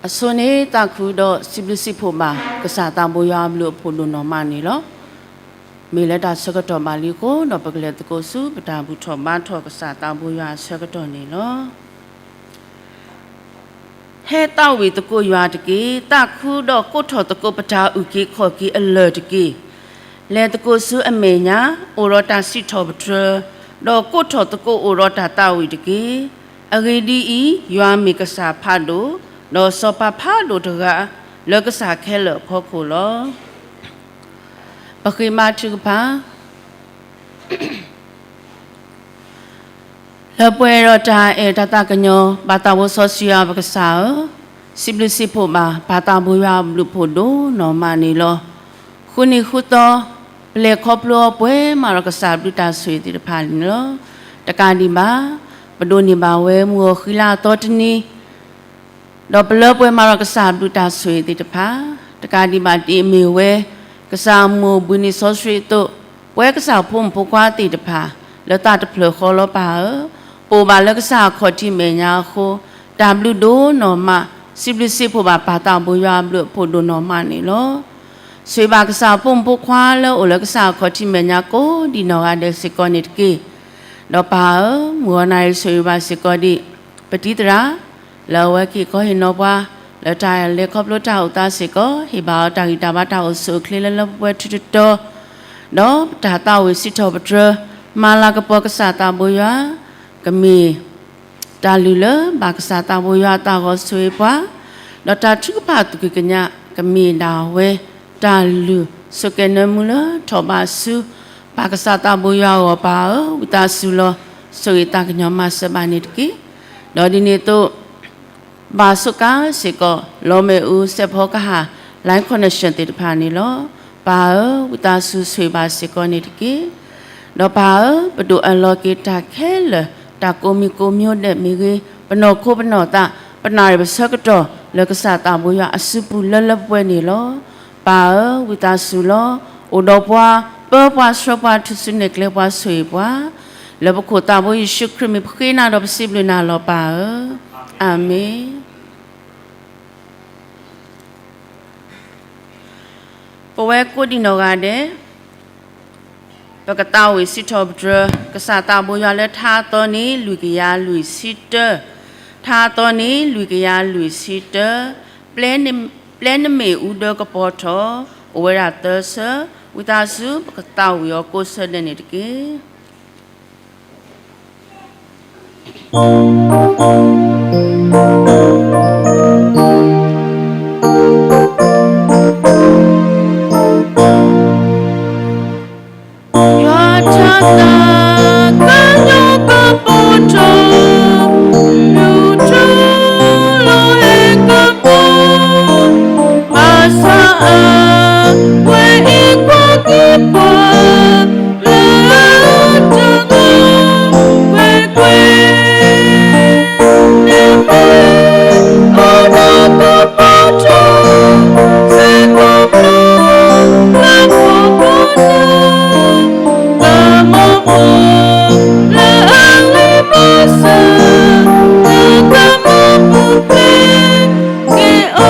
အဆိန့ၣ် သးခုဒီးစံးဘျုးစံးဖှိၣ်ဘၣ် ကစၢ်သးဘိယွၤအဘျုးအဖှိၣ်ဒိၣ်နီၢ်မးန့ၣ်လီၤ. မ့ၢ်လၢတၢ်ဆၢကတီၢ်ဘၣ်လံအဃိ ဒီးပကလဲၤသကိးဆူပတၢ်ဘူၣ်ထီၣ်ဘါထီၣ်ကစၢ်သးဘိယွၤအဆၢကတီၢ်န့ၣ်လီၤ. ဟဲသးဝံၣ်သကိးယွၤတက့ၢ်. သးခုဒီးကိးထီၣ်သကိးပတၢ်အုၣ်က့ၤခီၣ်က့ၤအလၢၢ်တက့ၢ်. လဲၤသကိးဆူအမဲာ်ညါ အိၣ်ဒီးတၢ်စံးထီၣ်ပတြၢၤ, ဒီးကိးထီၣ်သကိးအိၣ်ဒီးတၢ်သးဝံၣ်တက့ၢ်. အဂ့ၢ်ဒ်အံၤ, ယွၤမ့ၢ်ကစၢ်ဖးဒိၣ်, ဒီးစီၤပၤဖးဒိၣ်တဂၤ လၢကစၢ်ခဲလၢာ်အဖီခိၣ်လီၤ. ပဃ့ဘါထုကဖၣ်. လၢပှဲၤဒီးတၢ်အဲၣ်တၢ်သးကညီၤ ပၢ်သးဘိစီဆှံယွၤပကစၢ်ဧၢ, စံးဘျုးစံးဖှိၣ်ဘၣ် ပၢ်သးဘိယွၤအဘျုးအဖှိၣ်ဒိၣ်နီၢ်မးန့ၣ်လီၤ. ဃုနံၤဃုသီ ပလဲၤခီဖျိအီၤပှဲၤမးဒီးကစၢ်ဘျုးတၢ်ဆိၣ်ဂ့ၤသ့ၣ်တဖၣ်န့ၣ်လီၤ. တကးဒံးဘၣ် ပဒိးန့ၢ်ဘၣ်ဝဲမုၢ်ဂီၤဃံလၤအသီတနံၤ ဒီးပလၢပှဲၤမးဒီးကစၢ်ဘျုးတၢ်ဆိၣ်ဂ့ၤသ့ၣ်တဖၣ်, တကးဒံးဘၣ်ဒ်အမ့ၢ်ဝဲ ကစၢ်အမိၢ်ဘှံးနံၤစီဆှံအသိး, ပဝဲကစၢ်ဖိမုၣ်ဖိခွါသ့ၣ်တဖၣ် လၢသးတဖျၢၣ်ဃီလီၤပၢ်ဧၢ, ပအိၣ်ဘၣ်လၢကစၢ်အခီၣ်ထံးမဲာ်ညါအဃိ, တၢ်ဘျုးဒိၣ်နီၢ်မး, စံးဘျုးစံးဖှိၣ်ဘၣ်ပၢ်သးဘိယွၤအဘျုးအဖှိၣ်ဒိၣ်နီၢ်မးန့ၣ်လီၤ. ဆိၣ်ဂ့ၤဘၣ်ကစၢ်ဖိမုၣ်ဖိခွါလၢအိၣ်လၢကစၢ်အခီၣ်ထံးမဲာ်ညါကိးဒံးနီၢ်ဂၤဒဲးစ့ၢ်ကီးန့ၣ်တက့ၢ်. ဒီးပၢ်ဧၢ, မုၢ်ဂီၤနၣ်ရံၣ်ဆိၣ်ဂ့ၤဘၣ်စ့ၢ်ကီးဒံး ပတံၤသရၣ် လၢအဝဲက့ၤကီဟ့ၣ်နီၤပှၤ လၢတၢ်လဲၤခီဖျိတၢ်အိၣ်သးစ့ၢ်ကီး, ဟ့ၣ်ဘၣ်အီၤတၢ်ဂံၢ်တၢ်ဘါတၢ်အိၣ်ဆူၣ်အိၣ်ချ့လၢလၢပှဲၤပှဲၤထူးထူးတီၤတီၤ, ဒီးပတၢ်သးဝံၣ်စံးထီၣ်ပတြၢၤ မၤလၤကပီၤကစၢ်သးဘိယွၤ ကမ့ၢ် တၢ်လုၢ်လၢဘၣ်ကစၢ်သးဘိယွၤအသးဂီၤဆိၣ်ဂ့ၤပှၤ, ဒီးတၢ်ထုကဖၣ်သူၣ်ကံၢ်ကညး ကမ့ၢ်ဒၣ်ဝဲ တၢ်လုၢ်ဆိၣ်ကဲၤနၢမူလၢထီၣ်ဘးဆူ ပၢ်ကစၢ်သးဘိယွၤအဂီၢ်ပၢ်ဧၢ, ဝံသးစူၤလီၤ ဆိၣ်ဂ့ၤသးကညီၤမၤစၢၤဘၣ်န့ၣ်တက့ၢ်. ဒီးဒ်န့ၣ်အသိး ဘၣ်ဆိးကါစ့ၢ်ကီး လီမ့ၣ်အူ စဲးဖီကဟၣ် line connection သ့ၣ်တဖၣ်န့ၣ်လီၤ. ပၢ်ဧၢ, ဝံသးစူၤဆိၣ်ဂ့ၤဘၣ်စ့ၢ်ကီးန့ၣ်တက့ၢ်. ဒီးပၢ်ဧၢ, ပဒိၣ်အလီၤက့ၤတၢ်ခဲလၢာ် တၢ်ကိးမံၤကိးမံၤဒဲးမ့ၢ်ဂ့ၤ, ပနီၢ်ခိပနီၢ်သး ပနၣ်ရံၣ်ပဆၢကတီၢ် လၢကစၢ်သးဘိယွၤအစုပူၤလၢလၢပှဲၤပှဲၤန့ၣ်လီၤ. ပၢ်ဧၢ, ဝံသးစူၤလီၤ. အိၣ်ဒီးပှၤ, ပၢပှၤဆှၢပှၤ ထုးစုနဲၣ်ကျဲပှၤဆိၣ်ဂ့ၤပှၤ, လၢပခိၣ်သးဘိယ့ၣ်ၡူးခရံာ်မံၤပဃ့နၤဒီးပစံးဘျုးနၤလီၤပၢ်ဧၢ, အၤမ့ၣ်. ပဝဲကိးဒံးနီၢ်ဂၤဒဲး ပကသးဝံၣ်စံးထီၣ်ပတြၢၤ ကစၢ်သးဘိယွၤလၢထါအသီန့ၣ် လွံၢ်ကယၤလွံၢ်ဆံတၢ, ထါအသီန့ၣ် လွံၢ်ကယၤလွံၢ်ဆံတၢ, ပျဲနမ့ၣ်အူဒၢကပီၤထီၣ်, အိၣ်ဝဲဒၣ်သၢဆၢ, ဝံသးစူၤ ပကသးဝံၣ်အီၤကိးဆၢဒဲးန့ၣ်တက့ၢ်. ယွၤထါသး ကညီကပီၤထီၣ်, လူၤထူလီၤဟဲကပီၤ, ဘၣ်ဆၣ်အါ ဝဲအံၤကွၢ်က့ၤပှၤ လၢတၢ်ဂီၤကွဲးကွဲး, နမ့ၢ်အိၣ်ဒီးကပီၤထီၣ် စ့ၢ်ကီးပျီ လၢပှၤကိးဂၤဒဲး, လၢမူခိၣ်လၢအဂ့ၤဘၣ်ဆၣ် နကမၤပူၤဖျဲးက့ၤအီၤ.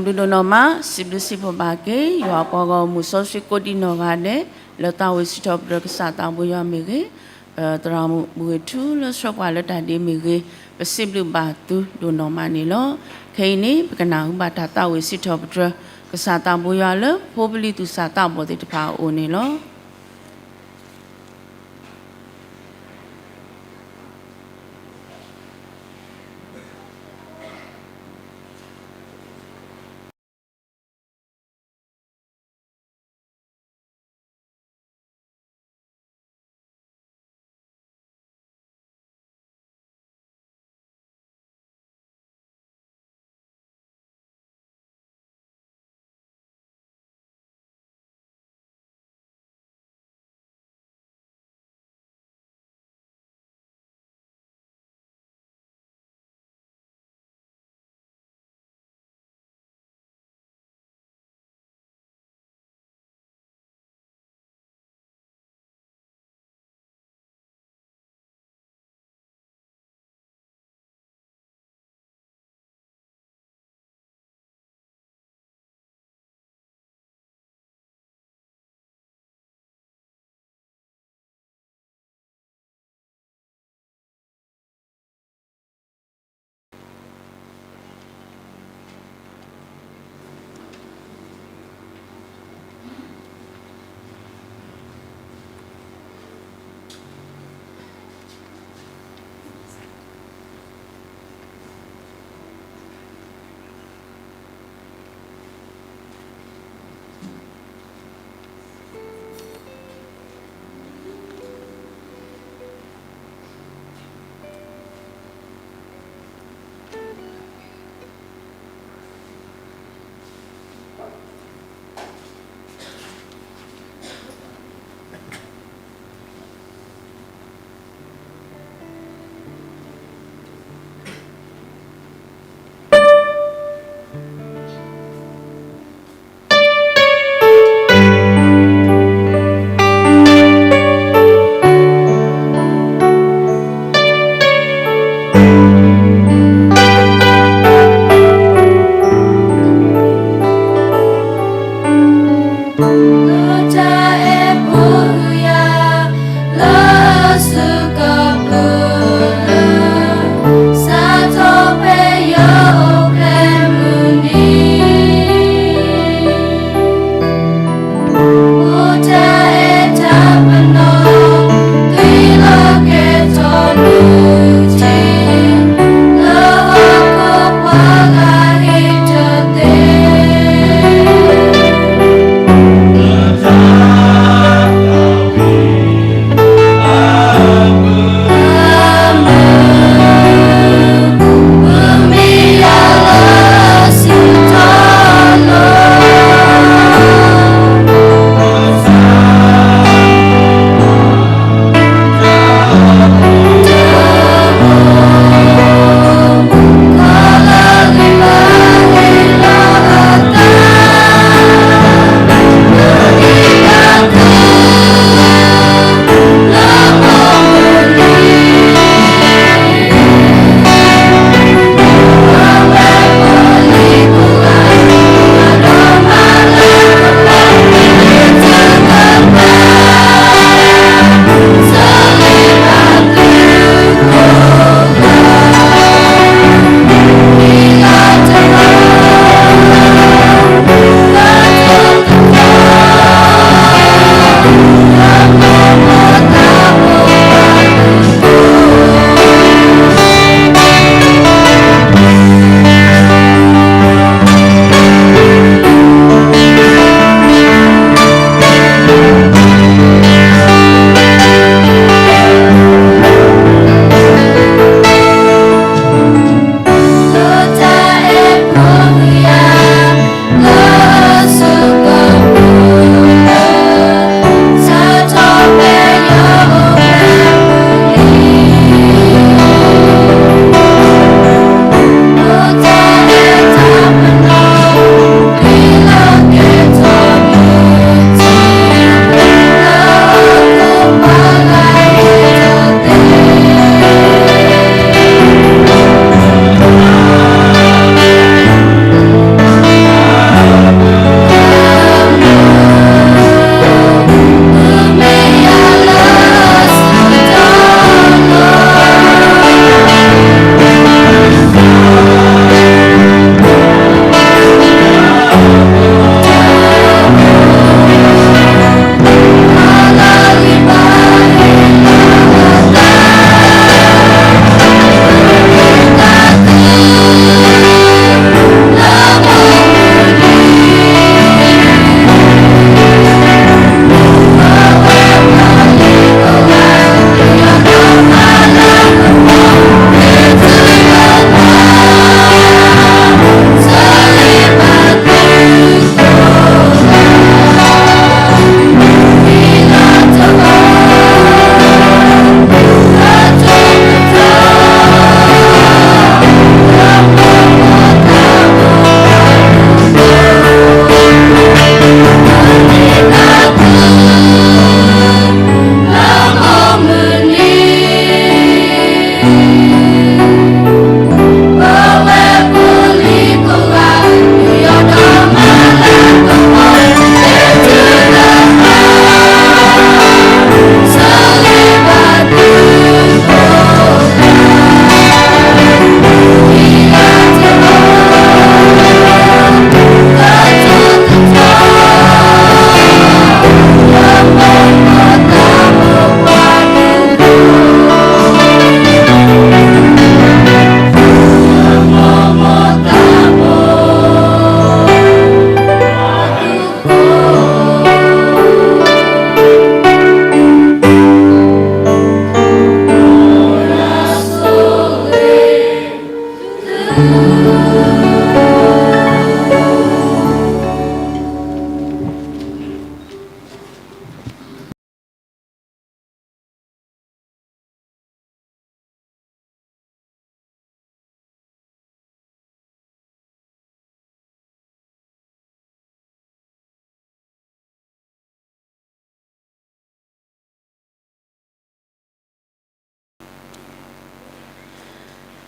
ဘျုးဒိၣ်နီၢ်မး, စံးဘျုးစံးဖှိၣ်ဘၣ်က့ၤ ယွၤပှၤဂီၢ်မုၢ်စီဆှံကိးဒံနီၢ်ဂၤဒဲး လၢသးဝံၣ်စံးထီၣ်ပတြၢၤကစၢ်သးဘိယွၤမ့ၢ်ဂ့ၤ, သရၣ်မုၣ်ဘူၣ်ဂ့ၤထူလၢဆှၢပှၤလၢတၢ်ဒ့မ့ၢ်ဂ့ၤ, ပစံးဘျုးဘၣ်သုဒိၣ်နီၢ်မးန့ၣ်လီၤ. ခဲအံၤန့ၣ် ပကနၢ်ဟူဘၣ်တၢ်သးဝံၣ်စံးထီၣ်ပတြၢၤ ကစၢ်သးဘိယွၤလၢ ဖိပလံၤသူၣ်စၢ်သးဘီၣ်သ့ၣ်တဖၣ်အအိၣ်န့ၣ်လီၤ.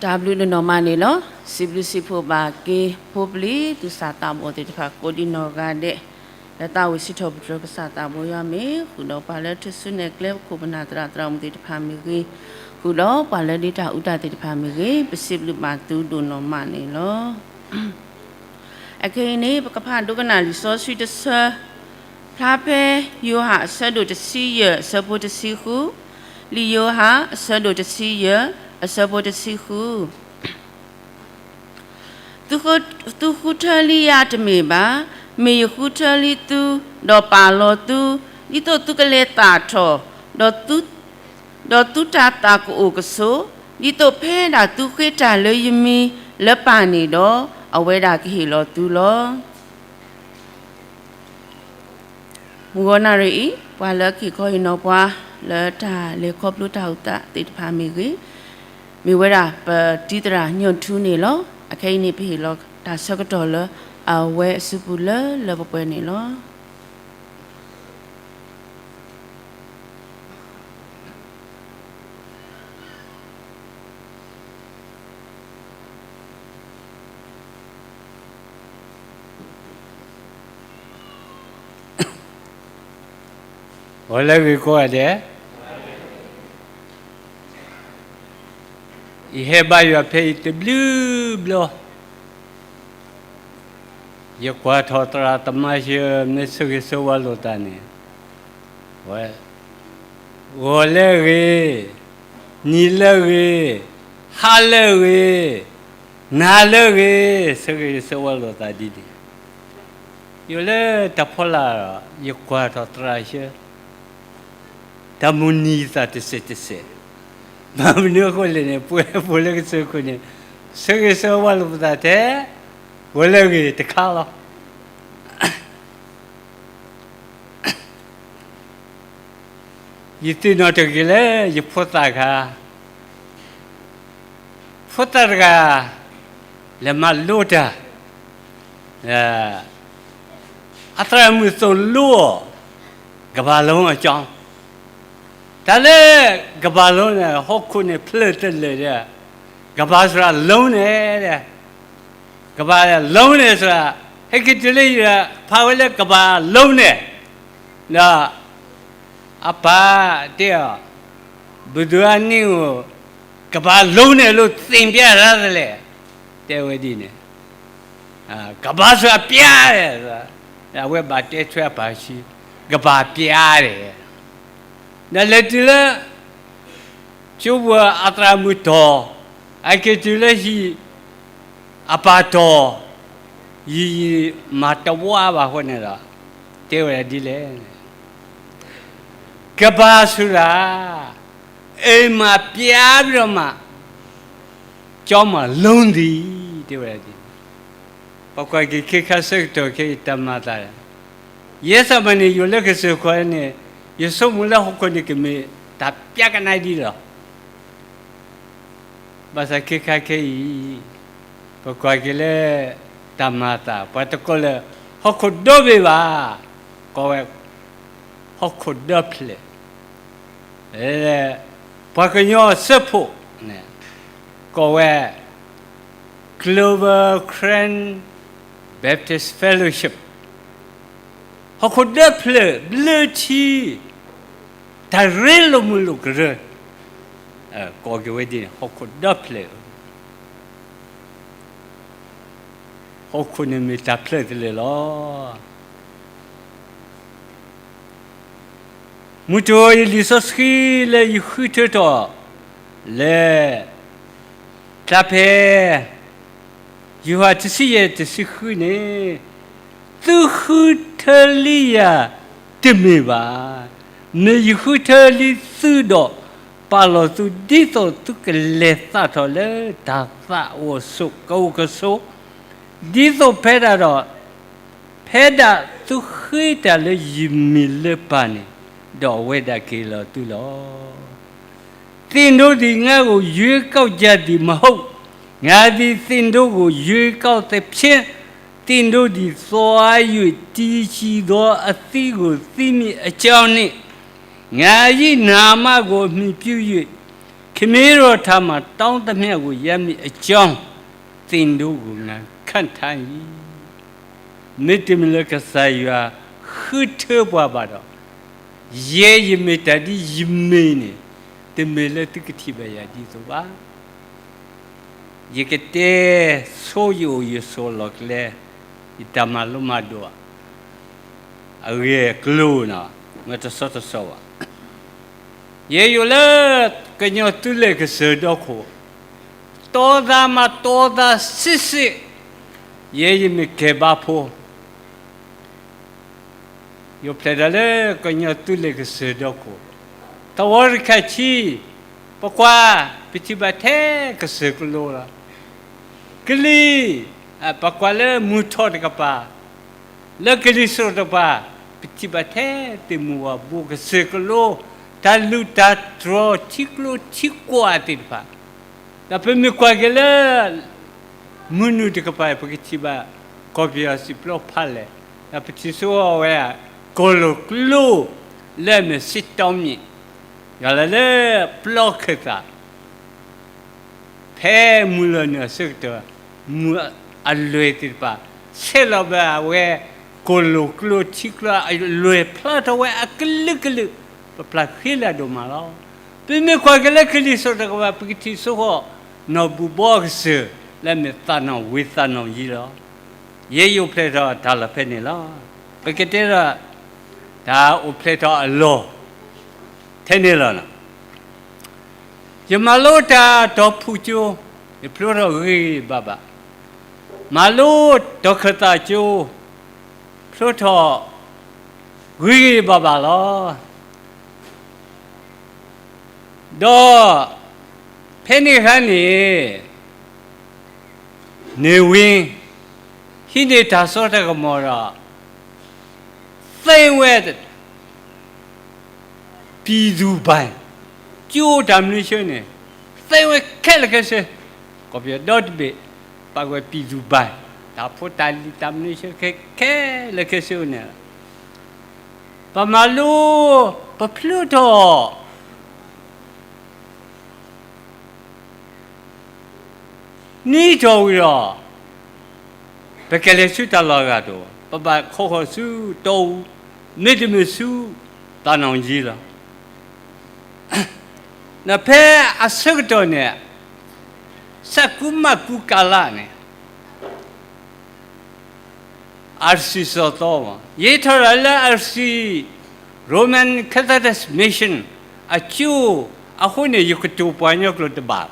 တၢ်ဘျုးဒိၣ်နီၢ်မးန့ၣ်လီၤ. စံးဘျုးစံးဖှိၣ်ဘၣ်က့ၤ ဖိပျံၤသူၣ်စၢ်သးဘီၣ်သ့ၣ်တဖၣ်ကိးဒံးနီၢ်ဂၤဒဲး, လၢသးဝံၣ်စံးထီၣ်ပတြၢၤကစၢ်သးဘိယွၤမ့ၢ် ဃုာ်ဒီးပှၤလၢထူၣ်စုနဲၣ်ကျဲပခိၣ်ပနၢ်သရၣ်သရၣ်မုၣ်သ့ၣ်တဖၣ်မ့ၢ်ဂ့ၤ, ဃုာ်ဒီးပှၤလၢဒ့တၢ်အူတၢ်သ့ၣ်တဖၣ်မ့ၢ်ဂ့ၤ, ပစံးဘျုးဘၣ်သုဒိၣ်နီၢ်မးန့ၣ်လီၤ. အခဲအံၤန့ၣ် ပကဖးဒိကနၣ်လံာ်စီဆှံတဆၢ, ဖျါဖဲယိၤဟၣ်အဆၢဒိၣ်တဆံယဲၢ်အဆၢဖိတဆံဃု, လံာ်ယိၤဟၣ်အဆၢဒိၣ်တဆံယဲၢ်အဆၢဖိတဆံဃု. သုဃုထၢလံယၤတမ့ၢ်ဘၣ်, မ့ၢ်ယဃုထၢလံသု, ဒီးပာ်လီၤသု, ဒ်သိးသုကလဲၤသၣ်ထီၣ်, ဒီးသုတၢ်သၣ်ကအိၣ်ကဆိး, ဒ်သိးဖဲဒၣ်သုဃ့တၢ်လၢယမံၤလၢပၢ်န့ၣ်ဒီး, အဝဲဒၣ်ကဟ့ၣ်လီၤသုလီၤ. မုၢ်ဂီၤနၣ်ရံၣ်အံၤ ပှၤလၢကဟ့ၣ်ခီဟ့ၣ်နီၤပှၤ လၢတၢ်လဲၤခီဖျိတၢ်အုၣ်သးသ့ၣ်တဖၣ်မ့ၢ်ဂ့ၤ, မ့ၢ်ဝဲဒၣ်ပတံၤသရၣ်ညိၣ်ထူန့ၣ်လီၤ. အခဲအံၤန့ၣ် ပဟ့ၣ်လီၤတၢ်ဆၢကတီၢ်လၢအဝဲအစုပူၤလၢလၢပှဲၤပှဲၤန့ၣ်လီၤ. ဂီၤလၢအဂ့ၤကိးဂၤဒဲး, ယဟဲဘါယွၤဖဲအံၤတဘျုးဘျီ, ယကွၢ်ထီၣ်သရၣ်သမါယဲၢ် မ့ၢ်ဆၢဂ့ၤဆၢဝါလိာ်သးန့ၣ်, ဝဲ, ဂီၤလၢအဂ့ၤ, နံၤလၢအဂ့ၤ, ဟါလၢအဂ့ၤ, နၤလၢအဂ့ၤ, ဆၢဂ့ၤဆၢဝါလိာ်သးဒ်န့ၣ်, ယိၤလၢတၢ်ဖီလာ်ဒီး ယကွၢ်ထီၣ်သရၣ်ယဲၢ် တၢ်မုၢ်နံၤသးတစဲးတစဲး, ဘၣ်မနုၤအဃိလဲၣ်န့ၣ် ပဝဲဖိလၢကစၢၢ်ခိၣ်န့ၣ် ဆၢဂ့ၤဆၢဝါလိာ်ပသးထဲ ဂီၤလၢအဂ့ၤတခါလီၤ. ယသ့ၣ်နီၣ်တဂ့ၤလၢယဖိသၣ်ခါ, ဖိသၣ်တဂၤ လဲၤမၤလိတၢ်, အသရၣ်မုၣ်သိၣ်လိအီၤ ကမ္ဘာလုံးအကြောင်း, တၢ်လၢကမ္ဘာလုံးန့ၣ် ဟီၣ်ခိၣ်န့ၣ်ဖျၢၣ်တလၢာ်ဒီး ကမ္ဘာဆိုတာလုံးန့ၣ်, ကမ္ဘာလုံးန့ၣ်ဆိုတာ ဟဲက့ၤတုၤလၢယဖးဝဲလၢကမ္ဘာလုံးန့ၣ်, ဒီး အပၢ်တဲအီၤ, ဘယ်သူက နင့်ကို ကမ္ဘာလုံးန့ၣ်လို့ သင်ပြထားသလဲ, တဲဝဲဒ်န့ၣ်, ကမ္ဘာဆိုတာ ပြားတယ်, အဝဲဘၣ်တဲထွဲအပၢ်ဆံး, ကမ္ဘာပြားတယ်, ဒီးလဲၤတုၤလၢ ကၠိပူၤအသရၣ်မုၣ်တီၤ, အက့ၤတုၤလၢဟံၣ် အပၢ်တီၤ, ယံာ်ယံာ်မၤတဝါဘၣ်အဃိန့ၣ်ဒီး တဲဝဲဒၣ်ဒ်လဲၣ်, ကမ္ဘာဆိုတာ အိမ်မှာ ပြားပြီးတော့မှ ကျောင်းမှာ လုံးသည်, တဲဝဲဒၣ်ဒ်န့ၣ်, ပကွၢ်က့ၤခဲခါဆၢကတီၢ်ခဲအံၤတၢ်မၤအသး, ယဲသးမၤန့ၣ် ယိၤလၢကစၢၢ်ခီန့ၣ် ယဆိကမိၣ်လၢဟီၣ်ခိၣ်န့ၣ်ကမ့ၢ်တၢ်ပြားကနါဒ်လီၤ. ဘၣ်ဆၣ်ခဲခါခဲအံၤ ပကွၢ်က့ၤလၢတၢ်မၤအသး ပှၤတကိးလၢ ဟီၣ်ခိၣ်ဒီဘ့ၣ်ဘၣ်, ကိးဝဲ ဟီၣ်ခိၣ်ဒီဖျၢၣ်, ပှၤကညီအစၢဖှိၣ်န့ၣ် ကိးဝဲ Global Karen Baptist Fellowship, ဟီၣ်ခိၣ်ဒီဖျၢၣ်ဘျၢထံ တၢ်ရ့လိာ်မုာ်လိာ်ကရၢ, ကိးက့ၤဝဲဒ်န့ၣ် ဟီၣ်ခိၣ်ဒီဖျၢၣ်, ဟီၣ်ခိၣ်န့ၣ်မ့ၢ်တၢ်ဖျၢၣ်တလၢာ်လီၤ. မုၢ်တဂီၤအံၤ လံာ်စီဆှံလၢယဃုထၢထီၣ်လၢ တၢ်ဖဲ ယိၤဟၣ်တဆံယဲၢ်တဆံဃုန့ၣ်, သုဃုထၢလံယၤတမ့ၢ်ဘၣ်, မ့ၢ်ယဃုထၢလံသုဒီး ပာ်လီၤသု ဒ်သိးသုကလဲၤသၣ်ထီၣ်လၢတၢ်သၣ်အိၣ်ဆိးကအိၣ်ကဆိး, ဒ်သိးဖဲဒၣ်ဒီး ဖဲဒၣ်သုဃ့တၢ်လၢယမံၤလၢပၢ်န့ၣ်, ဒီးအဝဲဒၣ်ကဟ့ၣ်လီၤသုလီၤ. သ့ၣ်နိဒံး ငါ့ကို ရွေးကောက်ကြသည်မဟုတ်, ငါသည် သ့ၣ်နိကို ရွေးကောက်သဖြင့်, သ့ၣ်နိသည် သွား၍ တည်ကြည်သော အသီးကို သီးမည်အကြောင်းနှင့်, ငါ၏နာမကို အမှီပြု၍ ထမ့ၢ်ဒီးထၢ်မၤတီတမ့ၢ်အဂီၢ် ယမ့ၢ်အကၠီ သ့ၣ်ဒိဂုာ်နၤခၣ်ထါအံၤ, မ့တမ့ၢ်လၢကစၢ်ယွၤဃုထၢပှၤဘၣ်ဒီး, ယဲယမ့ၢ်တၢ်ဒ်ယမ့ၢ်န့ၣ်, တမ့ၢ်လၢသုကထံၣ်ဘၣ်ယၤဒ်သိးဘၣ်. ယကတဲဆိယအိၣ်ယဆိးလီၢ်ကျဲ, ယတၢ်မၤလိမၤဒိး အဂ့ၢ်အကျိၤန့ၣ် မ့ၢ်တဆီတဆီဘၣ်. ယဲယအိၣ်လၢ ကညီသုးလဲၤကစၢၢ်ဒီခိၣ်, တီသးမၤတီသးစ့စ့, ယဲယမ့ၢ်ကဲဘါဖိ ယအိၣ်ဖျဲၣ်ထီၣ်လၢကညီသုးလဲၤကစၢၢ်ဒီခိၣ်, သဝီတခါဆံ, ပကွၢ်, ပထံၣ်ဘၣ်ထဲကစၢၢ်ကလိလီၤ. ကလံၤ, ပကွၢ်လၢမုၢ်ထီၣ်တကပၤ, လၢကလံၤစိးတကပၤ, ပထံၣ်ဘၣ်ထဲသ့ၣ်မုၢ်ဝၢ်ဘိကစၢၢ်ကလိ, တၢ်လူၢ်တၢ်တြီၤထံကျိထံကွၢ်သ့ၣ်တဖၣ်, ဒီးပမ့ၢ်ကွၢ်က့ၤလၢ မုၢ်နုာ်တကပၤ ပကထံၣ်ဘၣ် ကီၢ်ပယီၤစံာ်ပျီဖးလဲၢ်, ဒီးပထံၣ်ဆိအီၤဝဲ ကီၢ်လိာ်ကျိ လၢအမ့ၢ်စ့တီမ့ၣ်, ယွၤလၢလၢပျီခၢၣ်သး ဖဲမုၢ်လီၤနုာ်အဆၢကတီၢ်, မုၢ်အလွဲၢ်သ့ၣ်တဖၣ် ဆဲးလီၤဘၣ်အဝဲ ကီၢ်လိာ်ကျိထံကျိအလွဲၢ်ဖျါထီၣ်ဝဲအကလုာ်ကလုာ်, ပပျၢ်ဃ့လၢအဒိၣ်မးလီၤ. ပမ့ၢ်ကွၢ်က့ၤလၢကလံၤစိးတကပၤ ပကထံၣ်ဆိဃီၤ နီၢ်ဘူၣ်ဘီကစၢၢ် လၢအမ့ၢ်သးနီၣ်ဝ့ၤသးနီၣ်ယံၤလီၤ. ယဲယအိၣ်ဖျဲၣ်ထီၣ်တၢ်လီၢ်ဖဲန့ၣ်လီၤ. ပကတဲဒီး တၢ်အိၣ်ဖျဲၣ်ထီၣ်အလီၢ် ထဲန့ၣ်လီၤ. ယမၤလိတၢ်တီၢ်ဖုၣ်ကၠိ, ယဖျိထီၣ်ဂ့ၤဂ့ၤဘၣ်ဘၣ်, မၤလိတီၢ်ခၢၣ်သးကၠိ, ဖျိထီၣ်ဂ့ၤဂ့ၤဘၣ်ဘၣ်လီၤ. ဒီး ဖဲန့ၣ်အခါန့ၣ် န့ၢ်ဝ့ ဟံးန့ၢ်တၢ်စိတၢ်ကမီၤဒီး သ့ဝဲ ပြည်သူ့ဘဏ်, ကၠိတၢ်မနုၤဆၢန့ၣ် သ့ဝဲခဲလၢာ်ခဲဆ့, ကီၢ်ပယီၤဒီတဘ့ၣ် ပာ်ကွဲး ပြည်သူ့ဘဏ်, တၢ်ဖိတၢ်လံၤတၢ်မနုၤဆၢခဲလၢာ်ခဲဆ့န့ၣ် ပမၤလိ ပဖျိထီၣ် နွံထီၣ်ဝံၤဒီး ပကလဲၤဆူတၢ်လီၢ်အဂၤတအိၣ်, ပဘၣ်ခိးဃီၤဆူတီအူ, မ့တမ့ၢ်ဆူသးနီၣ်ယံၤလီၤ. ဒီးဖဲအဆၢကတီၢ်န့ၣ် ဆၣ်ကူမၣ်ကူကလးန့ၣ် အရစံစီၤသီ, ယထီၣ်တၢ်လၢအရစံ Roman Catholic Mission အကၠိ, အဃိန့ၣ် ယကတိၤပှၤကညီကျိာ်တဘၣ်,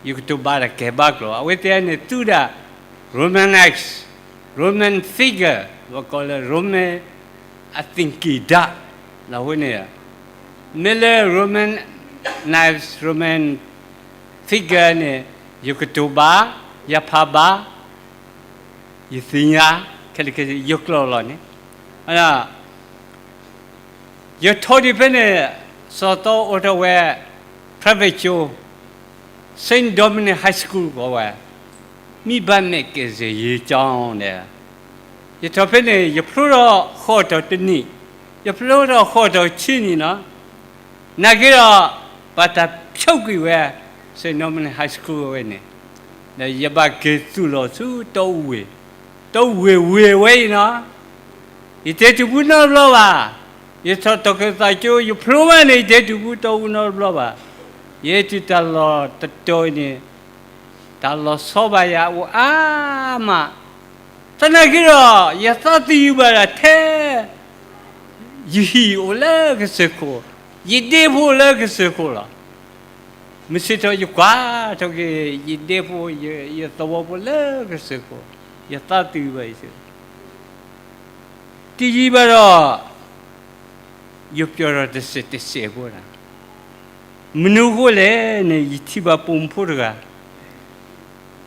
ယကတိၤဘၣ်တၢ်ကဲဘါကျိာ်, အဝဲသ့ၣ်န့ၣ်သူဒၣ် Romanesque, Roman figure, ပကိးလၢ Roman အသ့ၣ်က့ၣ်ဒၣ်, လၢအဃိန့ၣ် မ့ၢ်လၢ Romanesque, Roman figure န့ၣ် ယကတိၤဘၣ်, ယဖးဘၣ်, ယသ့ၣ်ညါ ခဲလၢာ်ခဲဆ့ ယကျိာ်လီၤန့ၣ်, ယထီၣ်ဒံးဖဲန့ၣ် စီၤသီအိၣ်ထီၣ်ဝဲ private ကၠိ, Saint Dominic High School ကိးဝဲ, မ့ၢ်ဘၣ်မဲာ်ကဲးစဲးယံၤကၠီန့ၣ်, ယထီၣ်ဖဲန့ၣ် ယဖျိထီၣ်ဃီၣ်တီၢ်တနံၣ်, ယဖျိထီၣ်ဃီၣ်တီၢ်ခံနံၣ်လီၤ. နာ်က့ဒီး ပှၤတၢ်ဖျိကွံာ်ဝဲ Saint Dominic High School ဝဲန့ၣ်, ဒီးယဘၣ်က့ၤသူၣ်လီၤဆူတီအူဝ့ၢ်, တီအူဝ့ၢ်ဝ့ၢ်ဝဲအံၤနီၤ, ယတဲတူၢ်ပူၤနီတဘျီဘၣ်. ယထီၣ်တီၢ်ခၢၣ်သးကၠိ ယဖျိမးန့ၣ် ယတဲတူၢ်ပူၤတီအူနီတဘျီဘၣ်. ယဲတုၤတၢ်လီၢ်တတီၤန့ၣ် တၢ်လီၤဆီဘၣ်ယၤအိၣ်အါမး, သနာ်က့ဒီး ယသးသယုၢ်ဘၣ်ဒၣ်ထဲ ယဟံၣ်အိၣ်လၢကစၢၢ်ခိၣ်, ယဒ့ဖိလၢကစၢၢ်ခိၣ်လီၤ. မုၢ်ဆ့ၣ်ထီၣ်ယကွၢ်ထီၣ်က့ၤ ယဒ့ဖိ ယသဝီဖိလၢကစၢၢ်ခိၣ်, ယသးသယုၢ်ဘၣ်ယၤ, တယံာ်ဘၣ်ဒီး ယပျီၢ်ထီၣ်တစဲးတစဲးဖိဒၣ်, မနုၤအဃိလဲၣ်န့ၣ် ယထံၣ်ဘၣ်ပိာ်မုၣ်ဖိတဂၤ,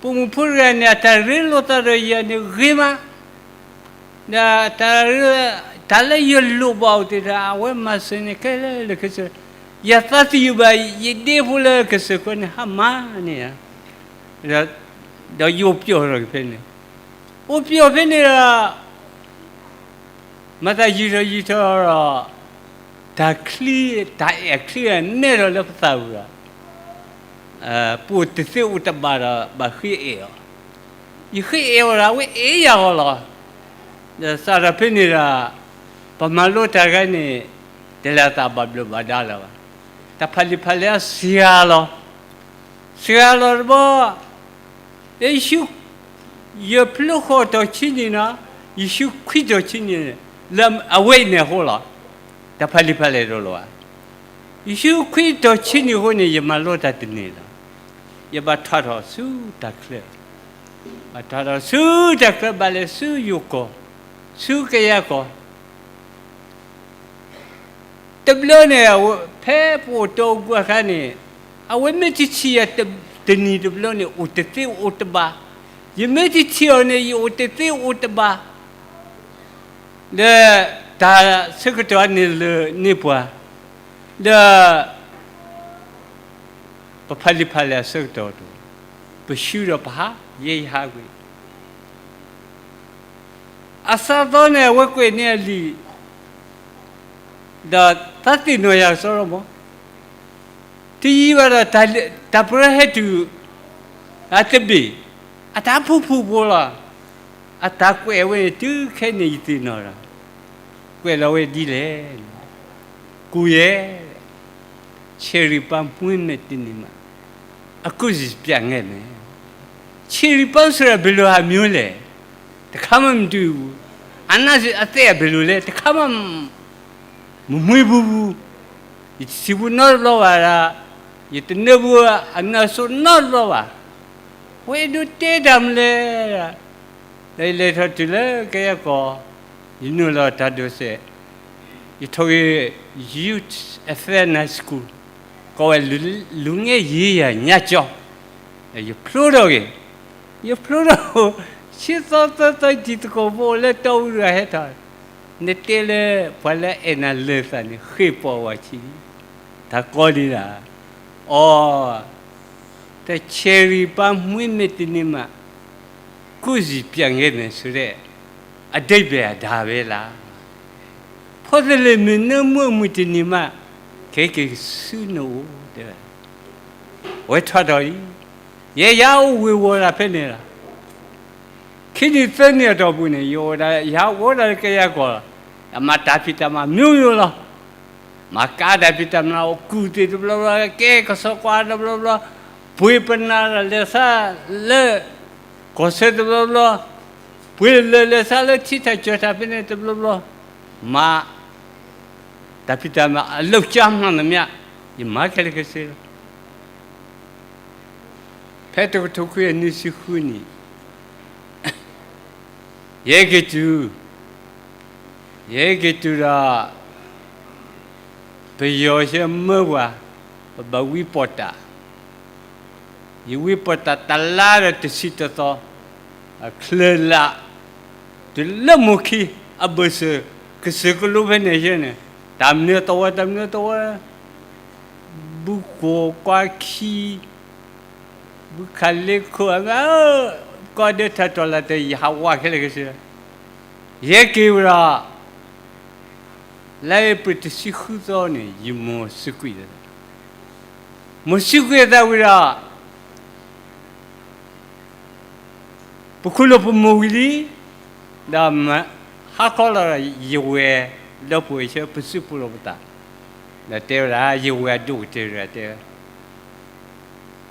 ပိာ်မုၣ်ဖိတဂၤန့ၣ် အတၢ်ရ့လိာ်သးဒီးယၤန့ၣ်ဂ့ၤမး, ဒီးတၢ်, တၢ်လၢယလိၣ်ဘၣ်အိၣ်သ့ၣ်တဖၣ် အဝဲမၤစၢၤန့ၣ်ခဲလၢာ်ခဲဆ့, ယသးသယုၢ်ဘၣ် ယဒ့ဖိလၢကစၢၢ်ခိၣ်န့ၣ် ဟါမၢ်န့ၣ်ဧါ, ဒီးယအိၣ်ပျီၢ်ထီၣ်က့ၤဖဲန့ၣ်, အိၣ်ပျီၢ်ဖဲန့ၣ်ဒီး မၤသးယံာ်ထီၣ်ယံာ်ထီၣ်ဒီး တၢ်ချံ, တၢ်အဲၣ်ချံမဲထီၣ်လၢပသးပူၤဒီး, ပအိၣ်တသ့အိၣ်တဘၣ်ဒီး ဘၣ်ဃ့အဲၣ်အီၤ, ယဃ့အဲၣ်အီၤဒီး အဝဲအဲၣ်ယၤဂီၢ်လီၤ. ဒီးစးထီၣ်ဖဲန့ၣ်ဒီး ပမၤလိတၢ်တဂၤန့ၣ် တလဲၤအသးဘၣ်ဘျုးဘၣ်ဒါလၢၤဘၣ်. တၢ်ဖးလံာ်ဖးလဲၢ်စှၤလီၤ, စှၤလီၤတဘျီ ယ့ၣ်ၡူး ယဖျိဃီၤတီၢ်ဆံနံၣ်နီၤ, ယ့ၣ်ၡူးခွံတီၢ်ဆံနံၣ် လၢအဝဲအံၤန့ၣ်အဃိလီၤ. တၢ်ဖးလံာ်ဖးလဲၢ်တလိၣ်ဘၣ်. ယ့ၣ်ၡူးခွံတီၢ်ဆံနံၣ်အဃိန့ၣ် ယမၤလိတၢ်တန့ၢ်လီၤ. ယဘၣ်ထီၣ်ထီၣ်ဆူတၢ်ချၢ, ဘၣ်ထီၣ်ထီၣ်ဆူတၢ်ချၢ ဘၣ်လဲၤဆူယိၤကီၢ်, ဆူကယၤကီၢ် တဘျီန့ၣ် ဖဲပအိၣ်တီၢ်ပူၤအခါန့ၣ် အဝဲမ့ၢ်တထံၣ်ယၤတနံၤတဘျီန့ၣ် အိၣ်တသ့အိၣ်တဘၣ်, ယမ့ၢ်တထံၣ်အီၤန့ၣ် ယအိၣ်တသ့အိၣ်တဘၣ်, ဒီးတၢ်ဆၢကတီၢ်န့ၣ်လၢန့ၢ်ပှၤ, ဒီး ပဖးလံာ်ဖးလဲၢ်အဆၢကတီၢ်တအိၣ်, ပဆူဒီးပဟး, ယဲယဟးကွံာ်, အစးသီန့ၣ် အဝဲကွဲးန့ၢ်အလံာ်, ဒီးသးသ့ၣ်နီၣ်ယၤကစီဒီမး, တယံာ်ဘၣ်ဒီး တၢ်ပရၢဟဲတုၤ အတဘ့ၣ်, အတၢ်ဖုၣ်ဖုၣ်ဖိလီၤ. အတၢ်ကွဲးဝဲန့ၣ် တုၤခဲအံၤန့ၣ် ယသ့ၣ်နီၣ်ဒီး, ကွဲးလီၤဝဲဒ်လဲၣ်, ကိုယ်ရဲ့ ချယ်ရီပန်းမွှေးမံတနေမှ အခုစပျံးငဲ့မယ်. ချယ်ရီပန်းဆိုတာ ဘယ်လိုဟာမျိုးလဲ, တခါမှမတွေ့ဘူး. အနံၣ်အသ့ၣ် ဘယ်လိုလဲ, တခါမှ မမွှေးဖူးဘူး. ယတထံၣ်ဘူးနီတဘျီဘၣ်ဒီး, ယတနၢဘူးအနၢ်အစိနီတဘျီဘၣ်. ဝဲဒိးတဲတၢ်မနုၤလဲၣ်, ဒီးယလဲၤထီၣ်တုၤလၢကယဲၢ်ကီၢ်, ယနုာ်လီၤတၢ်ဒိးစဲး, ယထီၣ်ဂ့ၤ Youth Affairs Night School, ကီးဝဲလူငယ်ရေးရာညကျောင်း, ဒီးယဖျိထီၣ်ဂ့ၤ, ယဖျိထီၣ်, ဆံသီသၢသီ ယတံၤသကိးဖိလၢတီအူတဂၤဟဲထီၣ်, နတဲလၢပှၤလၢအဲၣ်နၤလၢာ်သးန့ၣ် ဃ့ၢ်ပီၣ်ဝဲဆံး, တၢ်ကီဒံးဒၣ်, အိ, တချယ်ရီပန်းမွှေးမံတနေမှ အခုစပျံးငဲ့မယ်ဆိုတဲ့ အဓိပ္ပာယ် ဒါပဲလား. ဖိသလ့ၣ်မ့ၢ်နၢမူအမုၢ်တနံၤမး, ခဲက့ၤဆူနအိၣ်, တဲဝဲ, ဝဲထီၣ်ထီၣ်လံ, ယဲယဟးအိၣ်ဝ့ၤဝီၤတၢ်ဖဲန့ၣ်လီၤ. ခံနံၣ်သၢနံၣ်အတီၢ်ပူၤန့ၣ် ယအိၣ်ဒၣ် ယဟးအိၣ်ဒၣ်လၢကယဲၢ်ကီၢ်လီၤ. အမၤတၢ်ဖံးတၢ်မၤမျိုးမျိုးလီၤ. မၤကါတၢ်ဖံးတၢ်မၤ အိၣ်ကူၣ်သ့ၣ်တဘျီဘျီ, ကဲကစီၤကွၢ်တဘျီဘျီ, ပှ့ၤပနၢ်တၢ်လဲၤဆါလၢ ကီၢ်ဆၢတဘျီဘျီ, ပှ့ၤလၢလဲၤဆါလၢထံထၣ်ကၠီၤထၣ်ဖဲန့ၣ်တဘျီဘျီ, မၤ တၢ်ဖံးတၢ်မၤ အလုပ်ကြမ်းမှန်သမျှ ယမၤခဲလၢာ်ခဲဆ့လီၤ. ဖဲတကထိခွံကယၤနွံဆံဃုနံၣ်, ယဟဲက့ၤတုၤ, ယဟဲက့ၤတုၤဒီး ပယီၤဆဲမၢပှၤ, ပဘၣ်ဝံပီၣ်တၢ်, ယဝံပီၣ်တၢ်တလါဒီးတဆံတသီ, အချၢလၢ တုၤလၢမိၢ်ခံ အဘၢၣ်စၢၤ ကစၢၢ်ကလိဖဲန့ၣ်ယဲန့ၣ်, တၢ်မနုၤသဝီ တၢ်မနုၤသဝီ, ဘုကိၢ်ကွၢ်ခံ, ဘုခးလ့ခိၣ်အဂၤ, ကီၢ်ဒဲးထၢၣ်တီၢ်လၢ်တၢ် ယဟးဝးခဲလၢာ်ခဲဆ့, ယဟဲက့ၤဝဲဒီး လါအ့ဖြ့ၣ်တဆံဃုသီန့ၣ် ယမိၢ်စူးကွံာ်, မိၢ်စူးကွံာ်အသးဝံၤဒီး ပခူၣ်လိာ်ပမိၢ်ဝံၤလံ, ဒီးဟးခီလီၤဒီး ယဝဲၢ်ဒီပုၢ်ဝဲၢ်ဆၢ ပစံးပလီၢ်ပသး, ဒီးတဲဝဲဒၣ် ယဝဲၢ်အဒိၣ်ကတၢၢ်တဂၤတဲဝဲ,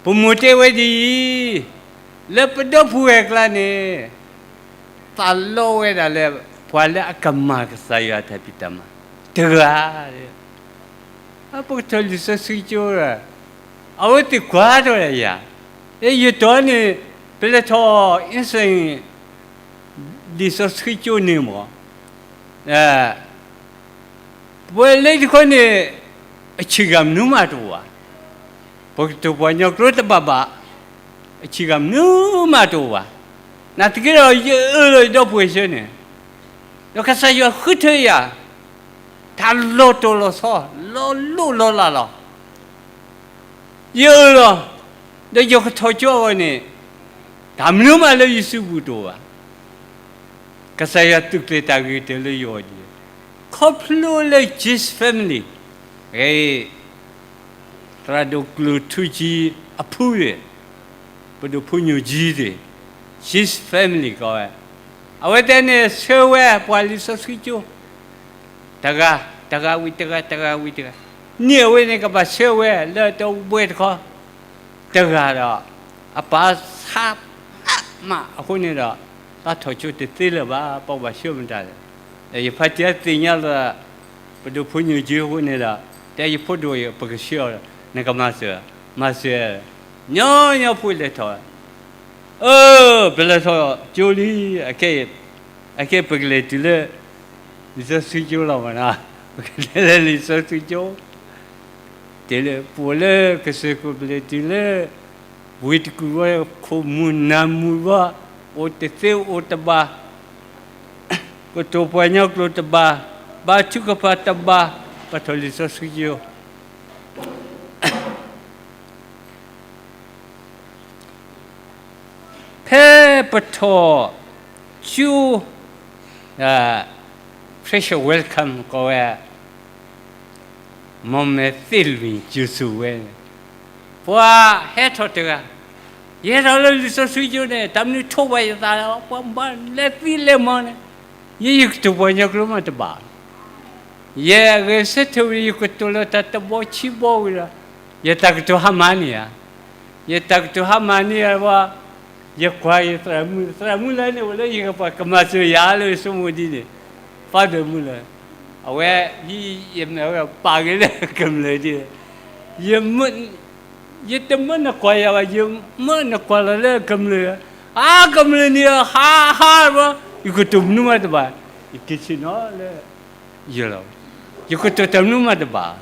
ပမိၢ်တဲဝဲဒ်အံၤ, လၢပဒီပုၢ်ဝဲၢ်အကျါန့ၣ် သးလီဝဲဒၣ်လၢ ပှၤလၢအကမၤကစၢ်ယွၤအတၢ်ဖံးတၢ်မၤ တဂၤ, ပကထီၣ်လံာ်စီဆှံကၠိဒီး အဝဲသ့ၣ်ကွၢ်ထီၣ်ယၤ, ယတီၢ်န့ၣ် ပလဲၤထီၣ် အ့စ့ၣ် လံာ်စီဆှံကၠိန့ၣ်မး, ပဝဲလၢတခီန့ၣ် အဆံးဂၤမနုၤမးတအိၣ်ဘၣ်, ပကတိၤပှၤကညီကျိာ်တဘၣ်ဘၣ်, အဆံးဂၤမနုၤမးတအိၣ်ဘၣ်, နာ်သက့ဒီး ယအၢၣ်လီၤယဒီပုၢ်ဝဲၢ်ဆၢန့ၣ်, ဒီးကစၢ်ယွၤဃုထၢယၤ တၢ်လီၤတိၢ်လီၤဆီ လီၤလိၣ်လီၤလးလီၤ. ယအၢၣ်လီၤ, ဒီးယကထီၣ်ကၠိအဂီၢ်န့ၣ်, တၢ်မနုၤမးလၢယစုပူၤတအိၣ်ဘၣ်. ကစၢ်ယွၤသုးကျဲၤတၢ်ဂ့ၤကတၢၢ်လၢယဂီၢ်ဒ်လဲၣ်. ခီဖျိလၢ Jewish family ဂ့ၤ, သရၣ်ဒိၣ်ကျိၣ်ထူကၠံအဖုန့ၣ်, ပဒိၣ်ဖုညိၣ်ကၠံသ့ၣ်, G's family ကိးဝဲ, အဝဲသ့ၣ်န့ၣ်ဆှၢဝဲပှၤလံာ်စီဆှံကၠိ တဂၤ, တဂၤဝံၤတဂၤ, တဂၤဝံၤတဂၤ, န့ၢ်အဝဲန့ၣ် ကဘၣ်ဆှၢဝဲလၢတၢ်အိၣ်ဘှံးတခီ တဂၤဒီး အပၢ်ဆါမးအဃိန့ၣ်ဒီး သးထီၣ်ကၠိတသ့လၢၤဘၣ်, ပဘၣ်ဆှၢမတၤလဲၣ်. ဒီးယဖါတံၢ်သ့ၣ်ညါလီၤ ပဒိၣ်ဖုညိၣ်ကၠံအဃိန့ၣ်ဒီး တဲယဖိဒိၣ်အံၤ ပကဆှၢအီၤဒီး နကမၤစၢၤ, မၤစၢၤ, ညီညီဖိလဲၤထီၣ် အၢ ပလဲၤထီၣ်ကၠိလံ, အခဲအံၤပကလဲၤတုၤလၢ လံာ်စီဆှံကၠိလီၤမးနီၤ, ပကလဲၤလၢလံာ်စီဆှံကၠိ, တုၤလၢပအိၣ်လၢကစၢၢ်ခိၣ် ပလဲၤတုၤလၢ ဝ့ၢ်တကူၣ်ဝဲခိၣ်မူၢ်နၢ်မူၢ်ဘီ, အိၣ်တသ့အိၣ်တဘၣ်, ကတိၤပှၤကညီကျိာ်တဘၣ်, ဘါထုကဖၣ်တဘၣ်, ပထီၣ်လံာ်စီဆှံကၠိ ဖဲပထီၣ်ကၠိ pressure welcome ကိးဝဲ, မ်မဲာ်သ့ၣ်လွံၢ် ကြိုဆိုဝဲန့ၣ်, ပှၤဟဲထီၣ်တဂၤ, ယဟဲထီၣ်လၢလံာ်စီဆှံကၠိန့ၣ် တၢ်မနုၤထိးဘၣ်ယသးလီၤ, ပှၤဘၣ်လဲၤသံလဲၤမီၤန့ၣ်, ယဲယကတိၤပှၤကညီကျိာ်မးတဘၣ် ယဂဲၤဆၢထၢၣ်ဝံၤ ယကတိၤလၢတၢ်တဘီခံဘီဝံၤဒီး ယတၢ်ကတိၤဟါမၢ်န့ၢ်ဧါ, ယတၢ်ကတိၤဟါမၢ်န့ၢ်ဧါဘၣ်, ယကွၢ်ယသရၣ်မုၣ်, သရၣ်မုၣ်လၢန့ၣ် အိၣ်လၢယကပၤကမၤစၢၤယၤလၢယဆိကမိၣ်ဒ်န့ၣ်, ဖါဒၢၣ်မုၣ်လၢ, အဝဲ, ယမ့ၢ်ဝဲပာ်က့ၤလၢကမျၢၢ်ဒ်, ယတမၢနကွၢ်ယၤဘၣ်, ယမၢနကွၢ်လီၤလၢကမျၢၢ်, အါကမျၢၢ်န့ၣ်ဟါဟါဘၣ်, ယကတိၤမနုၤမးတဘၣ်, ယက့ၤဆ့ၣ်နီၤလၢ ယလီၤ, ယကတိၤတၢ်မနုၤမးတဘၣ်,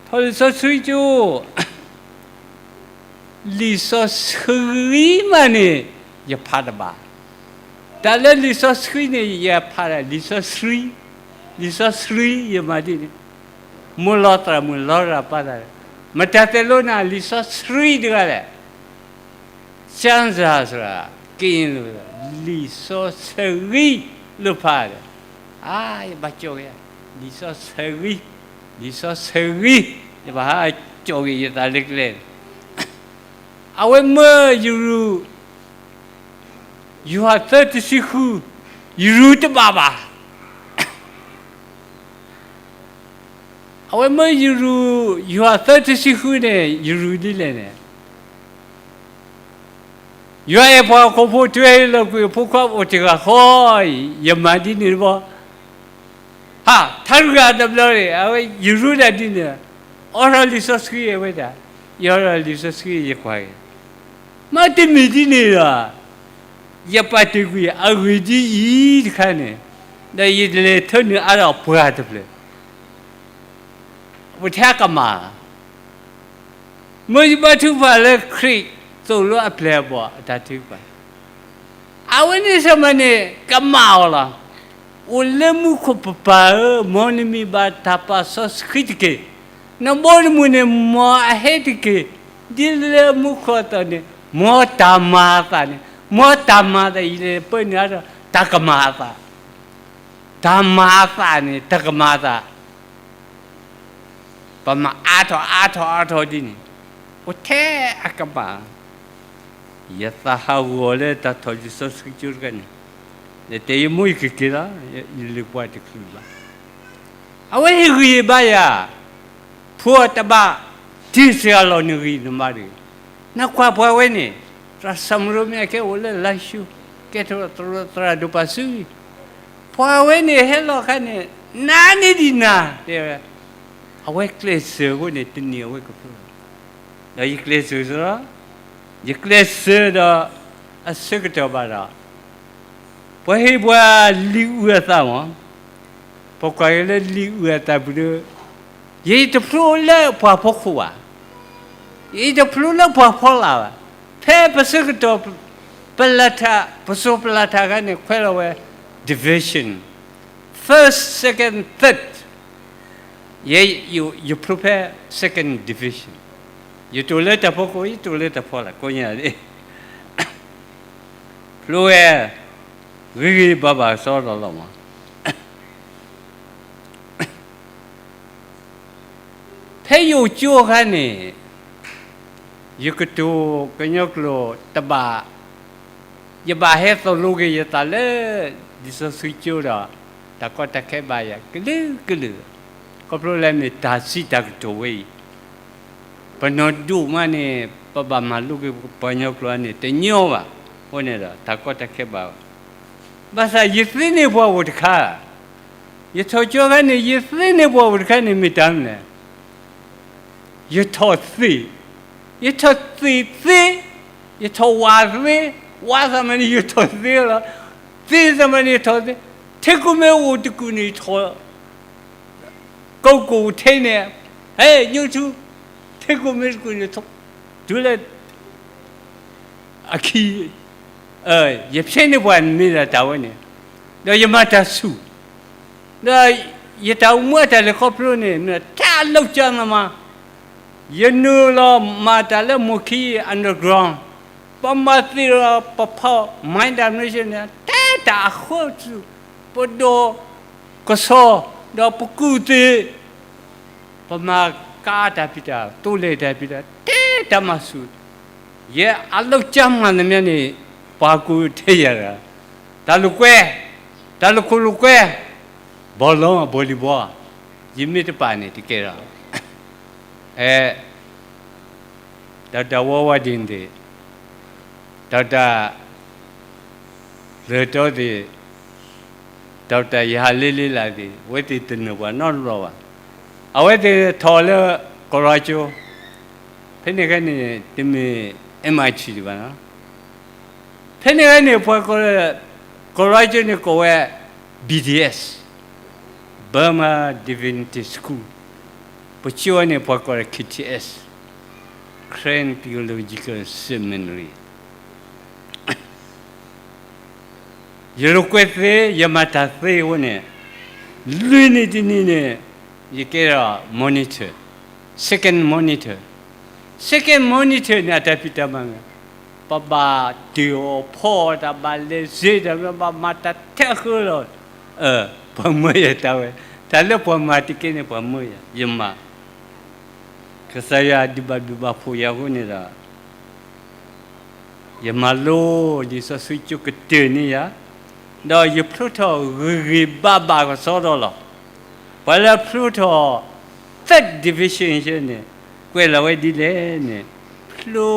ထီၣ်လံာ်စီဆှံကၠိ, လံာ်စီဆှံမးန့ၣ် ယဖးတဘၣ်, တၢ်လၢလံာ်စီဆှံန့ၣ် ယဖးဒၣ် လံာ်စီဆှံ, လံာ်စီဆှံ ယမၤဒ်န့ၣ်, မိၢ်လီၤသရၣ်မုၣ်လီၤရၣ်ပၢ်သရၣ်, မတၤတဲလိာ်နၤ လံာ်စီဆှံတဂၤလဲၣ် ကျမ်းစာဆိုတာ ကရင်လို လံာ်စီဆှံလိာ်ဖးဒီး, အါ ယဘၣ်ကၠီၣ်က့ၤ လံာ်စီဆှံ, လံာ်စီဆှံ, ယဘၣ်ဟးကၠီၣ်က့ၤယသးလၢကျဲန့ၣ်, အဝဲမၢယရူၤ, ယိၤဟၣ်သၢတဆံဃု, ယရူၤတဘၣ်ဘၣ် အဝဲမၢယရူၤ, ယိၤဟၣ်သၢတဆံဃုန့ၣ် ယရူၤဒ်လဲၣ်န့ၣ်, ယွၤအဲၣ်ပှၤဟီၣ်ခိၣ်ဖိ တုၤအဟ့ၣ်လီၤကွံာ်အဖိခွါအိၣ်တဂၤဃီအံၤ, ယမၤဒ်န့ၣ်တဘျီ, ဟး ထါရူၢ်ဂၤတဘျီန့ၣ် အဝဲယရူၤဒၣ်ဒ်န့ၣ်, အိးထီၣ်လံာ်စီဆှံအဝဲဒၣ်, ယအိးထီၣ်လံာ်စီဆှံယကွၢ်က့ၤ, မ့တမ့ၢ်ဒ်န့ၣ်ဒီး ယပာ်တ့ၢ်ကွံာ်အဂ့ၢ်ဒ်အံၤတခါန့ၣ်, ဒီးယလဲၤထၢနုာ်အါထီၣ်ပှၤတဖျၢၣ်, ပထဲကမၣ်, မ့ၢ်ယဘါထုကဖၣ်လၢခရံာ်သိၣ်လိအပျဲၢ်အဘီၣ်အတၢ်ထုကဖၣ်, အဝဲန့ၣ်ဆၢမးန့ၣ် ကမၣ်အီၤလီၤ. အိၣ်လၢမူခိၣ်ပပၢ်ဧၢ, မ်နမံၤဘၣ်တၢ်ပာ်စီဆှံတက့ၢ်. နဘီနမုၢ်န့ၣ် မ်အဟဲတက့ၢ်. ဒ်လၢမူခိၣ်အသိးန့ၣ် မ်တၢ်မၤအသးန့ၣ်, မ်တၢ်မၤအသး ယလဲၤပၢနုာ်အါထီၣ် တၢ်ကမၣ်အသး, တၢ်မၤအသးန့ၣ် တၢ်ကမၣ်အသး ပမၤအါထီၣ်အါထီၣ်အါထီၣ်ဒ်န့ၣ်, အိၣ်ထဲအကမၣ်, ယသးဟးဂီၤလၢတၢ်ထီၣ်လံာ်စီဆှံကၠိတခါန့ၣ်, ဒီးတဲယမိၢ်ယကက့ၤလီၤ, ယလုၢ်ပှၤတချုးဘၣ်. အဝဲဟ့ၣ်ဂံၢ်ဘါယၤ, ဖိအတဘၣ်, တ့စှၤလီၤနဂံၢ်နဘါတဂ့ၤ. နကွၢ်ပှၤဝဲန့ၣ်, သရၣ်စီၤမရိမ့ၢ်အကဲအိၣ်လၢလါၡိ, ကဲထီၣ်သရၣ်ဒိၣ်ပာ်စု, ပှၤဝဲန့ၣ်ဟဲလီၤအခါန့ၣ်, နၤန့ၣ်ဒံးနၤ, တဲဝဲ, အဝဲကျဲးစၢးအဃိန့ၣ် တနံၤအဝဲကဖျိလီၤ. ဒီးယကျဲးစၢးစ့ၢ်ကီး, ယကျဲးစၢးဒီး အဆၢကတီၢ်ဘၣ်ဒီး ပှၤဟ့ၣ်ပှၤလံာ်အုၣ်အသးမး, ပကွၢ်က့ၤလၢလံာ်အုၣ်အသးပူၤဒီး, ယတဖျိလၢပှၤဖီခိၣ်ဘၣ်, ယတဖျိလၢပှၤဖီလာ်ဘၣ်. ဖဲပဆၢကတီၢ် ပလၢထး, ပစိၤပလၢထးအခါန့ၣ် ခွဲးလီၤဝဲ division, first, second, third. ယဲ, ယဖျိဖဲ second division, ယတအိၣ်လၢတၢ်ဖီခိၣ်, ယတအိၣ်လၢတၢ်ဖီလာ်, ကိးညါလံ ဖျိဝဲ ဂ့ၤဂ့ၤဘၣ်ဘၣ်စီဒီးလီၤမး. ဖဲ ဖဲယအိၣ်ကၠိအခါန့ၣ် ယကတိၤကညီကျိာ်တဘၣ်, ယဘၣ်ဟဲသိၣ်လိက့ၤယသးလၢ လံာ်စီဆှံကၠိဒီး တၢ်ကီတၢ်ခဲဘၣ်ယၤကလုာ်ကလုာ်, ခီဖျိလၢမ့ၢ်တၢ်စံးတၢ်ကတိၤဝဲအံၤ ပနီၢ်ဒိၣ်မးန့ၣ် ပဘၣ်မၤလိက့ၤပှၤကညီကျိာ်န့ၣ် တညီဘၣ်, အဃိန့ၣ်ဒီး တၢ်ကီတၢ်ခဲဘၣ်ဝဲ, ဘၣ်ဆၣ်ယသ့န့ၢ်ပှၤအိၣ်တခါ, ယထီၣ်ကၠိအခါန့ၣ် ယသ့န့ၢ်ပှၤအိၣ်တခါန့ၣ် မ့ၢ်တၢ်မနုၤလဲၣ်, ယထီၣ်သ့ၣ်, ယထီၣ်သ့ၣ်သ့, ယထီၣ်ဝၣ်သ့, ဝၣ်သးမးန့ၣ် ယထီၣ်သ့လီၤ, သ့ၣ်သးမးန့ၣ် ယထီၣ်သ့, ထဲကိးမ့ၢ်အိၣ်တကူၣ်န့ၣ် ယထီၣ် ကိးကိးထဲန့ၣ်, ဟဲ ညိထူ, ထဲကိးမ့ၢ်တကူၣ်န့ၣ် ထီၣ်, တုၤလၢ အခံ, ယဖဲန့ၢ်ပှၤမ့ၢ်ဒၣ်တၢ်ဝဲန့ၣ်, ဒီးယမၤတၢ်ဆူၣ်, ဒီးယတၢ်အိၣ်မူအတၢ်လဲၤခီဖျိန့ၣ် မ့ၢ်တၢ်အလီၢ်ကၢမးမး, ယနုာ်လီၤမၤတၢ်လၢမိၢ်ခံ underground, ပမၤသ့ၣ်လီၤပဖီ mind damnation န့ၣ် တဲတၢ်အဃၢဆူၣ်, ပဒိးကစီၣ်, ဒီးပကူၣ်သ့ၣ် ပမၤကါတၢ်ဖံးတၢ်, သိလဲၣ်တၢ်ဖံးတၢ်, တဲတၢ်မၤဆူၣ်, ယအလီၢ်ကၢမးသမျၢ်န့ၣ် ပှၤကူၣ်ထဲယၤတဂၤ, တၢ်လိာ်ကွဲ, တၢ်လိာ်ခိၣ်လိာ်ကွဲ, ဘီလီၤ volleyball, ယမ့ၢ်တပာ်န့ၣ်တကဲလီၤ, အဲ ဒီးတၢ်ဝီဝါဒ့ၣ်သ့ၣ်, ဒီးတၢ် ရၢၢ်တီသ့ၣ်, ဒီးတၢ်ယဟးလ့လ့လၢ်သ့ၣ်, အဝဲသ့ၣ်တနၢၤပှၤနီတဘျီဘၣ်. အဝဲသ့ၣ်ထီၣ်လၢကီၢ်ရၢကၠိ, ဖဲန့ၣ်ခဲန့ၣ် တမ့ၢ် MIT ဒံးဘၣ်နီၤ. ဖဲန့ၣ်ခဲန့ၣ် ပှၤကိးလၢ ကီၢ်ရၢကၠိန့ၣ်ကိးဝဲ BDS, Burma Divinity School, ပကၠိန့ၣ် ပှၤကိးလၢ KTS, Karen Theological Seminary. ယလိာ်ကွဲသ့, ယမၤတၢ်သ့အဃိန့ၣ်, လွံၢ်နံၣ်တနံၣ်န့ၣ် ယကဲဒီး monitor, second monitor, second monitor န့ၣ် အတၢ်ဖံးတၢ်မၤန့ၣ် ပဘၣ်တ့ၢ်အီၣ်ဖီအီၣ်တၢ်, ဘၣ်လဲၤစ့တၢ်, ဘၣ်မၤတၢ်ထဲဃၢလီၤ. ပှၤမၢယၤတၢ်ဝဲ, တၢ်လၢပှၤမၤတကဲန့ၣ် ပှၤမၢယၤ, ယမၤ ကစၢ်ယွၤဒုးဘၣ်ဘျုးဘၣ်ဖှိၣ်ယၤအဃိန့ၣ်ဒီး ယမၤလိလံာ်စီဆှံကၠိကတၢၢ်န့ၢ်ယၤ, ဒီးယဖျိထီၣ်ဂ့ၤဂ့ၤဘၣ်ဘၣ်ကစီဒီလီၤ. ပှၤလၢဖျိထီၣ် third division န့ၣ် ကွဲးလီၤဝဲဒ်လဲၣ်န့ၣ်, ဖျိ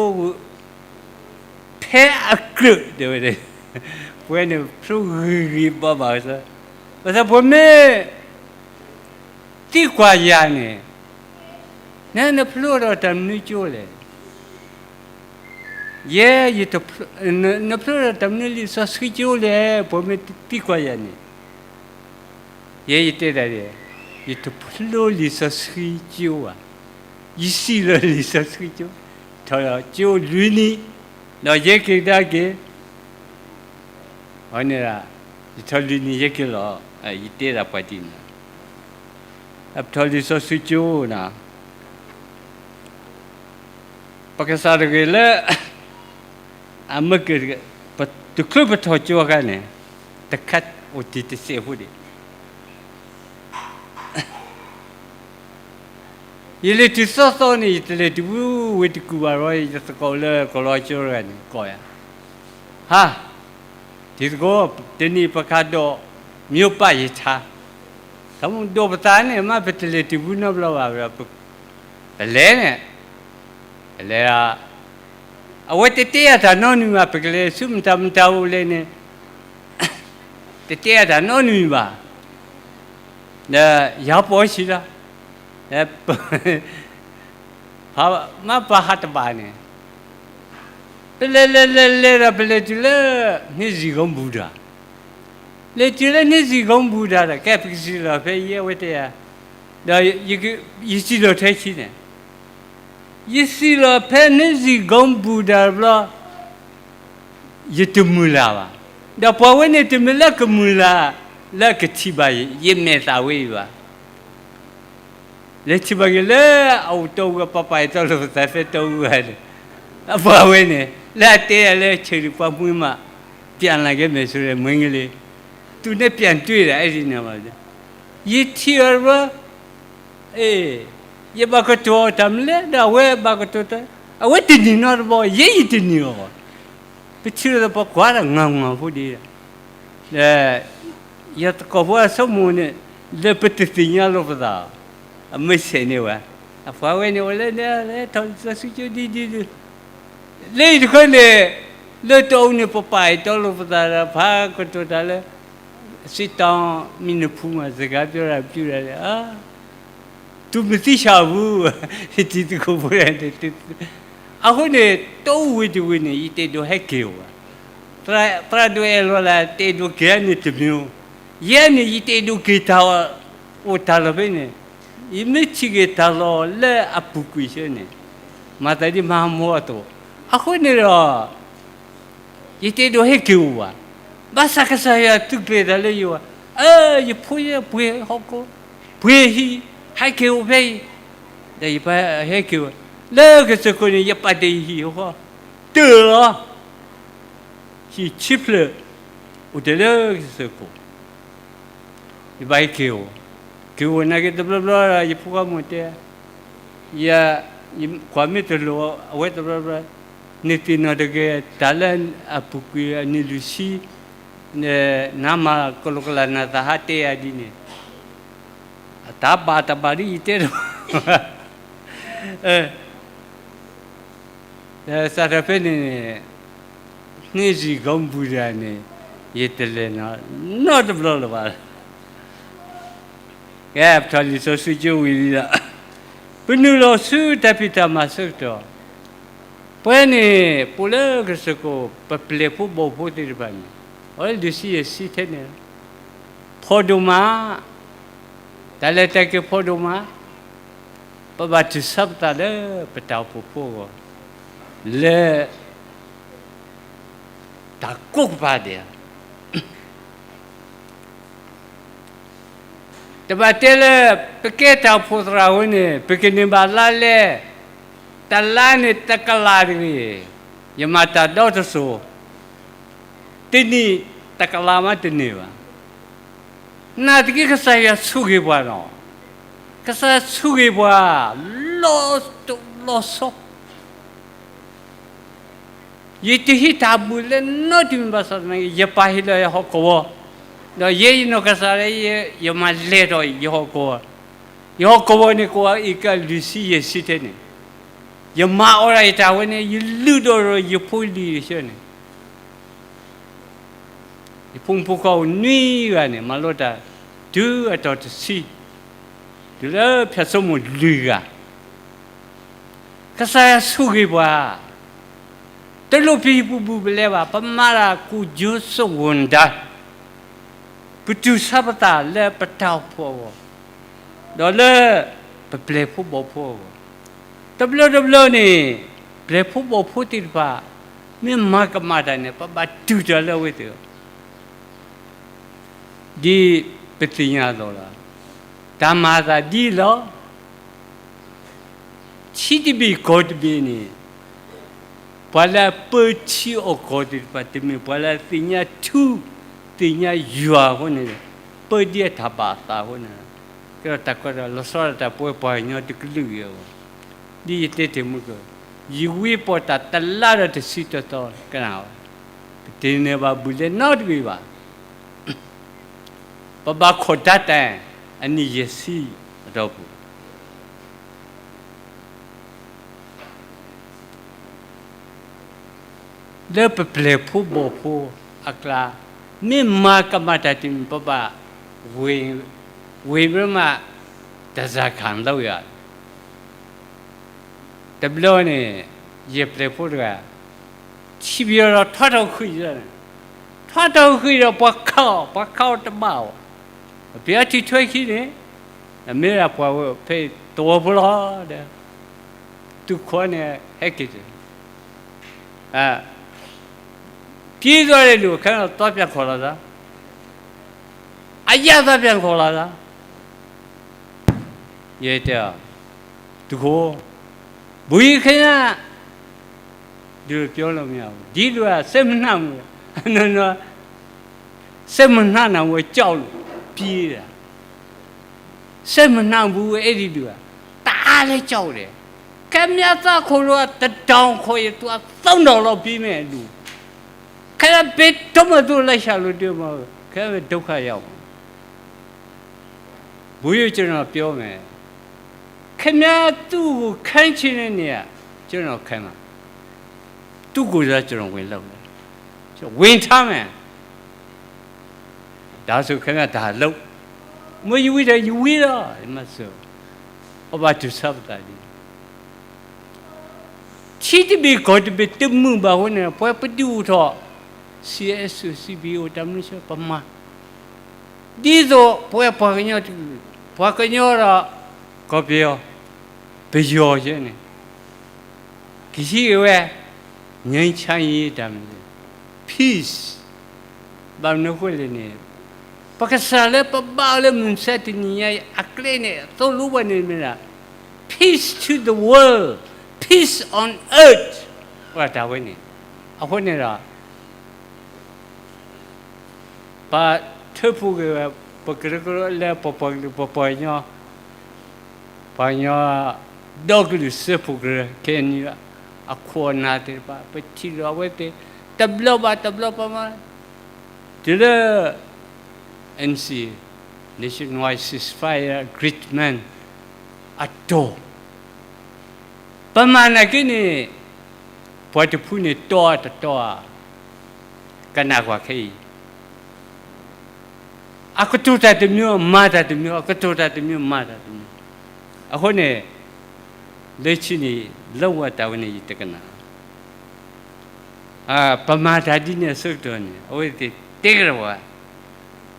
ဖဲအကြၢးတဲဝဲ, ပဝဲန့ၣ်ဖျိဂ့ၤဂ့ၤဘၣ်ဘၣ်ကစီ, ဘၣ်ဆၣ်ပှၤမ့ၢ် သံကွၢ်ယၤန့ၣ်, န နဖျိထီၣ်တၢ်မနုၤကၠိလဲၣ်, ယဲ နဖျိထီၣ်တၢ်မနုၤလံာ်စီဆှံကၠိလဲၣ်, ပှၤမ့ၢ်သံကွၢ်ယၤန့ၣ်, ယဲယတဲတၢ်ဒ်, ယတဖျိလံာ်စီဆှံကၠိဘၣ်, ယစံၣ်လီၤလံာ်စီဆှံကၠိ, ထီၣ်ကၠိလွံၢ်နံၣ်, ဒီးယဲက့ၤကဒါက့ၤ အန့ၣ်, ယထီၣ်လွံၢ်နံၣ်ယဲက့ၤလီၤ, ယတဲဒၣ်ပှၤဒ်န့ၣ်, အပထီၣ်လံာ်စီဆှံကၠိန့ၣ်, ပကစၢ်တဂ့ၤလၢ အမ့ၢ်က, တချုးပထီၣ်ကၠိအခါန့ၣ်, တခါအိၣ်တံၢ်တစဲးဖိဒံး ယလဲၤတုၤသီသီန့ၣ် ယတလဲၤတုၤဝံၤတကူၣ်ဘၣ်ဒီး ယသကိးလၢကီၢ်လီၤကၠိတဂၤန့ၣ် ကိးယၤ, ဟါ, တံၤသကိး, တနံၤပကဟးဒိး မိၢ်ပၢ်ယထါ, တၢ်မ့ၢ်ဒိးပသးန့ၣ် မ့ၢ်ပတလဲၤတုၤဝံၤနီတဘျီဘၣ်ဒီး ပလဲၤန့ၣ်, ပလဲၤ, အဝဲတတဲယၤတၢ်နီတမံၤဘၣ်, ပကလဲၤဆူမတၤမတၤအိၣ်လဲၣ်န့ၣ် တတဲယၤတၢ်နီတမံၤဘၣ်, ဒီးယၤပိာ်ဆံးလီၤ, မ့ၢ်ပဟးတဘၣ်န့ၣ်, ပလဲၤလဲၤလဲၤလဲၤဒီး ပလဲၤတုၤလၢ နှင်းဆီကုန်းဘူတာ, လဲၤတုၤလၢ နှင်းဆီကုန်းဘူတာဒီး ကဲပကစံၣ်လီၤဖဲယဲအဝဲတဲယၤ, ဒီးယစံၣ်လီၤထဲခံန့ၣ်, ယစံၣ်လီၤဖဲ နှင်းဆီကုန်းဘူတာ တဘျီ ယတမုၢ်လၢ်ဘၣ်, ဒီးပှၤဝဲန့ၣ်တမ့ၢ်လၢကမုၢ်လၢ် လၢကထံၣ်ဘၣ်ယမဲာ်သၣ်ဝဲအံၤဘၣ်, လဲၤထံၣ်ဘၣ်က့ၤလၢအအိၣ်တီအူအပၤပၤအံၤ တီလိာ်ပသးဖဲတီအူဧါန့ၣ်, ပှၤဝဲန့ၣ် လၢအတဲယၤလၢ ဆၢဒံးပှၤမှံမး ပြန်လာခဲ့မယ်ဆိုတဲ့ မိန်းကလေး, သူနဲ့ပြန်တွေ့တာ အဲဒီနေ့မှာ, ယထံၣ်အီၤတဘျီ, အ့ၣ် ယဘၣ်ကတိၤတၢ်မနုၤလဲၣ်, ဒီးအဝဲဘၣ်ကတိၤတၢ်, အဝဲတန့ၢ်နီတဘျီ, ယဲယတန့ၢ်အီၤဘၣ်. ပထံၣ်လိာ်သးပှၤကွၢ်တၢ် ငါငါဖိဒ်, ဒီး ယသကိးဖိအဆိကမိၣ်န့ၣ်, လၢပတသ့ၣ်ညါလိာ်ပသး, အမ့ၢ်ဆဲးန့ၢ်ဝဲ, အပှၤဝဲန့ၣ်အိၣ်လၢန့ၣ် လၢထီၣ်လံာ်စီဆှံကၠိဒ်ဒ်ဒ်, လၢအံၤတခီန့ၣ်, လၢတအိၣ်န့ၣ် ပပာ်အံၤတီလိာ်ပသးဒီး ပှၤကတိၤတၢ်လၢ စစ်တောင်း မင်းဖူးမှာ စကားပြောတာ ပြုတာလဲၣ်, သူမသိချင်ဘူး, တံၤသကိးဖိန့ၣ်, အဃိန့ၣ် တအိၣ်ဝဲတဝဲန့ၣ် ယတအဲၣ်ဒိးဟဲက့ၤအိၣ်ဘၣ်. သရၣ်ဒိၣ်အဲၣ်လီၤလၢ တအဲၣ်ဒိးက့ၤန့ၣ်တမံၤ, ယဲန့ၣ် ယတအဲၣ်ဒိးက့ၤတၢ်အိၣ်တၢ်လီၢ်ဖဲန့ၣ်, ယမ့ၢ်ထံၣ်က့ၤတၢ်လီၢ်လၢအပူၤကွံာ်ဆၢန့ၣ်, မၤသးဒ်မၤမူအသိး, အဃိန့ၣ်ဒီး ယတအဲၣ်ဒိးဟဲက့ၤအိၣ်ဘၣ်. ဘၣ်ဆၣ်ကစၢ်ယွၤသုးကျဲၤတၢ်လၢယဂီၢ်, အၢ ယဖိယဲၢ်ပှ့ၤဟီၣ်ခိၣ်, ပှ့ၤဟံၣ်, ဟဲက့ၤအိၣ်ဖဲအံၤ, ဒီးယပၢ်ဟဲက့ၤအိၣ်, လၢကစၢၢ်ခိၣ်န့ၣ် ယပာ်တ့ၢ်ယဟံၣ်ဟီၣ်ခိၣ်, တၢၢ်လီၤ, ဟံၣ်ဆံဖျၢၣ်, အိၣ်တ့ၢ်လၢကစၢၢ်ခိၣ် ယဘၣ်ဟဲက့ၤအိၣ်, က့ၤအိၣ်နာ်က့တဘျီဘျီဒီး ယဖိခွါမိၢ်တဲ, ယ, ကွၢ်မ့ၢ်တလိၣ်အဝဲတဘျီဘျီ, နသ့ၣ်နီၣ်တဂ့ၤ တၢ်လၢအပူၤကွံာ်အနံၣ်လွံၢ်ဆံ, နမၤကလိာ်ကလၢ်နသးဟးတဲယၤဒ်န့ၣ်, အတၢ်ဘၣ်တဘၣ်ဒ်ယတဲတဘၣ် ဒီးစးထီၣ်ဖဲန့ၣ်န့ၣ်, န့ၢ်စံၣ်ကိးမုၢ်တဂၤန့ၣ်, ယတလဲၤနီတဘျီလၢၤဘၣ်. ကဲ ပထီၣ်လံာ်စီဆှံကၠိဝံၤလံဒီး, ပနုာ်လီၤဆူတၢ်ဖံးတၢ်မၤဆၢကတီၢ်, ပဝဲန့ၣ် ပအိၣ်လၢကစၢၢ်ခိၣ် ပပျဲၢ်ဖိဘီၣ်ဖိသ့ၣ်တဖၣ်န့ၣ်, အဝဲလွံၢ်ဆံယဲၢ်ဆံထဲန့ၣ်, ဖီဒိၣ်မး, တၢ်လဲၤတၢ်က့ၤဖီဒိၣ်မး, ပဘၣ်တူၢ်ဆါပသးလၢပတၢ်အိၣ်ဖှိၣ်ဖိအဂီၢ်, လၢတၢ်ကိးကပၤဒဲး, တဘၣ်တဲလၢ ပကဲတၢ်အိၣ်ဖှိၣ်သရၣ်ဝဲန့ၣ် ပကန့ၢ်ဘၣ်လါလဲ, တလါန့ၣ်တကလးတဂ့ၤ, ယမၤတၢ်ဒီတစိၤ, တနံၣ်တကလးမးတန့ၢ်ဘၣ်. နာ်သက့ကစၢ်ယွၤဆိၣ်ဂ့ၤပှၤလီၤ. ကစၢ်ယွၤဆိၣ်ဂ့ၤပှၤ လီၤတိၢ်လီၤဆီ, ယတဟ့ၣ်တၢ်ဘူၣ်လၢနီတမံၤဘၣ်ဆၣ်သနာ်က့ ယပၢ်ဟ့ၣ်လီၤယဟီၣ်ကဝီၤ, ဒီးယဲယနီၢ်ကစၢ်လၢ ယမၤလဲၤထီၣ်ယဟီၣ်ကဝီၤ, ယဟီၣ်ကဝီၤန့ၣ် ကဝီၤအ့ကၢလွံၢ်ဆံယဲၢ်ဆံထဲန့ၣ်, ယမၤအီၣ်ဒၣ်ယတၢ်ဝဲန့ၣ် ယလုၢ်ဒိၣ်ဒီးယဖိလံၤအဆၢန့ၣ် ယဖိမုၣ်ဖိခွါအိၣ်နွံဂၤန့ၣ် မၤလိတၢ်တုၤအတီၢ်တဆံ, တုၤလၢဖၠၣ်စိမိၣ်လွံၢ်ဂၤ, ကစၢ်ယွၤဆိၣ်ဂ့ၤပှၤ, တလိၣ်ပဟံၣ်ပဘူၣ်ပလဲဘၣ်, ပမၤတၢ်ကိၣ်ကၠိစိဝိၣ်ဒါ, ပတူၢ်ဆါပသးလၢပတၢ်အိၣ်ဖှိၣ်အဂီၢ်, ဒီးလၢပပျဲၢ်ဖိဘီၣ်ဖိအဂီၢ်, တဘျီတဘျီန့ၣ် ပျဲၢ်ဖိဘီၣ်ဖိသ့ၣ်တဖၣ် မ့ၢ်မၤကမၣ်တၢ်န့ၣ် ပဘၣ်တူၢ်တၢ်လၢအဝဲသ့ၣ်အဂီၢ် ဒ်ပသ့ၣ်ညါအသိးလီၤ. တၢ်မၤအသးဒ်လီၤ. ထံတဘ့ၣ်ကီၢ်တဘ့ၣ်န့ၣ်, ပှၤလၢအပၢထံအီၣ်ကီၢ်သ့ၣ်တဖၣ် တမ့ၢ်ပှၤလၢအသ့ၣ်ညါထူ, သ့ၣ်ညါယွၤအဃိန့ၣ်, ပၢဒ်အတၢ်ဘၣ်အသးအဃိန့ၣ်, ကဲထီၣ်တၢ်ကီတၢ်ခဲ လီၤဆီဒၣ်တၢ်ပဝဲပှၤကညီတကလုာ်အံၤအဂီၢ်, ဒ်ယတဲတ့ၢ်မုၢ်ကၢၢ်, ယဝံပီၢ်တၢ်တလါဒီးတဆံတီၤတီၤကနၣ်ဝဲ, ပတန့ၢ်ဘၣ်ဘူၣ်လဲနီတဘ့ၣ်ဘၣ်. ပဘၣ်ခိးတၢ်တဲ အနံၣ်ယဲၢ်ဆံအတီၢ်ပူၤ လၢပပျဲၢ်ဖိဘီၣ်ဖိအကျါ, မ့ၢ်မၤကမၣ်တၢ်တမံၤ ပဘၣ်ဝ့ၤ, ဝ့ၤဘြမး တၢ်စၢ်ခၣ်လီၤယၤ တဘျီန့ၣ် ယပျဲၢ်ဖိတဂၤ ထံၣ်ပယီၤဒီးထီထီၣ်ဃံး, ထီထီၣ်ဃံးဒီးပှၤခးအီၤ, ပှၤခးအီၤတဘၣ်အီၤ, ပယီၤထံၣ်ထွဲခံန့ၣ်, အမ့ၢ်ဒၣ်ပှၤဝဲဖဲသဝီဖိလီၤဒီး, သုးခိၣ်န့ၣ်ဟဲက့ၤတ့ၢ် အ, က့ၤသီးလဲၤလူၤခဲန့ၣ် သီပၠၣ်ခိၣ်လီၤသး, အယၣ်သီပၠၣ်ခိၣ်လီၤသး, ယတဲအီၤ, သုးခိၣ်, ဘုန်းကြီးခင်ဗျာ, ဒီလိုပြောလို့မရဘူး, ဒီလိုက စိတ်မနှံ့ဘူး, စိတ်မနှံ့ဘူး, ကြောက်လို့ပြေးတာ, စိတ်မနှံ့ဘူး အဲ့ဒီလိုက, တအား အါလဲၣ်ကၠီၣ်ဒဲး, ခဲမၠါသးခိၣ်လိာ်အတတီၤခီၣ်အံၤ သူအသီၣ်နီၣ်လီၤပံၤမ့ၢ်အဒူၣ်, ခဲလၢာ်ဘ့ၣ်ဒိၣ်မးသူလၢဆၣ်လိၤဒုးမး, ခဲဝဲဒုက္ခရောက်မး, ဘုရားကျွန်တော်ပြောမယ်, ခင်ဗျားသူ့ကိုခန်းချင်တဲ့နေရာ ကျွန်တော်ခန်းမှာ သူ့ကိုယ်စားကျွန်တော်ဝင်လုပ်မယ်, ကျွန်တော်ဝင်ထားမယ်, ဒါဆိုခင်ဗျားဒါလုပ်, မယဝံၤဒီးယဝံၤလီၤ, မဆိုး, အဘၣ်တုၤဆၢပသးဒ် ထံတဘ့ၣ်ကီၢ်တဘ့ၣ်တမုာ်ဘၣ်အဃိန့ၣ် ပဝဲပဒုးအိၣ်ထီၣ် CSO CBO တၢ်မနုၤဆၢပမၤ, ဒ်သိးပဝဲပှၤကညီတကလုာ်, ပှၤကညီဒီး ကီၢ်ပယီၤ, ပယီၤယဲန့ၣ် ကဟံးက့ၤဝဲ ငြိမ်းချမ်းရေး တၢ်မနုၤ peace, ဘၣ်မနုၤအဃိလဲၣ်န့ၣ် ပကစၢ်လၢပဘါအီၤလၢမုၢ်မဆါတနံၤညါအံၤ အကျဲန့ၣ် သိၣ်လိပှၤန့ၣ်မ့ၢ်ဒၣ် peace to the world, peace on earth ပှၤတၢ်ဝဲန့ၣ်, အဃိန့ၣ်ဒီး ပထုးဖှိၣ်က့ၤဝဲ ပကရၢကရိလၢပပှၤကလုာ် ပပှၤကညီ, ပှၤကညီ ဒီကလုာ်စၢဖှိၣ်ကရၢ ခဲအံၤ အခိၣ်အနၢ်သ့ၣ်တဖၣ် ပထံၣ်လိာ်အဝဲသ့ၣ် တဘျီဘၣ်တဘျီပမၤ တုၤလၢ NCA, Nationwide Ceasefire Agreement အတီၢ် ပမၤနာ်က့န့ၣ် ပှၤတဖုန့ၣ်တီတတီဧါ, ကနၣ်ကွၢ်ခဲအံၤ အကတိၤတၢ်တမံၤ မၤတၢ်တမံၤ, အကတိၤတၢ်တမံၤ မၤတၢ်တမံၤ, အဃိန့ၣ် လၢခံန့ၣ် လၢဝဲတၢ်ဝဲန့ၣ် ယတကနၣ် ပမၤတၢ်ဒ်န့ၣ်အဆၢကတီၢ်န့ၣ် အဝဲသ့ၣ်တဲကဒီးဝဲ,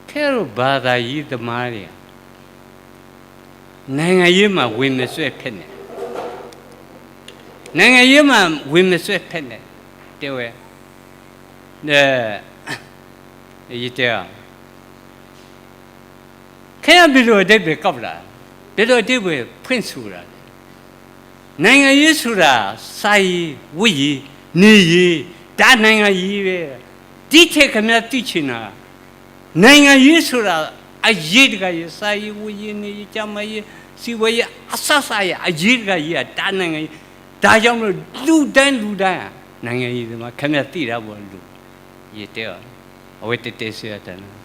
ခဲအံၤ ဘာသာရေးသမားတွေက နိုင်ငံရေးမှာ ဝင်မစွက်ဖက်နဲ့, နိုင်ငံရေးမှာ ဝင်မစွက်ဖက်နဲ့ တဲဝဲ, ယတဲအီၤ ခင်ဗျား ဘယ်လိုအဓိပ္ပာယ်ကောက်တာလဲ, ဘယ်လိုအဓိပ္ပာယ်ဖွင့်ဆိုတာလဲ, နိုင်ငံရေးဆိုတာ စားရေး ဝတ်ရေး နေရေး ဒါနိုင်ငံရေးပဲ, ဒီထဲခင်ဗျားသိချင်တာ နိုင်ငံရေးဆိုတာ အရေးတကယ်ကြီး စားရေး ဝတ်ရေး နေရေး ကျန်းမာရေး စီးပွားရေး အစစအရာ အရေးတကယ်ကြီး ဒါနိုင်ငံရေး, ဒါကြောင့်မလို့ လူတိုင်း လူတိုင်း နိုင်ငံရေးသမား ခင်ဗျားသိတာပေါ့လို့ ယတဲအီၤ, အဝဲတဲတဲစ့ၢ်တၢ်န့ၣ်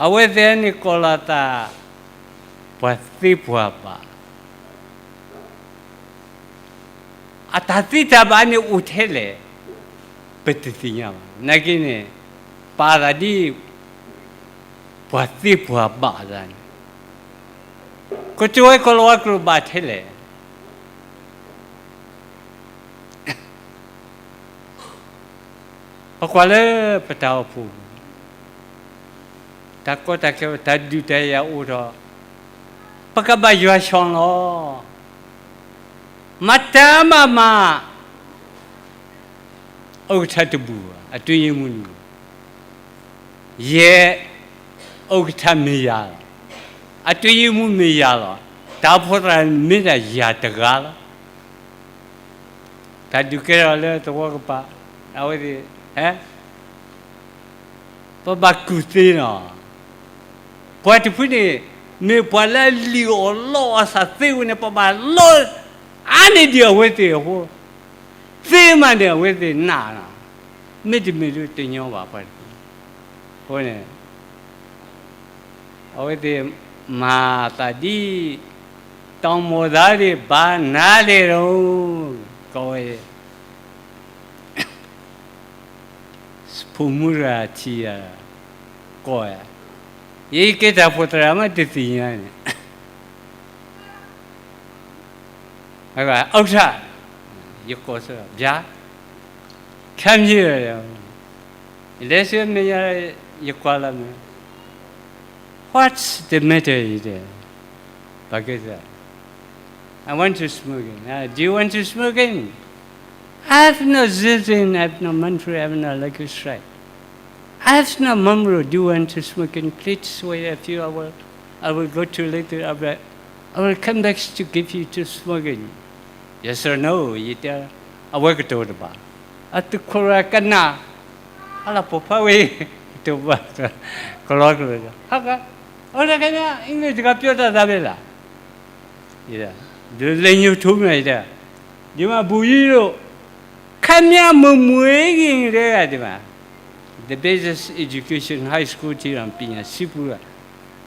အဝဲသ့ၣ်န့ၣ်ကိးလီၤသး ပှၤသ့ပှၤဘၣ်, အတၢ်သ့တၢ်ဘၣ်န့ၣ်အိၣ်ထဲလဲၣ်, ပတသ့ၣ်ညါဘၣ်. နာ်က့န့ၣ် ပာ်သးဒ် ပှၤသ့ပှၤဘၣ်အသးန့ၣ်, ကတိၤဝဲကိးလီၤဝဲကျိာ်ဘၣ်ထဲလဲၣ် ပကွၢ်လၢပတၢ်အိၣ်ဖှိၣ် တၢ်ကီတၢ်ခဲ တၢ်ဒုးတၢ်ယၤအိၣ်ထီၣ်, ပကဘၣ်ယွၤဆီၣ်လီၤ. မတၤမၤမၤ ဥက္ကဋ္ဌတဘူၣ်ဘၣ်, အတွင်းရေးမှူးတဘူၣ်, ယဲ ဥက္ကဋ္ဌမ့ၢ်ယၤလီၤ, အတွင်းရေးမှူးမ့ၢ်ယၤလီၤ, တၢ်အိၣ်ဖှိၣ်သရၣ်မ့ၢ်ဒၣ်ယၤတဂၤလီၤ. တၢ်ဒုးကဲထီၣ်လၢသဝီကပၤ, အဝဲသ့ၣ် ဟဲ ပဘၣ်ကူၣ်သ့နီၤ. ပှၤတဖုန့ၣ် မ့ၢ်ပှၤလၢအလံၣ်အီၣ်လီအီၣ်အသးသ့ဝဲန့ၣ် ပဘၣ်လီအါန့ၢ်ဒံးအဝဲသ့ၣ်အဃိ, သ့မးန့ၣ် အဝဲသ့ၣ်နာ်နီၤ, မ့တမ့ၢ်ဒုးတညီဘၣ်ပှၤတဖု, အဃိန့ၣ် အဝဲသ့ၣ်မၤသးဒ် တောင်ပေါ်သားတွေ ဘာနားလဲတော့ ကိးဝဲ ဖိမုၣ်တဂၤထံၣ်ယၤ, ကိးဝဲ, ယကဲတၢ်အိၣ်ဖှိၣ်သရၣ်မးတသ့ၣ်ညါန့ၣ်, အကစၢ်, ယကိးစၢ်, ဘျါ, ခါမ့ၢ်, လဲၤဆူမဲာ်ညါ, ယကွၢ်လီၤမ့ၢ် What's the matter ယတဲ, ပကစၢ်, I want to smoke in. Uh, do you want to smoke in? I have no zizin, I have no mantra, I have no lucky strike. I have no mamro. Do you want to smoke in? Please wait a few hours. I will go to later. I will, I will come back to give you to smoke in. Yes or no? ယတဲ, အဝဲကတိၤတဘၣ်. အသုးခိၣ်ရၢကနၣ်, အလၢပိာ်ဖးဝဲ, ကတိၤဘၣ်, ကလီကလီ, ဟါက, အိၣ်လၢခဲမး English တဂၤပြောတတ်တာပဲလား. ဒီးလဲၤညိၣ်ထူမ့ၢ်တဲ, ဒ်မးဘူၣ်ယံၤလိာ်, ခါမ့ၢ်မုာ်မုာ်အံၤဂ့ၤဂ့ၤဒဲဂၤဒ်မး, the basic education high school ထံၣ်ဒီး ပညာဆံပူလၢ,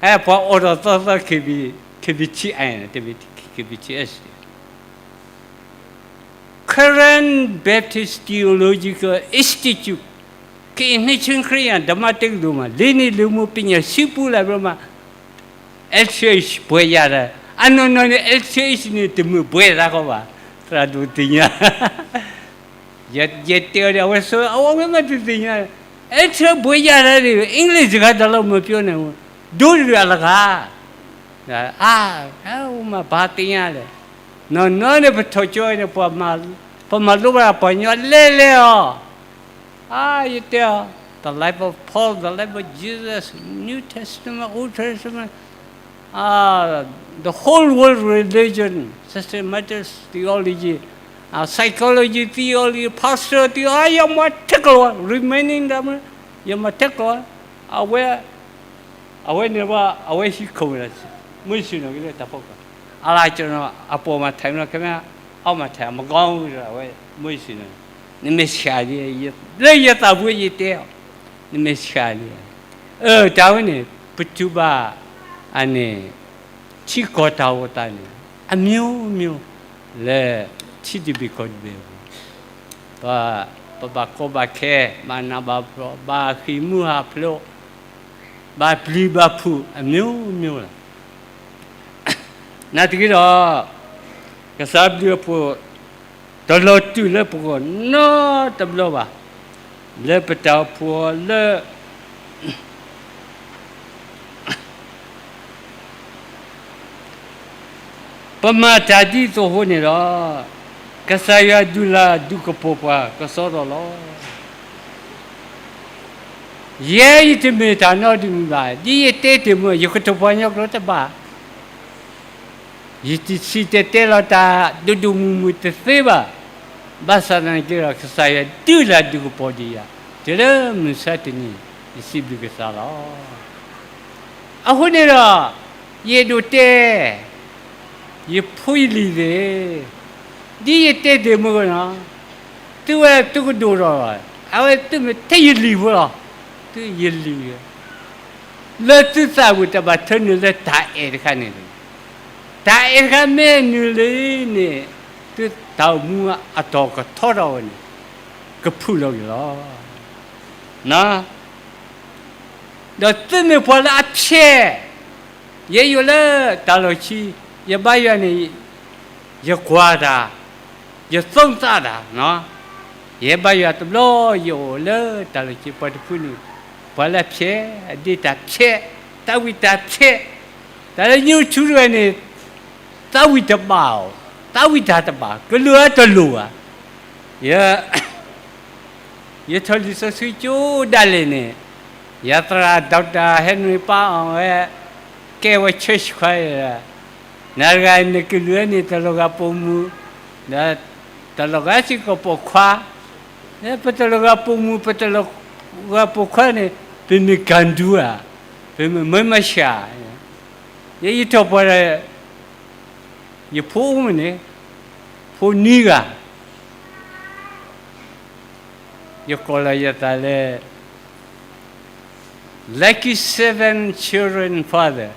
အဲ ပှၤအိၣ်ဒီးသီသီ K B T I န့ၣ် K B T S န့ၣ် Karen Baptist Theological Institute, ကရင်နှစ်ခြင်းခရစ်ယာန် ဓမ္မတက္ကသိုလ် မး လံာ်နံၣ်လံာ်မူ ပညာဆံပူလၢဘျီမး, L T H ဘွဲ့ရတၢ်, အနီၢ်နီၢ်န့ၣ် L T H န့ၣ် တမ့ၢ်ဘွဲ့တၢ်ကီဘၣ်, သရၣ်ဒိၣ်သ့ၣ်ညါ ယတဲအီၤဒီး အဝဲဆိ အဝဲမ့ၢ်တသ့ၣ်ညါ, L T H ဘွဲ့ရတၢ်န့ၣ် English စကား တလီၤမၢ်ပျီန့ၣ်, ဒိတရံးအလဂၤ, အါ, မ့ၢ်ဘၣ်သ့ၣ်ညါလဲၣ်, နီၢ်နီၢ်န့ၣ် ပထီၣ်ကၠီအံၤန့ၣ် ပှၤမၤလိဘၣ်ပှၤကညီလဲၤလဲၤအီၤ, အါ ယတဲအီၤ, the life of Paul, the life of Jesus, New Testament, Old Testament, the whole world religion, systematic theology, psychology, theology, pastoral theology, ယမၤထဲကျိၤ, remaining ဒၣ်မ့ၢ်, ယမၤထဲကျိၤ, အဝဲ, အဝဲန့ၣ်ဘၣ် အဝဲဟံးခိၣ်ဝဲဒၣ်, မုၢ်ဆ့ၣ်နီၤက့ၤလၢတၢ်ဖီခိၣ်, အလၢကၠီနီၤ အပိာ်မၤထဲမး ခဲမး, အီၣ်မၤထဲ မကီဝံၤဒီး အဝဲ မုၢ်ဆ့ၣ်နီၤ, နမ့ၢ်ဆှးဒ်, လၢယသးပူၤယတဲအီၤ, နမ့ၢ်ဆှးဒ်, အၢ တၢ်ဝဲန့ၣ် ပတူၢ်ဘၣ်, အန့ၣ် ထံကီၢ်တၢ်အိၣ်သးန့ၣ် အမျိုးမျိုး, လၢထံတဘ့ၣ်ကီၢ်တဘ့ၣ်အပူၤ, ပဘၣ်ကီဘၣ်ခဲ, ဘၣ်နးဘၣ်ဖှီၣ်, ဘၣ်ဃံးမူဟးဖျိး, ဘၣ်ပျံၤဘၣ်ဖုး အမျိုးမျိုးလီၤ. နာ်သက့ဒီး, ကစၢ်ဘျုးအဖှိၣ် တလီၤတူာ်လၢပဂီၢ်နီတဘျီဘၣ်, လၢပတၢ်အိၣ်ဖှိၣ်အီၤလၢ ပမၤတၢ်ဒ်သိးအဃိန့ၣ်ဒီး, ကစၢ်ယွၤဒုးလၢ်ဒုးကပီၤပှၤကစီဒီလီၤ. ယဲယတမ့ၢ်တၢ်နီတမံၤဘၣ်, ဒ်ယတဲတ့ၢ်မုၢ် ယကတိၤပှၤကညီကျိာ်တဘၣ် ယတစံၣ်တဲၤတဲလီၤတၢ်ဒိၣ်ဒိၣ်မုၢ်မုၢ်တသ့ဘၣ်. ဘၣ်ဆၣ်သနာ်က့ဒီး ကစၢ်ယွၤဒုးလၢ်ဒုးကပီၤဒံးယၤ, တုၤလၢမုၢ်ဆါတနံၤ ယစံးဘျုးကစၢ်လီၤ. အဃိန့ၣ်ဒီး, ယအဲၣ်ဒိးတဲ, ယဖိယလံၤသ့ၣ်, ဒ်ယတဲတ့ၢ်မုၢ်ကနီၤ, သုဝဲသုကဒိၣ်ထီၣ်, အဝဲသုမ့ၢ်ထဲယလံၤဖိလီၤ, သုယလံၤ လၢသုသးဝံၣ်တၢ်ဘၣ်ထၢနုာ်လၢတၢ်အဲၣ်တခါန့ၣ်, တၢ်အဲၣ်တခါမ့ၢ်နုာ်လံန့ၣ်, သုတၢ်အိၣ်မူအတီၢ်ကထီထီၣ်ဝဲန့ၣ်, ကဖုၣ်လီၤက့ၤလီၤ. ဒီးသုမ့ၢ်ပှၤလၢအဖျဲး, ယဲယိာ်လၢတၢ်လီၢ်ခံ, ယဘါယွၤန့ၣ် ယကွၢ်တၢ်, ယသိသးတၢ်, ယဲဘါယွၤတဘျီ ယအိၣ်လၢတၢ်လီၢ်ခံ ပှၤတဖုန့ၣ်, ပှၤလၢအဖျဲး, အဒ့တၢ်ဖျဲး, သးဝံၣ်တၢ်ဖျဲး, တၢ်လၢညိၣ်ထူတဂၤန့ၣ်, သးဝံၣ်တဘၣ်အီၤ, သးဝံၣ်တၢ်တဘၣ်, ကလုၢ်အတလိၣ်ဘၣ်. ယ ယထီၣ်လံာ်စီဆှံကၠိဒၣ်လဲာ်န့ၣ်, ယသရၣ် Doctor Henry ပၢ်အီၤဝဲ, ကဲဝဲ church choir, နၤတဂၤနကလုၢ်န့ၣ် တလီၤဂာ်ပိာ်မုၣ်, ဒီးတလီၤဂာ်စ့ၢ်ကီးပိာ်ခွါ, ပတလီၤဂာ်ပိာ်မုၣ် ပတလီၤဂာ်ပိာ်ခွါန့ၣ် ပမ့ၢ်ကၣ်ဒူဧါ, ပမ့ၢ်မၢမၤရှး, ယဲယထီၣ်ပှၤဒီး ယဖိအိၣ်မးန့ၣ်, ဖိနွံဂၤ, ယကိးလီၤယသးလၢ Lucky seven children father,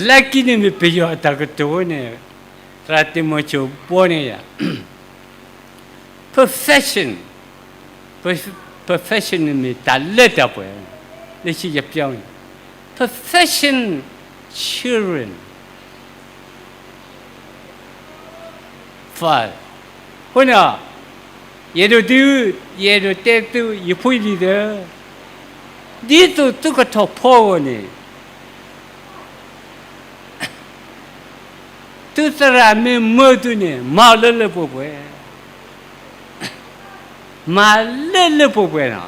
Lucky န့ၣ်မ့ၢ် ပယီၤအတၢ်ကတိၤန့ၣ်, သရၣ်တံၤမသ့းဘှီန့ၢ်ယၤ perfection, perfection န့ၣ်မ့ၢ်တၢ်လၢတၢ်ပှဲၤ, လၢခံယပျီန့ၣ်, perfection children father, အဃိန့ၣ်, ယအဲၣ်ဒိးဒုး, ယအဲၣ်ဒိးတဲသု ယဖိယလံၤသ့ၣ်ဧၢ, ဒ်သိးသုကထီၣ်ဖီအဂီၢ်န့ၣ်, သုသရၣ်မ့ၢ်မၢသုန့ၣ် မၤအီၤလၢလၢပှဲၤပှဲၤ, မၤလၢလၢပှဲၤပှဲၤလီၤ.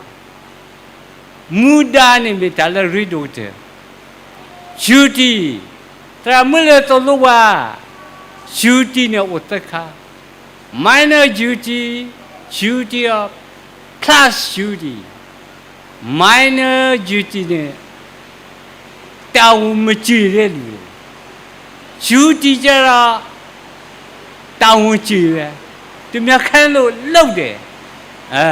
မူဒါန့ၣ်မ့ၢ်တၢ်လၢအရ့ဒိၣ်ကတၢၢ်, duty, သရၣ်မုၣ်လၢသိၣ်လိဝါ, duty န့ၣ်အိၣ်သၢခါ, minor duty, duty of class duty, minor duty န့ၣ် တၢ်အိၣ်မုာ်တ့ၢ်လၢလံၤ, ယူတံၢ်ကဒီး တာဝန်ကျေဝဲ, သူများခိုင်းလို့လုပ်တယ်, အဲ,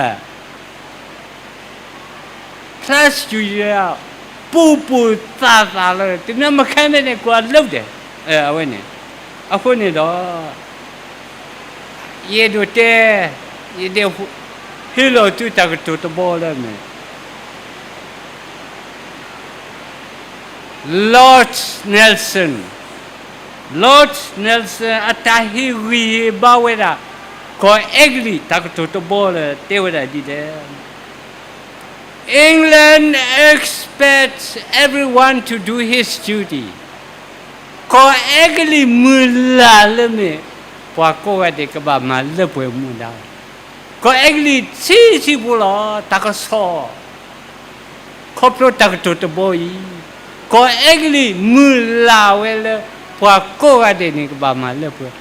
ဖျါစူရ ပူပူသးသးလၢ သူများမခိုင်းဘဲန့ၣ် ကိုယ်လုပ်တယ်, အဲ, အဝဲန့ၣ်, အဃိန့ၣ်ဒီး ယအဲၣ်ဒိးတဲ, ယဒဲးဟ့ၣ်လီၤသုတၢ်ကတိၤတဘီလၢမ့ၢ် Lord Nelson, Lord Nelson အတၢ်ဟ့ၣ်ဂံၢ်ဟ့ၣ်ဘါဝဲဒၣ် ကီၢ်အဲကလံးတၢ်ကတိၤတဘီလၢတဲဝဲဒၣ်ဒ်လဲၣ်, England expects everyone to do his duty. ကီၢ်အဲကလံးမုၢ်လၢ်လၢမ့ၢ် ပှၤကိးဂၤဒဲးကဘၣ်မၤလၢပှဲၤမူဒါ, ကီၢ်အဲကလံးဆံးဆံးဖိလီၤ တၢ်ကစီၣ် ခီဖျိတၢ်ကတိၤတဘီအံၤ, ကီၢ်အဲကလံးမုၢ်လၢ်ဝဲလၢ ပှၤကိးဂၤဒဲးန့ၣ် ကဘၣ်မၤလၢပှဲၤ,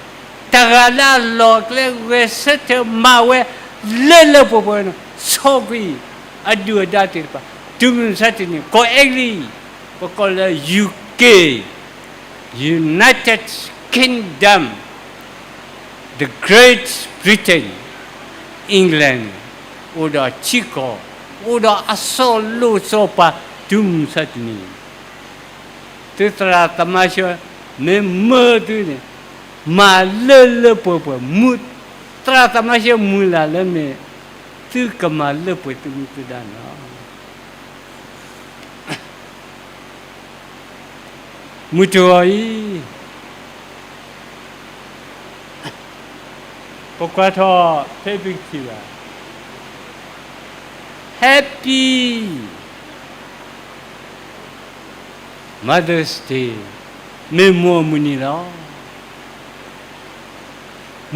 တဂၤလၢအလီၢ်အကျဲဂဲၤဆၢထၢၣ်မၤဝဲလၢလၢပှဲၤပှဲၤန့ၣ် ဆီၣ်ကွံာ်အဒုၣ်အဒါသ့ၣ်တဖၣ်, တုၤမုၢ်မဆါတနံၤ ကီၢ်အဲကလံး, ပကိးလၢ UK, United Kingdom, the Great Britain, England, အိၣ်ဒီးထံကီၢ်, အိၣ်ဒီးအစီၤလိၣ်စီၤပၤ တုၤမုၢ်မဆါတနံၤ, သုသရၣ်သမါဆှၢ မ့ၢ်မၢသုန့ၣ် မၤလၢလၢပှဲၤပှဲၤ, မုၢ်, သရၣ်သမါဆှၢမုၢ်လၢ်လၢမ့ၢ် သုကမၤလၢပှဲၤသုမူသုဒါန့ၣ်လီၤ. မုၢ်တဂီၤအံၤ ပကွၢ်ထီၣ် ဖဲပကထံၣ်ဘၣ် Happy Mother's Day, မ့ၢ်မိၢ်အမုၢ်နံၤလီၤ.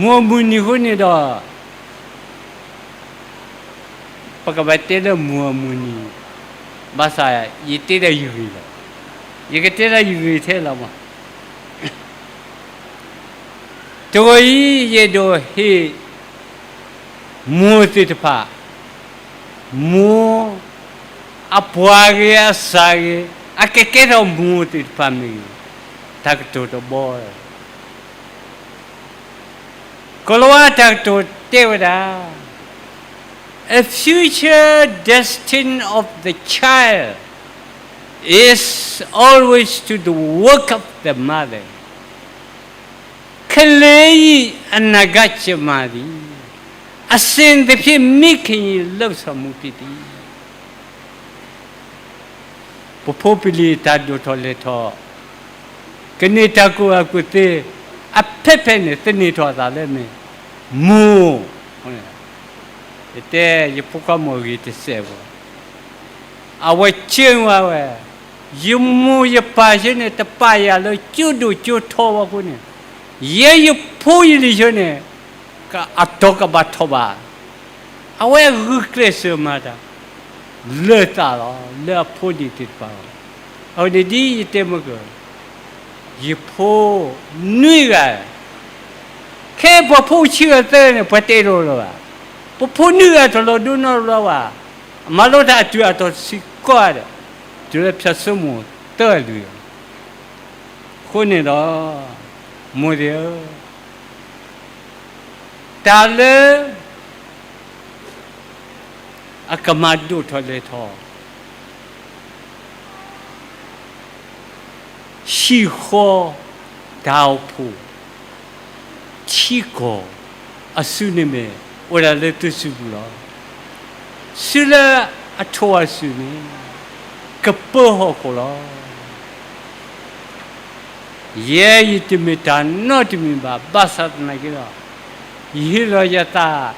မိၢ်အမုၢ်နံၤအဃိန့ၣ်ဒီး ပကဘၣ်တဲလၢမိၢ်အမုၢ်နံၤ, ဘၣ်ဆၣ်ယတဲဒၣ်ယဂ့ၢ်လီၤ. ယကတဲဒၣ်ယဂ့ၢ်ထဲလီၤမး. တဂီၤအံၤ ယအဲၣ်ဒိးဟ့ၣ် မိၢ်သ့ၣ်တဖၣ်, မိၢ်အပှၤဂ့ၤအစၢ်ဂ့ၤ, အကကဲထီၣ်မိၢ်သ့ၣ်တဖၣ်မ့ၢ်ဂ့ၤ, တၢ်ကတိၤတဘီ ကိၤလၤဝါတၢ်ကတိၤတဲဝဲဒၣ်, A future destiny of the child is always to the work of the mother. ကလေးအနာဂတ်ကျမသည်, အစဉ်သဖြင့်မိခင်လုပ်ဆောင်မှုဖြစ်သည်. ပဖိပလံၤတၢ်ဒိၣ်ထီၣ်လဲၢ်ထီၣ်, ကန့ၢ်တၢ်ကူၣ်ဘၣ်ကူၣ်သ့, အဖဲဖဲန့ၣ် သန့ၤထီၣ်အသးလၢမ့ၢ် မိၢ်, ယတဲယဖိခွါမိၢ်ဂ့ၤတစဲးဖိ, အဝဲကၢဝဲဝဲ, ယမိၢ်ယပၢ်ဆၢန့ၣ် တပာ်ယၤလၢကၠိဒိၣ်ကၠိထီဘၣ်အဃိန့ၣ်, ယဲယဖိယလံၤဆၢန့ၣ် အတီၤကဘၣ်ထီၣ်ဘၣ်. အဝဲဂုာ်ကျဲးစၢးမၤတၢ် လၢသးလီၤ, လၢအဖိဒံးသ့ၣ်တဖၣ်လီၤ. အဝဲန့ၣ်ဒ်ယတဲမ့ၢ်က ယဖိနွံဂၤ, ခဲပှၤဖိဆံဂၤသၢဂၤန့ၣ် ပှၤတဲလိၤလီၤဘၣ်. ပဖိနွံဂၤတလီၤဒိနီတဘျီဘၣ်. အမၤလိတၢ်အတုၤအတီၤတဆံကီးဒီး, တုၤလၢဖၠၣ်စိမိၤသၢဂၤလွံၢ်ဂၤ. အဃိန့ၣ်ဒီး, မိၢ်သ့ၣ်ဧၢ, တၢ်လၢ အကမၤဒိၣ်ထီၣ်လဲၢ်ထီၣ် ဟံၣ်ဃီ တၢ်အိၣ်ဖှိၣ် ထံကီၢ်အစုန့ၣ်မ့ၢ် အိၣ်ဒၣ်လၢသုစုပူၤလီၤ. စုလၢအထိၣ်အစုန့ၣ် ကပၢဟီၣ်ခိၣ်လီၤ. ယဲယတမ့ၢ်တၢ်နီတမံၤဘၣ်, ဘၣ်ဆၣ်သနာ်က့ဒီး, ယဟ့ၣ်လီၤယသး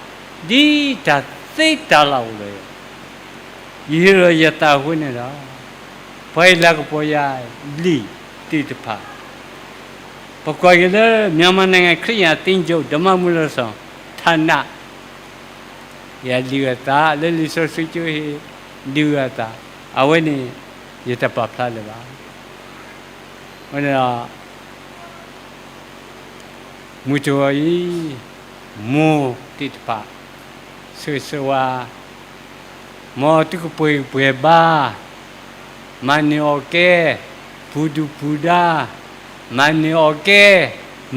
ဒ်တၢ်သ့တၢ်လၢ်အိၣ်လီၤ. ယဟ့ၣ်လီၤယသးအဃိန့ၣ်ဒီး, ပှၤအံၤလၤကပီၤယၤလံာ်သ့ၣ်တဖၣ်, ပကွၢ်က့ၤလၢ မြန်မာနိုင်ငံခရစ်ယာန်အသင်းချုပ် ဓမ္မမူလၢစီၤ ဌာန, ယလံာ်အသး လၢလံာ်စီဆှံကၠိဟ့ၣ် လံာ်အသး, အဝဲန့ၣ် ယတပာ်ဖျါလၢၤဘၣ်. အဃိန့ၣ်ဒီး မုၢ်တဂီၤအံၤ, မိၢ်သ့ၣ်တဖၣ်, ဆိၣ်ဂ့ၤဆိၣ်ဝါ, မ်သုကပှဲၤဂံၢ်ပှဲၤဘါ, မၤန့ၢ်အီၣ်ကဲ, ပူၤဒုၣ်ပူၤဒါ, မၤန့ၢ်အီၣ်ကဲ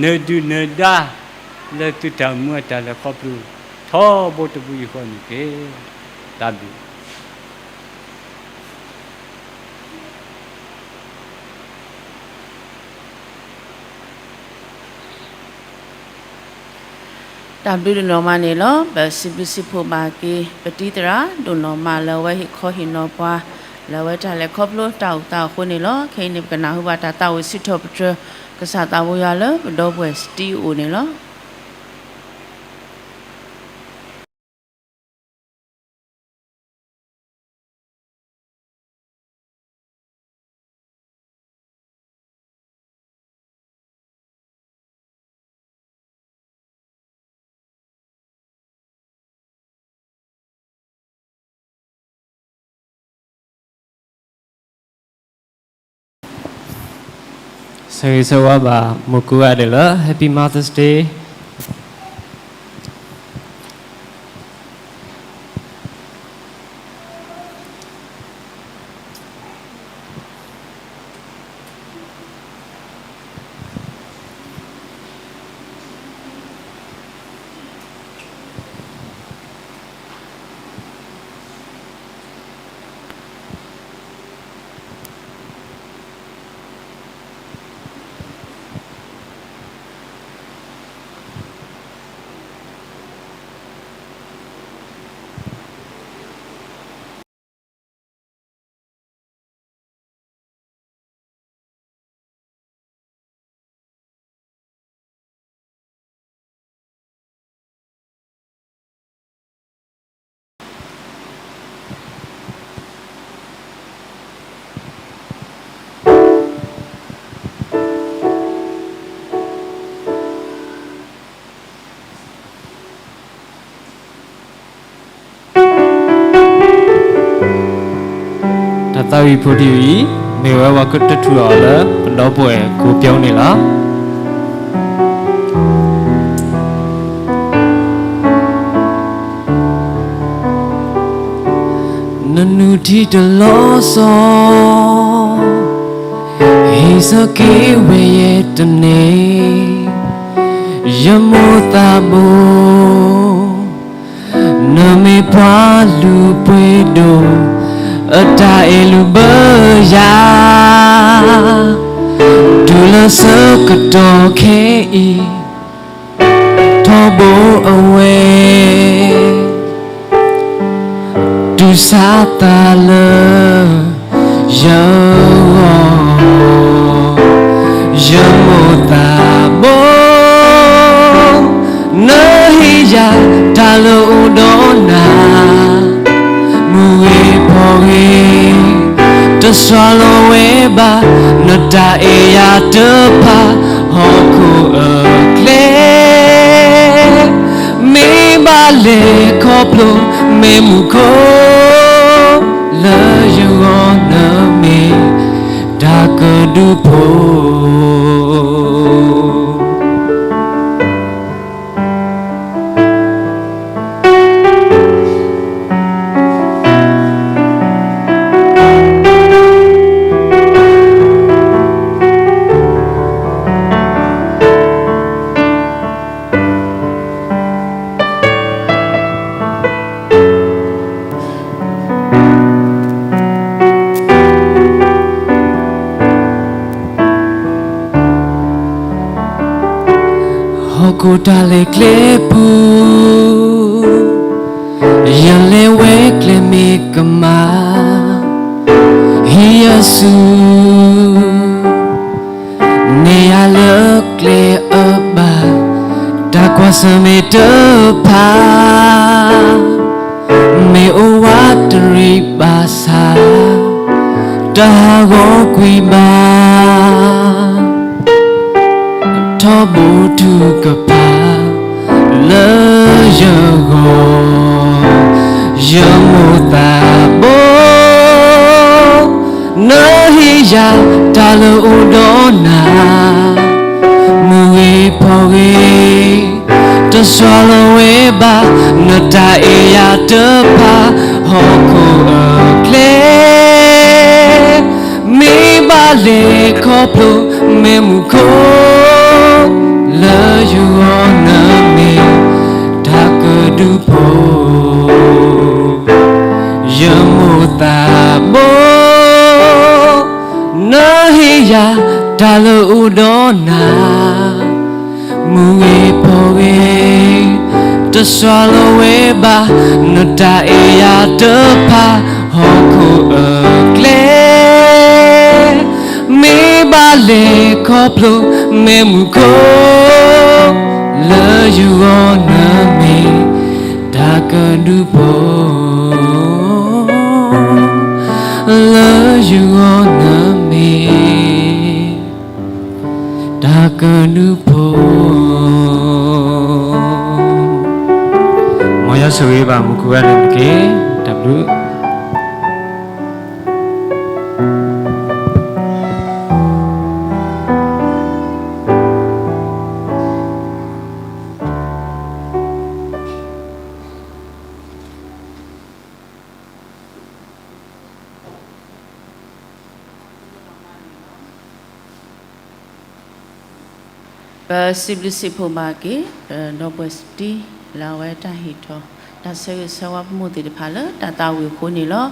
နၢၤဒုၣ်နၢၤဒါ လၢသုတၢ်မူအတၢ်လဲၤခီဖျိ ထီဘိတဘိယူၢ်ဃီန့ၣ်တက့ၢ်. တၢ်ဘျုး တၢ်ဘျုးဒိၣ်နီၢ်မးန့ၣ်လီၤ. ပစံးဘျုးစံးဖှိၣ်ဘၣ်က့ၤ ပတံၤသရၣ်ဒိၣ်နီၢ်မးလၢအဝဲဟ့ၣ်ခီဟ့ၣ်နီၤပှၤ လၢအဝဲတၢ်လဲၤခီဖျိတၢ်အိၣ်သးအဃိန့ၣ်လီၤ. ခဲအံၤန့ၣ် ပကနၢ်ဟူဘၣ်တၢ်သးဝံၣ်ဆၢထၢၣ်ပတြၢၤ ကစၢ်သးဘိယွၤလၢပဒီပုၢ်ဝဲၢ်စတံအိၣ်န့ၣ်လီၤ. ဆၢဂ့ၤဆၢဝါဘၣ် မိၢ်ကိးဂၤဒဲးလၢ Happy Mother's Day. တၢ်သးဝံၣ်ဖိတယုၢ်အံၤ မ့ၢ်ဝဲပှၤကတၢၢ်ထူၣ်အီၤလၢ ပဒီပုၢ်ဝဲၢ်ကိးပၠိန့ၣ်လီၤ. နနုၢ်ထံတလီၤစီ ဟ့ၣ်ဆၢက့ၤဝဲယဲတန့ၢ်, ယမိၢ်သးဘိ, နမ့ၢ်ပှၤလုၢ်ပှ့ၤဒိၣ်, အတၢ်အဲၣ်လုၢ်ဘၢယၤ, တုၤလၢဆၢကတီၢ်ခဲအံၤ ထီဘိအဝဲ တူၢ်ဆါသးလၢယဂီၢ်, ယမိၢ်သးဘိ, နဟ့ၣ်ယၤတၢ်လၢအိၣ်ဒီးနၤ, မုၢ်ဂ့ၤဖီဂ့ၤ တစွၤလီၤဝဲဘၣ်, နတၢ်အဲၣ်ယၤတဖၣ် ဟီၣ်ခိၣ်အကျဲ မ့ၢ်ဘၣ်လဲၤခီဖျိ မ့ၢ်မူခိၣ် လၢယဂီၢ် နမ့ၢ်တၢ်ကဒုဖိ ဟီၣ်ခိၣ်တၢ်လဲၤကျဲပူၤ ယလဲၤဝဲကျဲမ့ၢ်ကမၣ် ဟံးယၤဆူ န့ၢ်ယၤလၢကျဲအဘၣ် တၢ်ကွၢ်ဆၢၣ်မဲာ်တဖၣ် မ့ၢ်အိၣ်ဝးတရံးဘၣ်ဆၣ် တၢ်ဟးဂီၤကွံာ်ဘၣ် ထီဘိထုကဖၣ် လၢယဂီၢ် ယမိၢ်သးဘိ နဟ့ၣ်ယၤတၢ်လၢအိၣ်ဒီးနၤ မုၢ်ဂ့ၤဖီဂ့ၤ တစွၤလီၤဝဲဘၣ် နတၢ်အဲၣ်ယၤတဖၣ် ဟီၣ်ခိၣ်အကျဲ မ့ၢ်ဘၣ် လဲၤခီဖျိမ့ၢ်မူခိၣ်, လၢယဂီၢ်နမ့ၢ်တၢ်ကဒုဖိ, ယမိၢ်သးဘိ, နဟ့ၣ်ယၤတၢ်လၢအိၣ်ဒီးနၤ, မုၢ်ဂ့ၤဖီဂ့ၤ, တစှၤလီၤဝဲဘၣ်, နတၢ်အဲၣ်ယၤတဖၣ်ဟီၣ်ခိၣ်အကျဲ, မ့ၢ်ဘၣ်လဲၤခီဖျိမ့ၢ်မူခိၣ်, လၢယဂီၢ်နမ့ၢ်တၢ်ကဒုဖိ, လၢယဂီၢ်နမ့ၢ် တၢ်ကဒုဖိ, မ်ယွၤဆိၣ်ဂ့ၤဘၣ်မူခိၣ်ဂၤန့ၣ်တက့ၢ်. တၢ်ဘျုးပစံးဘျုးစံးဖှိၣ်ဘၣ်က့ၤ ဒီပုၢ်ဝဲၢ်စတံ လၢအဝဲတၢ်ဟ့ၣ်ထီၣ် တၢ်ဆၢဂ့ၤဆၢဝါပမိၢ်သ့ၣ်တဖၣ်လၢတၢ်သးဝံၣ်အဃိန့ၣ်လီၤ.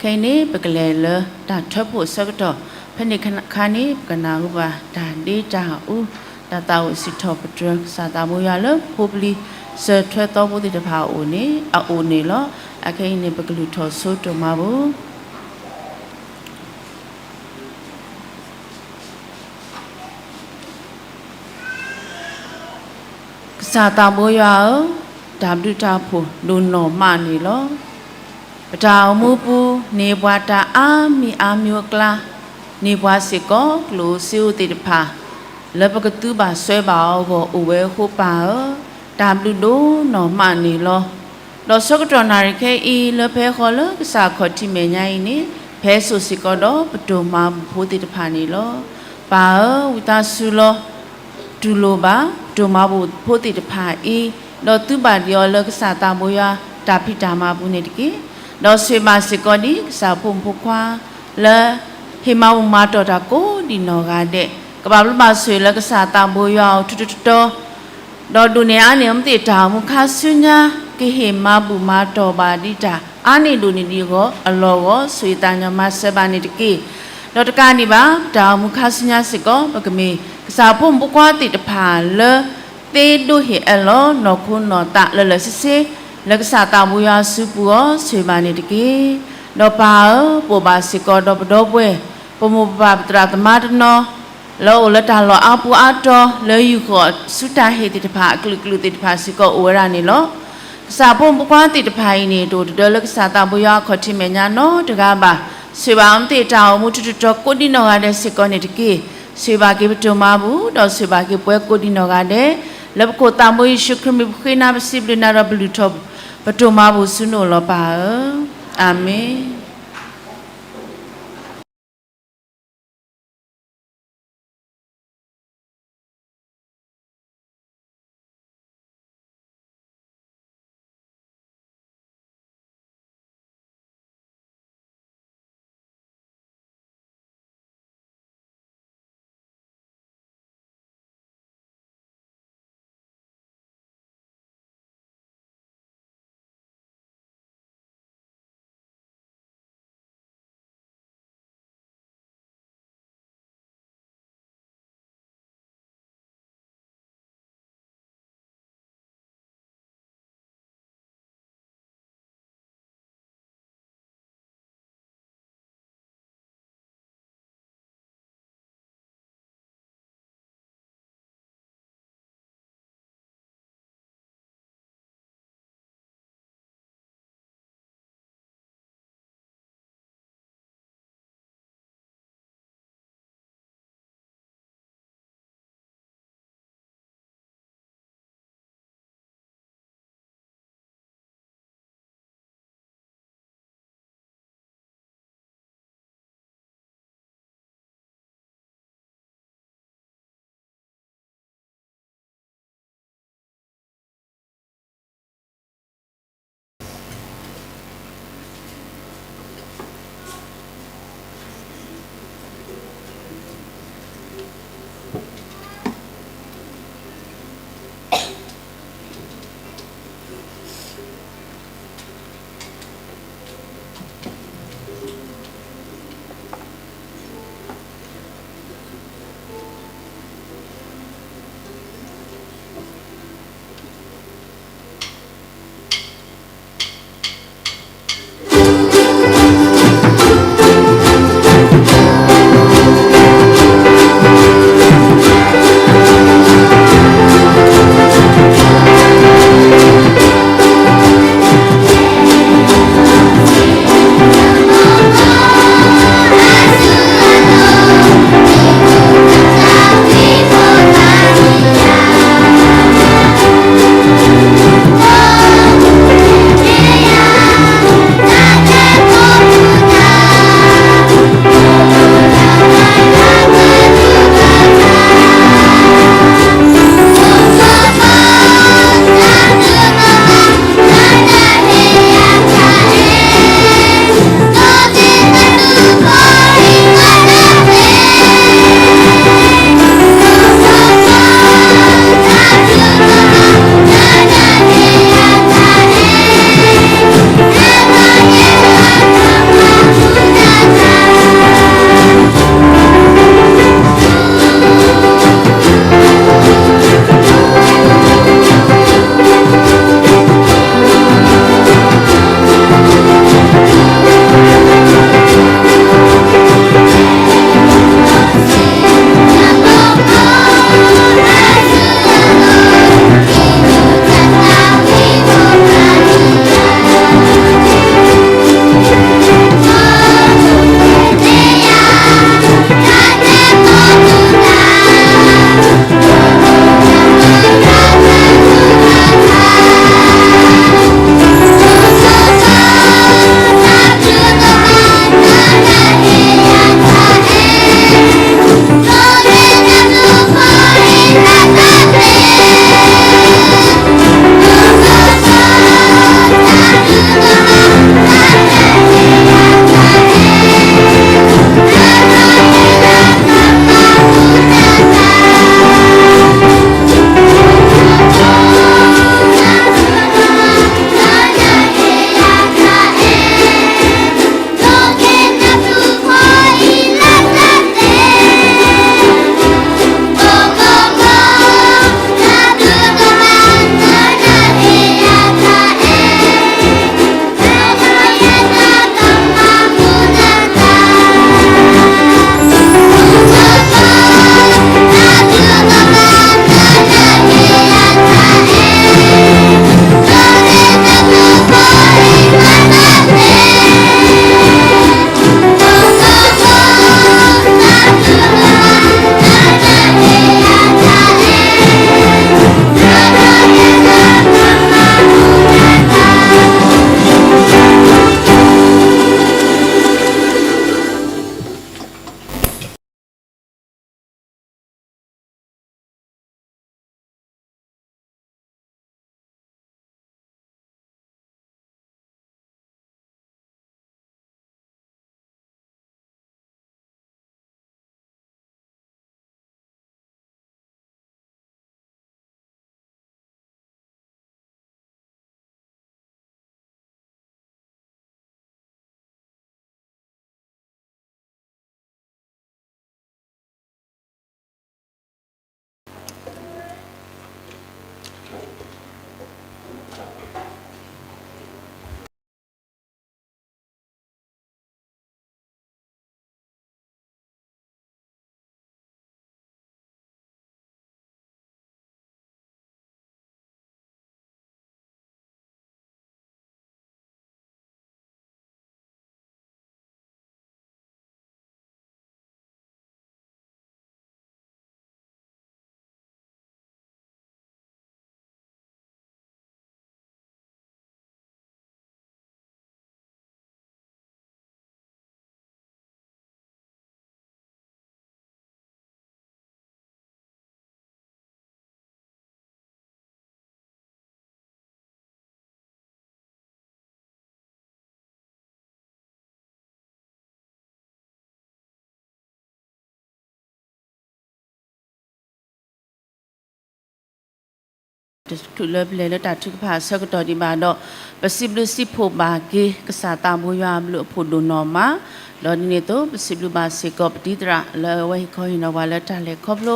ခဲအံၤန့ၣ် ပကလဲၤလၢတၢ်ထၢဖှိၣ်အဆၢကတီၢ်, ဖဲန့ၣ်အခါန့ၣ် ပကနၢ်ဟူဘၣ်တၢ်ဒ့တၢ်အူ တၢ်သးဝံၣ်စံးထီၣ်ပတြၢၤ ကစၢ်သးဘိယွၤလၢဖိပလံၤ စၢၤထွဲသီဖိသ့ၣ်တဖၣ်အအိၣ်န့ၣ် အအိၣ်န့ၣ်လီၤ. အခဲအံၤန့ၣ် ပကလုၢ်ထီၣ်ဆိတိၢ်မၤပူၤ ကစၢ်သးဘိယွၤဧၢ, တၢ်ဘျုးတၢ်ဖှိၣ်ဒိၣ်နီၢ်မးန့ၣ်လီၤ. ပတၢ်အိၣ်မူပူၤ န့ၢ်ပှၤတၢ်အါမံၤအါမံၤအကျါ, န့ၢ်ပှၤစ့ၢ်ကီးကျိၣ်ဧိၤစ့ဧိၤသ့ၣ်တဖၣ် လၢပကသုးဘၣ်စွဲဘၣ်အီၤအဂီၢ်အိၣ်ဝဲအဃိပၢ်ဧၢ, တၢ်ဘျုးဒိၣ်နီၢ်မးန့ၣ်လီၤ. ဒီးဆၢကတီၢ်နၣ်ရံၣ်ခဲအံၤ လၢပဟဲဃီၤလၢကစၢ်ခီၣ်ထံးမဲာ်ညါအံၤန့ၣ် ပဟဲစိာ်စ့ၢ်ကီးဒီးပတိၢ်မၤဘူၣ်ဖိသ့ၣ်တဖၣ်န့ၣ်လီၤ. ပၢ်ဧၢ, ဝံသးစူၤလီၤ တူၢ်လိာ်ဘၣ် ပတိၢ်မၤဘူၣ်ဖိသ့ၣ်တဖၣ်အံၤ, ဒီးသုးဘၣ်ဒံးအီၤလၢကစၢ်သးဘိယွၤတၢ်ဖံးတၢ်မၤပူၤန့ၣ်တက့ၢ်. ဒီးဆိၣ်ဂ့ၤဘၣ်စ့ၢ်ကီးဒ်ကစၢ်ဖိမုၣ်ဖိခွါ လၢဟ့ၣ်မၤဘူၣ်မၤတီၢ်တၢ်ကိးဒံးနီၢ်ဂၤဒဲး, ကဘၣ်ဘျုးဘၣ်ဆိၣ်ဂ့ၤလၢကစၢ်သးဘိယွၤအအိၣ်ထူထူတီတီ ဒီးဒိၣ်န့ၢ်အါန့ၢ်အမ့ၢ်သ့ၣ်တၢ်အိၣ်မူခါဆူညါ ကဟ့ၣ်မၤဘူၣ်မၤတီၢ်ဘၣ်ဒ်တၢ်အါန့ၢ်ဒိၣ်န့ၢ်ဒံးအဂီၢ်အလီၢ်အဂီၢ် ဆိၣ်ဂ့ၤသးကညီၤမၤစၢၤဘၣ်န့ၣ်တက့ၢ်. ဒီးတကးဒံးဘၣ် ပတၢ်အိၣ်မူခါဆူညါစ့ၢ်ကီး ပကမ့ၢ်ကစၢ်ဖိမုၣ်ဖိခွါသ့ၣ်တဖၣ်လၢ သ့ဒိၣ်ဟ့ၣ်အၢၣ်လီၤနီၢ်ခိနီၢ်သးလၢာ်လၢာ်ဆ့ဆ့ လၢကစၢ်သးဘိယွၤအစုပူၤအဂီၢ် ဆိၣ်ဂ့ၤဘၣ်န့ၣ်တက့ၢ်. ဒီးပၢ်ဧၢ, ပအိၣ်ဘၣ်စ့ၢ်ကီးဒီးပဒီပုၢ်ဝဲၢ် ပမိၢ်ပပၢ်ပသရၣ်သမါတနီၤ လၢအအိၣ်လၢတၢ်လီၢ်အါပူၤအါတီၤ လၢယူၢ်ဃီၣ်ဆူတၢ်ဟ့ၣ်သ့ၣ်တဖၣ်အကလုာ်ကလုာ်သ့ၣ်တဖၣ်စ့ၢ်ကီးအိၣ်ဝဲဒၣ်န့ၣ်လီၤ. ကစၢ်ဖိမုၣ်ဖိခွါသ့ၣ်တဖၣ်အံၤန့ၣ် တအိၣ်တဒၢလၢကစၢ်သးဘိယွၤအခီၣ်ထံးမဲာ်ညါနီတဂၤဘၣ်. ဆိၣ်ဂ့ၤဘၣ်အမ့ၢ်သ့ၣ်တၢ်အိၣ်မူထူထူတီတီကိးဒံးနီၢ်ဂၤဒဲးစ့ၢ်ကီးန့ၣ်တက့ၢ်. ဆိၣ်ဂ့ၤဘၣ်က့ၤပတိၢ်မၤဘူၣ် ဒီးဆိၣ်ဂ့ၤဘၣ်က့ၤပှၤကိးဒံးနီၢ်ဂၤဒဲး လၢပခိၣ်သးဘိယ့ၣ်ၡူးခရံာ်မံၤပဃ့နၤ ပစံးဘျုးနၤဒီးပလုၢ်ထီၣ်ပတိၢ်မၤဘူၣ်ဆူနအိၣ်လီၤပၢ်ဧၢ. အၤမ့ၣ်. တချုးလၢပလဲၤလၢတၢ်ထုကဖၣ်အဆၢကတီၢ်ဒံးဘၣ်ဒီး, ပစံးဘျုးစံးဖှိၣ်ဘၣ်က့ၤ ကစၢ်သးဘိယွၤအဘျုးအဖှိၣ်ဒိၣ်နီၢ်မး, ဒီးဒ်န့ၣ်အသိး ပစံးဘျုးဘၣ်စ့ၢ်ကီးပတံၤသရၣ်လၢအဝဲဟ့ၣ်ခီဟ့ၣ်နီၤပှၤလၢတၢ်လဲၤခီဖျိ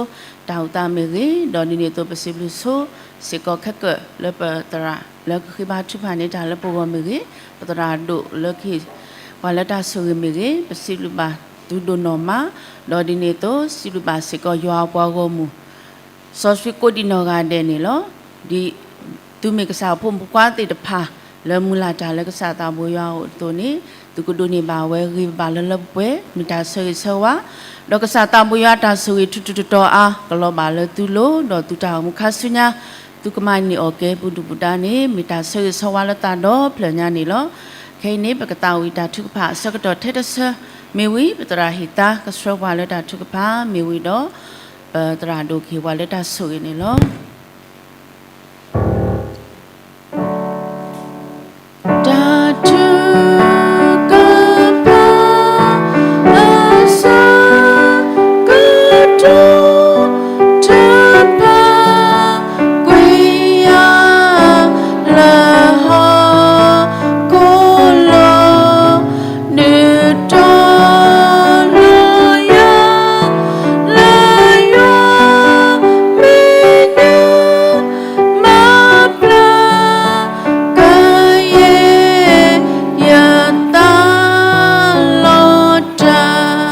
တၢ်အိၣ်သးမ့ၢ်ဂ့ၤ, ဒီးဒ်န့ၣ်အသိး ပစံးဘျုးဆိစ့ၢ်ကီးခဲကၢၣ်လၢပသရၣ်လၢကဃ့ဘါထုကဖၣ်န့ၢ်တၢ်လၢပဂီၢ်မ့ၢ်ဂ့ၤ, ပသရၣ်ဒိၣ်လၢကဟ့ၣ်ပှၤလၢတၢ်ဆိၣ်ဂ့ၤမ့ၢ်ဂ့ၤ, ပစံးဘျုးဘၣ်သုဒိၣ်နီၢ်မး, ဒီးဒ်န့ၣ်အသိး စံးဘျုးဘၣ်စ့ၢ်ကီးယွၤအပှၤဂီၢ်မုၢ် စီဆှံကိးဒံးနီၢ်ဂၤဒဲးန့ၣ်လီၤ. ဒ်သုမ့ၢ်ကစၢ်အဖိမုၣ်ဖိခွါသ့ၣ်တဖၣ် လၢမုၢ်လၢ်တၢ်လၢကစၢ်သးဘိယွၤအအိၣ်အသိးန့ၣ်, သုကဒိးန့ၢ်ဘၣ်ဝဲဂ့ၤဘၣ်လၢလၢပှဲၤပှဲၤ မ့ၢ်တၢ်ဆၢဂ့ၤဆၢဝါ, ဒီးကစၢ်သးဘိယွၤတၢ်ဆိၣ်ဂ့ၤထူးထူးတီၤတီၤအါ ကလီၤဘၣ်လၢသုလိၤ, ဒီးသုတၢ်အိၣ်မူခါဆူညါ သုကမၤန့ၢ်အီၣ်ကဲပူၤဒုၣ်ပူၤဒါန့ၣ် မ့ၢ်တၢ်ဆၢဂ့ၤဆၢဝါလၢသးဒီဖျၢၣ်ညါန့ၣ်လီၤ. ခဲအံၤန့ၣ် ပကသးဝံၣ်တၢ်ထုကဖၣ်အဆၢကတီၢ်ထဲတဆၢ, မ့ၢ်ဝံၤ ပသရၣ်ဟ့ၣ်သါကဆှၢပှၤလၢတၢ်ထုကဖၣ်, မ့ၢ်ဝံၤဒီး ပသရၣ်ဒိၣ်ကဟ့ၣ်ပှၤလၢတၢ်ဆိၣ်ဂ့ၤန့ၣ်လီၤ. တၢ်ထုကဖၣ် အဆၢကတီၢ် တဖၣ် ကွံာ်ယၤ လၢဟီၣ်ခိၣ်လီၤ, ဒုးတီၤလီၤယၤ လၢယွၤမဲာ်ညါ မၤဘျါ ကယဲၢ်ယသးလီၤတၢ်,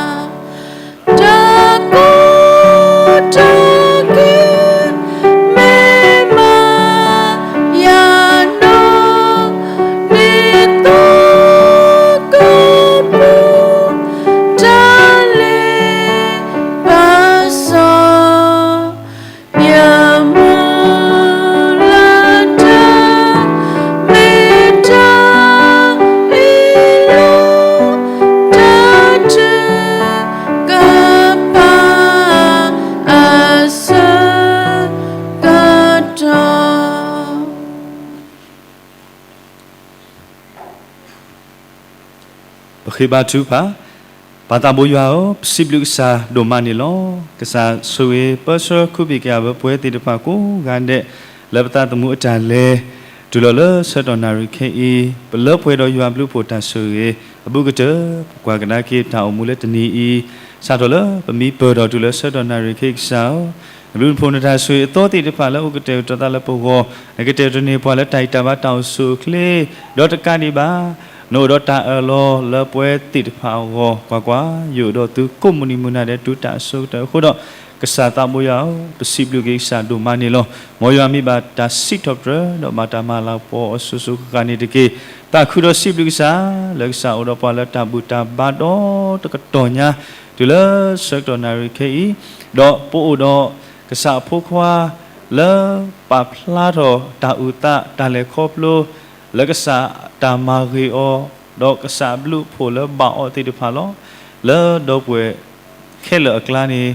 တၢ်ကူၣ်တၢ်က့ၤ မ့ၢ်မၤယၤနီၢ် ဒ်သိးကပူၤ တၢ်လ့ပစီ ယမုၢ်လၢ်တၢ် မ့ၢ်တၢ်အ့ၣ်လိာ် တၢ်ထုကဖၣ် အဆၢကတီၢ် ပဃ့ဘါထုကဖၣ်, ပၢ်သးဘိယွၤဧၢ, ပစံးဘျုးကစၢ်ဒိၣ်မးန့ၣ်လီၤ. ကစၢ်ဆိၣ်ဂ့ၤပၢဆှၢခူပံာ်ကယၤဝဲပဝဲသ့ၣ်တဖၣ်ကိးဂၤဒဲး လၢပသးသမူအတၢ်လဲၤ တုၤလီၤလၢဆၢကတီၢ်နၣ်ရံၣ်ခဲအံၤ, ပလၢပှဲၤဒီးယွၤဘျုးဖှိၣ်တၢ်ဆိၣ်ဂ့ၤ အဘူးကတၢၢ် ပကွၢ်ကဒါက့ၤတၢ်အိၣ်မူလၢတနံၤအံၤ, စးထီၣ်လၢပမံပၢၢ်ဒီးတုၤလၢဆၢကတီၢ်နၣ်ရံၣ်ခဲအံၤကစၢ်ဧၢ, နဘျုးနဖှိၣ်နတၢ်ဆိၣ်ဂ့ၤအသီသ့ၣ်တဖၣ်လၢအိၣ်ကတဲာ်ကတီၤသးလၢပဂီၢ်, နကတဲာ်ကတီၤန့ၢ်ပှၤလၢတၢ်ဂံၢ်တၢ်ဘါတၢ်အိၣ်ဆူၣ်အိၣ်ချ့, ဒီးတကးဒံးဘၣ် နအိၣ်ဒီးတၢ်အၢၣ်လီၤလၢပဝဲသ့ၣ်တဖၣ်အဂီၢ်, ကွၢ်ကွၢ်, ယအိၣ်ဒီးသုကိးမုၢ်နံၤမုၢ်နၤဒဲးတုၤတၢ်အဆိကတၢၢ်အဃိဒီး, ကစၢ်သးဘိယွၤဧၢ, ပစံးဘျုးက့ၤကစၢ်ဒိၣ်မးန့ၣ်လီၤ. မ်ယွၤမ့ၢ်ဘၣ်တၢ်စံးထီၣ်ပတြၢၤ ဒီးဘၣ်တၢ်မၤလၤကပီၤအီၤစိၤစိၤဃၣ်ဃၣ်န့ၣ်တက့ၢ်. သးခုဒီးစံးဘျုးကစၢ် လၢကစၢ်အိၣ်ဒီးပှၤလၢတၢ်ဘူၣ်တၢ်ဘါဒီတကတီၢ်ညါ, တုၤလၢဆၢကတီၢ်နၣ်ရံၣ်ခဲအံၤ, ဒီးပအိၣ်ဒီးကစၢ်အဖိခွါ လၢပာ်ဖျါထီၣ်တၢ်အုၣ်သးတၢ်လဲၤခီဖျိ လၢကစၢ်တၢ်မၤဂ့ၤအီၤ, ဒီးကစၢ်အဘျုးအဖှိၣ်လၢဘၣ်အီၤသ့ၣ်တဖၣ်လီၤ. လၢဒီပုၢ်ဝဲၢ်ခဲလၢာ်အကျါန့ၣ်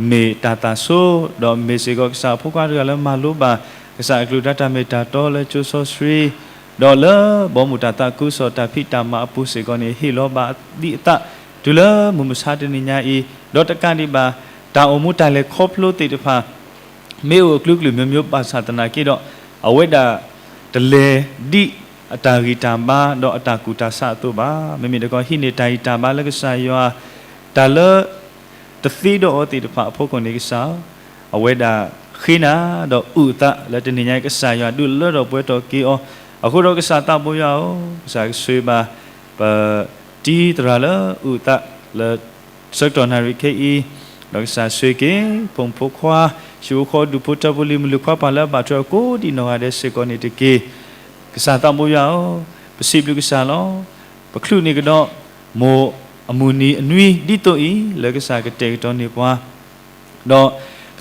မ့ၢ်တၢ်သးဆိ, ဒီးမ့ၢ်စ့ၢ်ကီးကစၢ်အဖိခွါတဂၤလၢမၤလိဘၣ် ကစၢ်အကလုၢ်ကထါတၢ်မ့ၢ်တၢ်တီလၢကၠိစီဆှံ, ဒီးလၢဘီမုၢ်တၢ်သးခုကစီၣ်တၢ်ဖံးတၢ်မၤအပူၤစ့ၢ်ကီးန့ၣ် ဟ့ၣ်လီၤဘၣ်ဒံးအသး တုၤလၢမုၢ်မဆါတနံၤညါအံၤ, ဒီးတကးဒံးဘၣ် တၢ်အိၣ်မူတၢ်လဲၤခီဖျိသ့ၣ်တဖၣ် မ့ၢ်အိၣ်အကလုာ်ကလုာ်မျိုးမျိုးဘၣ်ဆၣ်သနာ်က့ဒီး, အဝဲဒၣ်တလဲၤဒ်အတၢ်ဂံၢ်တၢ်ဘါ ဒီးအတၢ်ကူၣ်တၢ်ဆးအသိးဘၣ်. မ့မ့ၢ်တခီ ဟံးန့ၢ်တၢ်ဂံၢ်တၢ်ဘါလၢကစၢ်ယွၤ, တၢ်လၢတသ့ဒီးအီၤသ့ၣ်တဖၣ်အဖီခိၣ်န့ၣ်ကစၢ်, အဝဲဒၣ်ဃ့နၤဒီးအုၣ်အသးလၢတနံၤညါအံၤ ကစၢ်ယွၤဒုးလၢထီၣ်ပှဲၤထီၣ်က့ၤအီၤ, အဃိဒီးကစၢ်သးဘိယွၤဧၢ, ကစၢ်ကဆိၣ်ဂ့ၤဘၣ် ပတံၤသရၣ်လၢအုၣ်အသးလၢ ဆၢကတီၢ်နၣ်ရံၣ်ခဲအံၤ, ဒီးကစၢ်ဆိၣ်ဂ့ၤက့ၤ ဖိမုၣ်ဖိခွါ, ဟံၣ်ဖိဃီဖိ ဒူၣ်ဖိထၢဖိ လံၤမုၢ်လံၤခွါ ပှၤလၢအဘၣ်ထွဲအီၤကိးဒံးနီၢ်ဂၤဒဲးစ့ၢ်ကီးန့ၣ်တက့ၢ်. ကစၢ်သးဘိယွၤဧၢ, ပစံးဘျုးကစၢ်လီၤ. ပချုးန့ၢ်ကဒီး မိၢ်အမုၢ်နံၤအနွံဒ်သိးအံၤ လၢကစၢ်ကတဲာ်ကတီၤန့ၢ်ပှၤ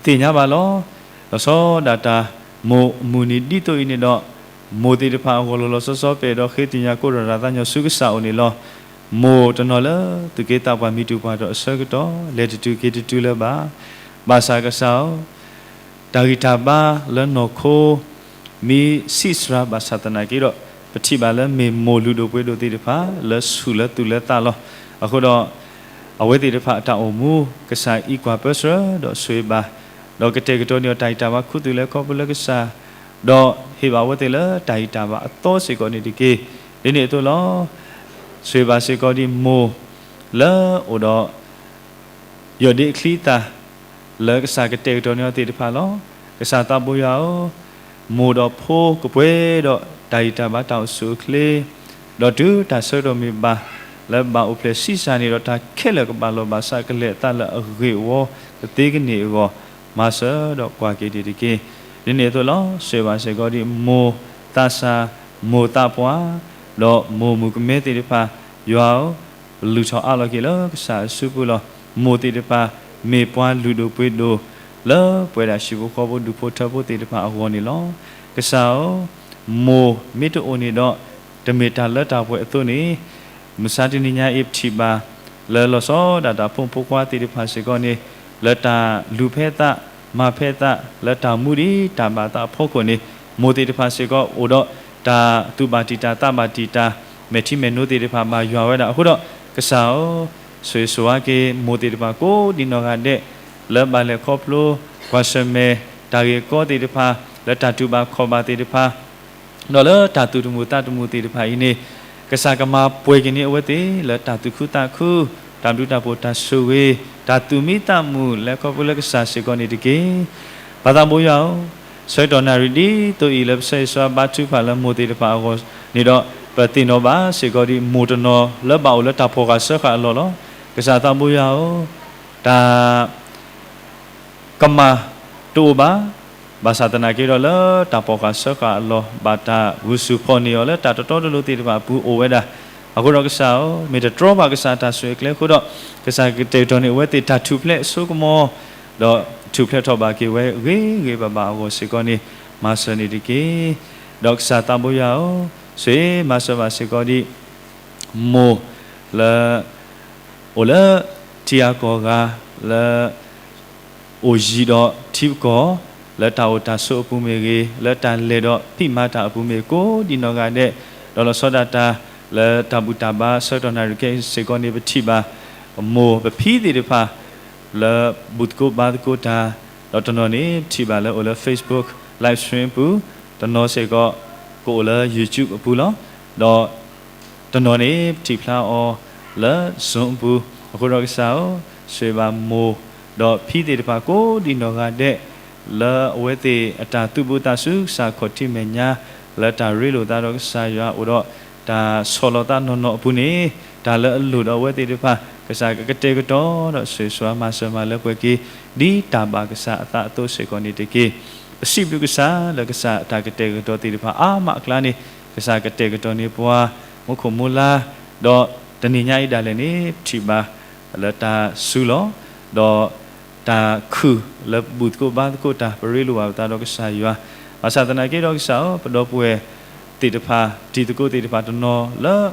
ဒီးပသ့ၣ်ညါဘၣ်လီၤ. လီၤဆီဒၣ်တၢ်မိၢ်အမုၢ်နံၤဒ်သိးအံၤန့ၣ်ဒီး, မိၢ်သ့ၣ်တဖၣ်အဂီၢ်လီၤလီၤဆီဆီ ပအဲၣ်ဒိးဃ့သ့ၣ်ညါကိးထီၣ်တၢ်သးညီဆူကစၢ်အအိၣ်န့ၣ်လီၤ. မိၢ်တနီၤလၢသုးက့သးပှၢ်မံၤတူာ်ပှၢ်ထီၣ်အဆၢကတီၢ် လဲၤတတုၤက့ၤတတုၤလၢၤဘၣ်. ဘၣ်ဆၣ်ကစၢ်ဧၢ, တၢ်ဂံၢ်တၢ်ဘါလၢနီၢ်ခိ မ့ၢ်ဆံးစှၤဘၣ်ဆၣ်သနာ်က့ဒီး, ပထံၣ်ဘၣ်လၢမ့ၢ်မိၢ်လုၢ်ဒိၣ်ပှ့ၤဒိၣ်သ့ၣ်တဖၣ် လၢဆူၣ်လၢသူၣ်လၢသးလီၤ. အဃိဒီး အဝဲသ့ၣ်တဖၣ်အတၢ်အိၣ်မူ ကစၢ်အံးကွၢ်ပၢဆှၢဒီးဆိၣ်ဂ့ၤဘၣ်, ဒီးကတဲာ်ကတီၤန့ၢ်အီၤတၢ်ဂံၢ်တၢ်ဘါခူသူၣ်လဲၤခီဖျိလၢကစၢ် ဒီးဟ့ၣ်ဘၣ်အဝဲသ့ၣ်လၢတၢ်ဂံၢ်တၢ်ဘါအသီစ့ၢ်ကီးန့ၣ်တက့ၢ်. ဒ်န့ၣ်အသိးလီၤ. ဆိၣ်ဂ့ၤဘၣ်စ့ၢ်ကီးဒံးမိၢ်လၢအိၣ်ဒီး ယီၢ်ဒ့အချံအသၣ် လၢကစၢ်ကတဲာ်ကတီၤန့ၢ်အီၤသ့ၣ်တဖၣ်လီၤ. ကစၢ်သးဘိယွၤဧၢ, မိၢ်ဒီးဖိကပှဲၤဒီးတၢ်ဂံၢ်တၢ်ဘါတၢ်အိၣ်ဆူၣ်အိၣ်ချ့, ဒီးတုၤတၢ်ဆၢကတီၢ်မ့ၢ်ဘၣ် လၢဘၣ်အိၣ်ဖျဲၣ်ဆံးစၢ်န့ၣ်ဒီး တၢ်ခဲလၢာ်ကဘၣ်လီၢ်ဘၣ်စးကလဲာ်အသးလၢအဂ့ၢ်အဝီကသ့ကန့ၢ်အဂီၢ် မၤစၢၤဒီးကွၢ်က့ၤန့ၣ်တက့ၢ်. ဒ်န့ၣ်အသိးလီၤ. ဆိၣ်ဂ့ၤဘၣ်စ့ၢ်ကီးဒံးမိၢ်သးစၢ်, မိၢ်သးပှၢ်, ဒီးမိၢ်မုၣ်ကမဲသ့ၣ်တဖၣ်, ယွၤဧၢ, ပလုၢ်ထီၣ်အးလီၤက့ၤလၢကစၢ်အစုပူၤလီၤ. မိၢ်သ့ၣ်တဖၣ် မ့ၢ်ပှၤလုၢ်ဒိၣ်ပှ့ၤဒိၣ် လၢပဝဲဒၣ်ဟံၣ်ဖိဃီဖိဒူၣ်ဖိထၢဖိသ့ၣ်တဖၣ်အဂီၢ်န့ၣ်လီၤ. ကစၢ်ဧၢ, မိၢ်မ့ၢ်တအိၣ်န့ၣ်ဒီး တမ့ၢ်တၢ်လၢတၢ်ပှဲၤအသိးန့ၣ် မုၢ်ဆါတနံၤညါအံၤပထံၣ်ဘၣ် လၢလီၤဆီဒၣ်တၢ်ဖိမုၣ်ဖိခွါသ့ၣ်တဖၣ်စ့ၢ်ကီးန့ၣ် လၢတၢ်လူၤဖဲသး မၤဖဲသး လၢတၢ်မူဒံးတၢ်ဘၣ်သးအဖီခိၣ်န့ၣ် မိၢ်သ့ၣ်တဖၣ်စ့ၢ်ကီးအိၣ်ဒီးတၢ်သူၣ်ဘၣ်တံၢ်တၢ်သးဘၣ်တံၢ်တၢ် မဲာ်ထံမဲာ်နိသ့ၣ်တဖၣ်ဘၣ်ယွၤဝဲဒၣ်အဃိဒီး ကစၢ်ဧၢ, ဆိၣ်ဂ့ၤဆိၣ်ဝါက့ၤ မိၢ်သ့ၣ်တဖၣ်ကိးဒံနီၢ်ဂၤဒဲး လၢဘၣ်လဲၤခီဖျိ ကွၢ်ဆၢၣ်မဲာ် တၢ်ဂ့ၢ်ကီသ့ၣ်တဖၣ် လၢတၢ်တူၢ်ဘၣ်ခီၣ်ဘၣ်သ့ၣ်တဖၣ် ဒီးလၢတၢ်သူၣ်တမုာ်သးတမုာ်သ့ၣ်တဖၣ်အံၤန့ၣ် ကစၢ်ကမၤပှဲၤက့ၤန့ၢ်အဝဲသ့ၣ် လၢတၢ်သူၣ်ခုသးခု တၢ်ဘျုးတၢ်ဖှိၣ်တၢ်ဆိၣ်ဂ့ၤ တၢ်သူၣ်မံသးမုာ် လၢခီဖျိလၢကစၢ်စ့ၢ်ကီးန့ၣ်တက့ၢ်. ပၢ်သးဘိယွၤဧၢ, ဆၢကတီၢ်နၣ်ရံၣ်ဒ်သိးအံၤ လၢပဆၢဂ့ၤဆၢဝါဘါထုကဖၣ်လၢမိၢ်သ့ၣ်တဖၣ်အဂီၢ်န့ၣ်ဒီး ပသ့ၣ်နီၣ်ဘၣ်စ့ၢ်ကီးဒံး မိၢ်တနီၤလၢဘၣ်အိၣ်လၢတၢ်ဖီၣ်ဃာ်စၢဃာ်အလီၢ်လီၤ. ကစၢ်သးဘိယွၤဧၢ, တၢ် ကမၣ်တအိၣ်ဘၣ်, ဘၣ်ဆၣ်သနာ်က့ဒီးလၢတၢ်ဖီၣ်ဃာ်စၢဃာ်အလီၢ် ဘၣ်တၢ်ဂုာ်ဆူၣ်ဖီၣ်န့ၢ်အီၤလၢတၢ်တတီတလိၤသ့ၣ်တဖၣ်အပူၤအိၣ်ဝဲဒၣ်. အဃိဒီးကစၢ်ဧၢ, မ့ၢ်တတြီဘၣ်ကစၢ်တၢ်ဆိၣ်အၢကျဲအဃိဒီး ကစၢ်ကကတဲာ်ကတီၤန့ၢ်အဝဲသ့ၣ်တၢ်ထူၣ်ဖျဲးအစိကမီၤ, ဒီးထူၣ်ဖျဲးထီၣ်ဘၣ်က့ၤဝဲဂ့ၤဂ့ၤဘၣ်ဘၣ်အဂီၢ်စ့ၢ်ကီးန့ၣ် မၤစၢၤန့ၣ်တက့ၢ်. ဒီးကစၢ်သးဘိယွၤဧၢ, ဆိၣ်ဂ့ၤမၤစၢၤဘၣ်စ့ၢ်ကီးဒံး မိၢ်လၢ အိၣ်လၢထံဂၤကီၢ်ဂၤ လၢ အိၣ်ယံၤဒီးထံပကီၢ်, လၢတၢ်အိၣ်တၢ်ဆိးအပူၤမ့ၢ်ဂ့ၤ, လၢတၢ်လဲၤဒီးဖံးမၤတၢ်အပူၤမ့ၢ်ဂ့ၤ ကိးဒံနီၢ်ဂၤဒဲး, ဒီးလီၤဆီဒၣ်တၢ်လၢတၢ်ဘူၣ်တၢ်ဘါဆၢကတီၢ်နၣ်ရံၣ်ခဲအံၤစ့ၢ်ကီးန့ၣ် ပထံၣ်ဘၣ် မိၢ်ပဖံသ့ၣ်တဖၣ် လၢဘူၣ်သကိးဘါသကိးတၢ်, ဒီးတနီၤန့ၣ် ပထံၣ်ဘၣ်လၢအိၣ်လၢ Facebook live stream အပူၤ, တနီၤစ့ၢ်ကီး ကအိၣ်လၢ YouTube အပူၤလီၤ. ဒီး တနီၤန့ၣ် ပထံၣ်ဖျါအီၤလၢ Zoom အပူၤ, အဃိဒီးကစၢ်ဧၢ, ဆိၣ်ဂ့ၤဘၣ်မိၢ်, ဒီးဖံသ့ၣ်တဖၣ်ကိးဒံနီၢ်ဂၤဒဲး, လၢအဝဲသ့ၣ်အတၢ်သူၣ်ဘၣ်သးဆူကစၢ်ခီၣ်ထံးမဲာ်ညါ, လၢတၢ်ရ့လိာ်သးဒီးကစၢ်ယွၤအိၣ်ဒီး တၢ်ဆီၣ်လီၤသးနီၢ်နီၢ်အပူၤန့ၣ်, တၢ်လၢအလိၣ်ဒီးအဝဲသ့ၣ်တဖၣ်, ကစၢ်ကကတဲာ်ကတီၤဒီးဆိၣ်ဂ့ၤဆိၣ်ဝါမၤစၢၤမၤလၢပှဲၤက့ၤ, ဒ်တၢ်ဘၣ်ကစၢ်အသးအသိးစ့ၢ်ကီးန့ၣ်တက့ၢ်. ပစံးဘျုးကစၢ်လၢကစၢ်အတၢ်ကတဲာ်ကတီၤသ့ၣ်တဖၣ်အါမးအကျါန့ၣ်, ကစၢ်ကတဲာ်ကတီၤန့ၢ်ပှၤ, မူခိၣ်မူလါ, ဒီးတနံၤညါအံၤဒၣ်လဲာ်န့ၣ် ပထံၣ်ဘၣ်လၢတၢ်စုလီၢ်, ဒီးတၢ်ခုၣ်လၢပဘူၣ်သကိးဘါသကိးတၢ် ပရ့လိာ်ဘၣ်ပသးဒီးကစၢ်ယွၤ, ဘၣ်ဆၣ်သနာ်က့ဒီးကစၢ်ဧၢ, ပဒီပုၢ်ဝဲၢ်သ့ၣ်တဖၣ် တံၤသကိးသ့ၣ်တဖၣ်တနီၤလၢ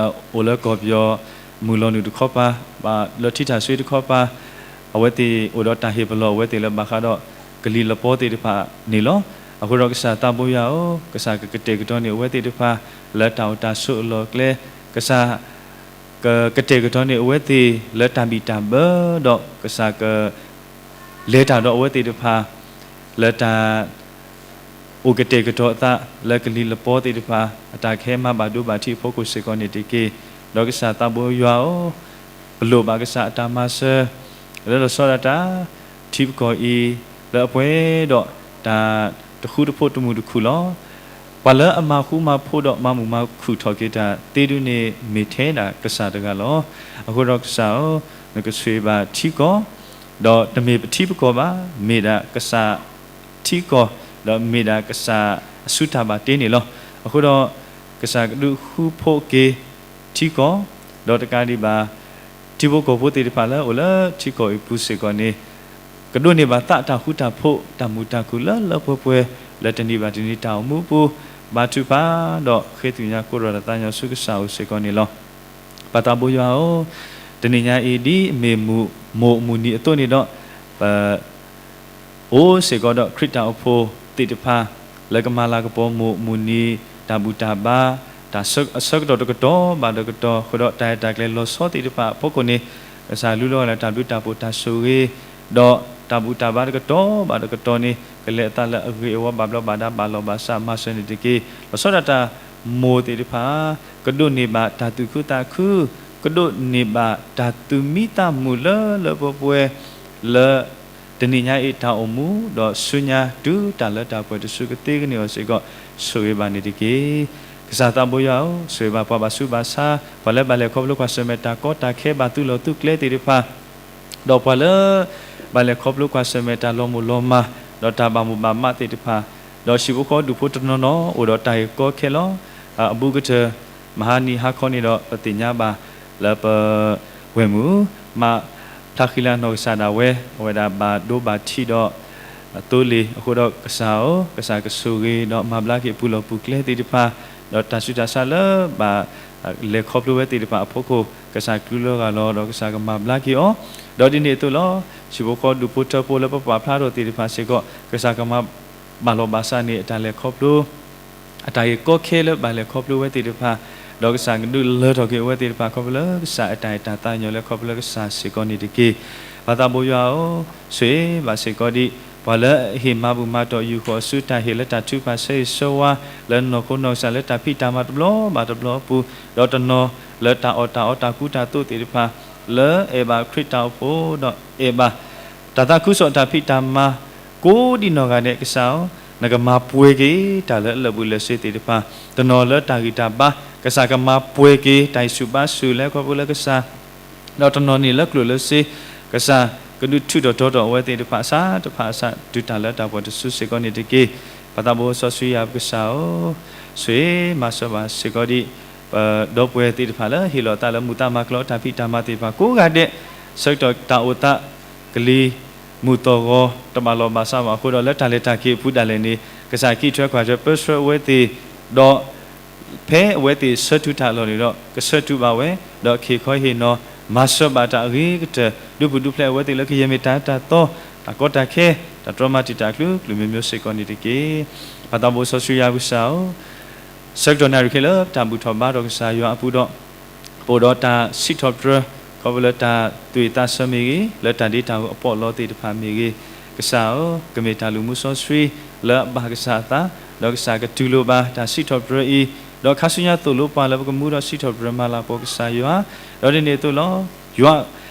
အိၣ်လၢကီၢ်ပယီၤမုၢ်လီၤနုာ်တခီပၤ, ဘၣ်လၢထံထၣ်စွ့တခီပၤ, အဝဲသ့ၣ်အိၣ်ဒီးတၢ်ဟ့ၣ်ပလီၢ်အဝဲသ့ၣ်လၢဘၣ်ဃးဒီးကလံၤလပီသ့ၣ်တဖၣ်န့ၣ်လီၤ. အဃိဒီးကစၢ်သးဘိယွၤဧၢ, ကစၢ်ကကတဲာ်ကတီၤန့ၢ်အဝဲသ့ၣ်တဖၣ် လၢတၢ်အိၣ်တၢ်ဆိးအလီၢ်အကျဲ, ကစၢ် ကကတဲာ်ကတီၤန့ၢ်အဝဲသ့ၣ်လၢတၢ်ဘံၣ်တၢ်ဘၢ, ဒီးကစၢ်က လဲၤတၢ်ဒီးအဝဲသ့ၣ်တဖၣ် လၢတၢ် အိၣ်ကတဲာ်ကတီၤအသးလၢကလံၤလပီသ့ၣ်တဖၣ် အတၢ်ကဟဲမၤဘၣ်ဒိဘၣ်ထံးအဖီခိၣ်စ့ၢ်ကီးန့ၣ်တက့ၢ်. ဒီးကစၢ်သးဘိယွၤဧၢ, ပလိၣ်ဘၣ်ကစၢ်အတၢ်မၤစၢၤ လၢလီၤဆီဒၣ်တၢ် ထံပကီၢ်အံၤ လၢအပှဲၤဒီးတၢ်တဃူတဖိးတမုာ်တခုၣ်လီၤ. ပှၤလၢအမၤဃူမၤဖိးဒီးမၤမုာ်မၤခုၣ်ထီၣ်က့ၤတၢ်သ့ဒုန့ၣ် မ့ၢ်ထဲဒၣ်ကစၢ်တဂၤလီၤ. အဃိဒီးကစၢ်ဧၢ, နကဆိၣ်ဂ့ၤဘၣ်ထံကီၢ်, ဒီးတမ့ၢ်ပထံပကီၢ်ဘၣ်, မ့ၢ်ဒၣ်ကစၢ်ထံကီၢ်, ဒီးမ့ၢ်ဒၣ်ကစၢ်အစုတၢ်ဘၣ်တ့န့ၣ်လီၤ. အဃိဒီး ကစၢ်ကဒုးဃူဖိးက့ၤထံကီၢ်, ဒီးတကးဒံးဘၣ် ထံဖိကီၢ်ဖိသ့ၣ်တဖၣ်လၢအိၣ်လၢထံကီၢ်အံၤပူၤစ့ၢ်ကီးန့ၣ် ကဒိးန့ၢ်ဘၣ်သးတၢ်ဃူတၢ်ဖိး တၢ်မုာ်တၢ်ခုၣ်လၢလၢပှဲၤပှဲၤ လၢတနံၤဘၣ်တနံၤတၢ်အိၣ်မူအပူၤ ဘါထုကဖၣ်ဒီးဃ့ကညးကိးဒီးတၢ်သးကညီၤဆူကစၢ်အအိၣ်စ့ၢ်ကီးန့ၣ်လီၤ. ပၢ်သးဘိယွၤဧၢ, တနံၤညါအံၤ ဒ်အမ့ၢ်မိၢ်မိၢ်အမုၢ်နံၤအသိးန့ၣ်ဒီး ပ အိၣ်စ့ၢ်ကီးဒီးခရံာ်တၢ်အိၣ်ဖှိၣ်သ့ၣ်တဖၣ် လၢကမၤလၤကပီၤမိၢ်မုၢ်နံၤ တၢ်ဘူၣ်တၢ်ဘါ တၢ်ဆၢကတီၢ်တကတီၢ်ဘၣ်တကတီၢ် ဃုာ်ဒီးတၢ်ရဲၣ်တၢ်ကျဲၤလီၤဆီသ့ၣ်တဖၣ်အဖီခိၣ်န့ၣ် ကစၢ်လူလီၤဂာ်လၢတၢ်ဘျုးတၢ်ဖှိၣ်တၢ်ဆိၣ်ဂ့ၤ ဒီး တၢ်ဘူၣ်တၢ်ဘါတကတီၢ်ဘၣ်တကတီၢ်န့ၣ် ကလဲၤအသးလၢအဂ့ၤအဝါဘၣ်ဘျီးဘၣ်ဒါဘၣ်လီၢ်ဘၣ်စးမၤစၢၤန့ၣ်တက့ၢ်. လီၤဆီဒၣ်တၢ်မိၢ်သ့ၣ်တဖၣ် ကဒိးန့ၢ်ဘၣ်တၢ်သူၣ်ခုသးခု, ကဒိးန့ၢ်ဘၣ်တၢ်သူၣ်မံသးမုာ်လၢလၢပှဲၤပှဲၤ လၢ တနံၤညါအံၤတၢ်အိၣ်မူ ဒီးဆူညါတုၤတၢ်လၢတၢ်ပှဲၤတစုကသ့ကန့ၢ်အီၤစ့ၢ်ကီး ဆိၣ်ဂ့ၤဘၣ်န့ၣ်တက့ၢ်. ကစၢ်သးဘိယွၤဧၢ, ဆိၣ်ဂ့ၤဘၣ်ပှၤဘၣ်ဆူးဘၣ်ဆါ, ပှၤလၢဘၣ်လဲၤခီဖျိကွၢ်ဆၢၣ်မဲာ်တၢ်ကီတၢ်ခဲဘၣ်သူၣ်လီၤသူၣ်ကျဲသ့ၣ်တဖၣ်, ဒီးပှၤလၢ ဘၣ်လဲၤခီဖျိကွၢ်ဆၢၣ်မဲာ်တၢ်လီၤမိၢ်လီၤမၢ်, ဒီးတၢ်ဘၣ်မိၣ်ဘၣ်မးသ့ၣ်တဖၣ်, ဒီးဟံၣ်ဖိဃီဖိဒူၣ်ဖိတနီၤနီၤ အိၣ်ဒီးတၢ်ဂ့ၢ်ကီခဲလီၤ. အဘူးကတၢၢ် မဟါနံၤဟါခီန့ၣ်ဒီး ပသ့ၣ်ညါဘၣ်လၢပ ဝဲၢ်မုၣ် မး ဖျါဃံလၤနီၢ်ကစၢ်ဒၣ်ဝဲ အဝဲဒၣ်ဘၣ်ဒိဘၣ်ထံးဒီး သိလ့ၣ်အဃိဒီးကစၢ်ဧၢ, ကစၢ်ကဆိၣ်ဂ့ၤဒီးမၤဘျါက့ၤပူၤလီၢ်ပူၤကျဲသ့ၣ်တဖၣ်, ဒီးတၢ်ဆူးတၢ်ဆါလၢဘၣ် လဲၤခီဖျိဝဲသ့ၣ်တဖၣ်အဖီခိၣ် ကစၢ်ကလူလီၤဂာ်လီၤ ဒီးကစၢ်ကမၤဘျါက့ၤအီၤ, ဒီးဒ်န့ၣ်အသိးလီၤ. ဟံၣ်ဖိဃီဒူၣ်ဖိထၢဖိလၢပပာ်ဖျါထီၣ်သ့ၣ်တဖၣ်စ့ၢ်ကီး ကစၢ်ကမၤ ဘၣ်လီၢ်ဘၣ်စးန့ၢ်အတၢ်လဲၤခီဖျိ အတၢ်ဂ့ၢ်ကီခဲလၢဘၣ်လဲၤခီဖျိဝဲသ့ၣ်တဖၣ်, ဒီးကစၢ်ကဒုးလၢထီၣ်က့ၤအဝဲသ့ၣ်တဖၣ်ခီဖျိလၢကစၢ်အတၢ်အဲၣ်တၢ်သးကညီၤလၢခီဖျိလၢကစၢ်စ့ၢ်ကီးန့ၣ်တက့ၢ်. ပၢ်သးဘိယွၤဧၢ, ဆိၣ်ဂ့ၤဘၣ်စ့ၢ်ကီးဒံး ပှၤလၢအဟ့ၣ်မၤဘူၣ်မၤတီၢ်ယူၢ်ဃီၤအစုတၢ်ဟ့ၣ်လၢတၢ်ထုကဖၣ်ဆၢဂ့ၤဆၢဝါ လၢနီၢ်ခိနီၢ်ကစၢ်လၢတၢ်ဖံးတၢ်မၤတဘျီဘၣ်တဘျီအပူၤ, ဒီးတနီၤလၢတၢ်အီၣ်တၢ်အီတၢ်ကူတၢ်သိးသ့ၣ်တဖၣ် လၢအဲၣ်ဘၣ်ခရံာ်တၢ်အိၣ်ဖှိၣ်ဒီးအဲၣ်ဘၣ် တၢ်သးခုကစီၣ်တၢ်ဖံးတၢ်မၤ ကိးဒံနီၢ်ဂၤဒဲးကစၢ်ဧၢ, နကမၤပှဲၤက့ၤတၢ်လၢအလၢာ်ဘူၣ်လၢာ်စ့သ့ၣ်တဖၣ်, တနီၤလၢတၢ်ဂံၢ်တၢ်ဘါ ကစၢ်ကမၤပှဲၤက့ၤတၢ်ဟ့ၣ်ဆူၣ်ဘါဆူၣ်လၢခီဖျိလၢကစၢ် ဒီးတနီၤန့ၣ်လၢကျိၣ်လၢစ့ ကစၢ်ကဒုးထုးထီၣ်တီၤထီၣ်အဝဲသ့ၣ်တဖၣ်အစးတဖၣ်အစး တုၤတၢ်လၢတၢ်ပှဲၤတစုစ့ၢ်ကီးန့ၣ်တက့ၢ်. ပၢ်သးဘိစီဆှံယွၤပကစၢ်ဧၢ, ဆိၣ်ဂ့ၤမၤစၢၤဘၣ်စ့ၢ်ကီးဒံး ပဒီပုၢ်ဝဲၢ်သ့ၣ်တဖၣ်လၢဟ့ၣ်လီၤသးလၢမူးသးမၤကျီတၢ်ဖံးတၢ်မၤသ့ၣ်တဖၣ်ကိးဂၤဒဲး, ဆၢကတီၢ်တၢ်အိၣ်သး ကလံၤမုၢ်သီၣ်ဂီၤ တဘၣ်လီၢ်ဘၣ်စးဘၣ်အဃိဒီး လၢတၢ်လဲၤတၢ်က့ၤအပူၤဒၣ်လဲာ်န့ၣ် ကစၢ်ကံးထွဲကွၢ်ထွဲပၢဆှၢအဝဲသ့ၣ်, ဒီး ဖဲအဝဲသ့ၣ်ဆၢထူးတၢ်အလီၢ်န့ၣ်ဒီး ကဆၢထူးဘၣ်ဝဲ, ဒီးခ့ၣ်ခီဟ့ၣ်နီၤ မၤစၢၤဘၣ်တၢ်အဂ့ၤကတၢၢ် ဒုးပူၤဒုးဖျဲးအဝဲသ့ၣ်လၢကယဲၢ်မ့ၢ်တၢ်အၢတၢ်သီ, တၢ်ကီတၢ်ခဲ, တၢ်တြီမၤတံာ်တာ်အကလုာ်ကလုာ်မ့ၢ်မ့ၢ်စ့ၢ်ကီးန့ၣ်တက့ၢ်. ပၢ်သးဘိစီဆှံယွၤပကစၢ်ဧၢ, ဆၢကတီၢ်နၣ်ရံၣ်ခဲလၢာ် တၢ်ဘူၣ်ထီၣ်ဘါထီၣ်ကစၢ်ယွၤအပူၤဒီး ပအိၣ်ဒီးတၢ်စံးထီၣ်ပတြၢၤ ခီဖျိလၢတၢ်သူၣ်ဝံၣ်သးဆၢမ့ၢ်ဂ့ၤ, လၢတၢ်ဒ့တၢ်အူအပီးလီသ့ၣ်တဖၣ်မ့ၢ်ဂ့ၤ, ကစၢ်ဧၢ, ကမ့ၢ်တၢ်လုၢ်မူစီဆှံ လၢအဘၣ်ကစၢ်အသး, ဒီးကစၢ်ကတူၢ်လိာ်ဘၣ်တၢ်စံးထီၣ်ပတြၢၤအံၤ, ဒီးခါဆူညါသိၣ်လိပှၤလၢပကမူဒီးစံးထီၣ်ပတြၢၤမၤလၤကပီၤကစၢ်ယွၤ, ဒီးဒ်န့ၣ်အသိးလီၤ. ယွၤ,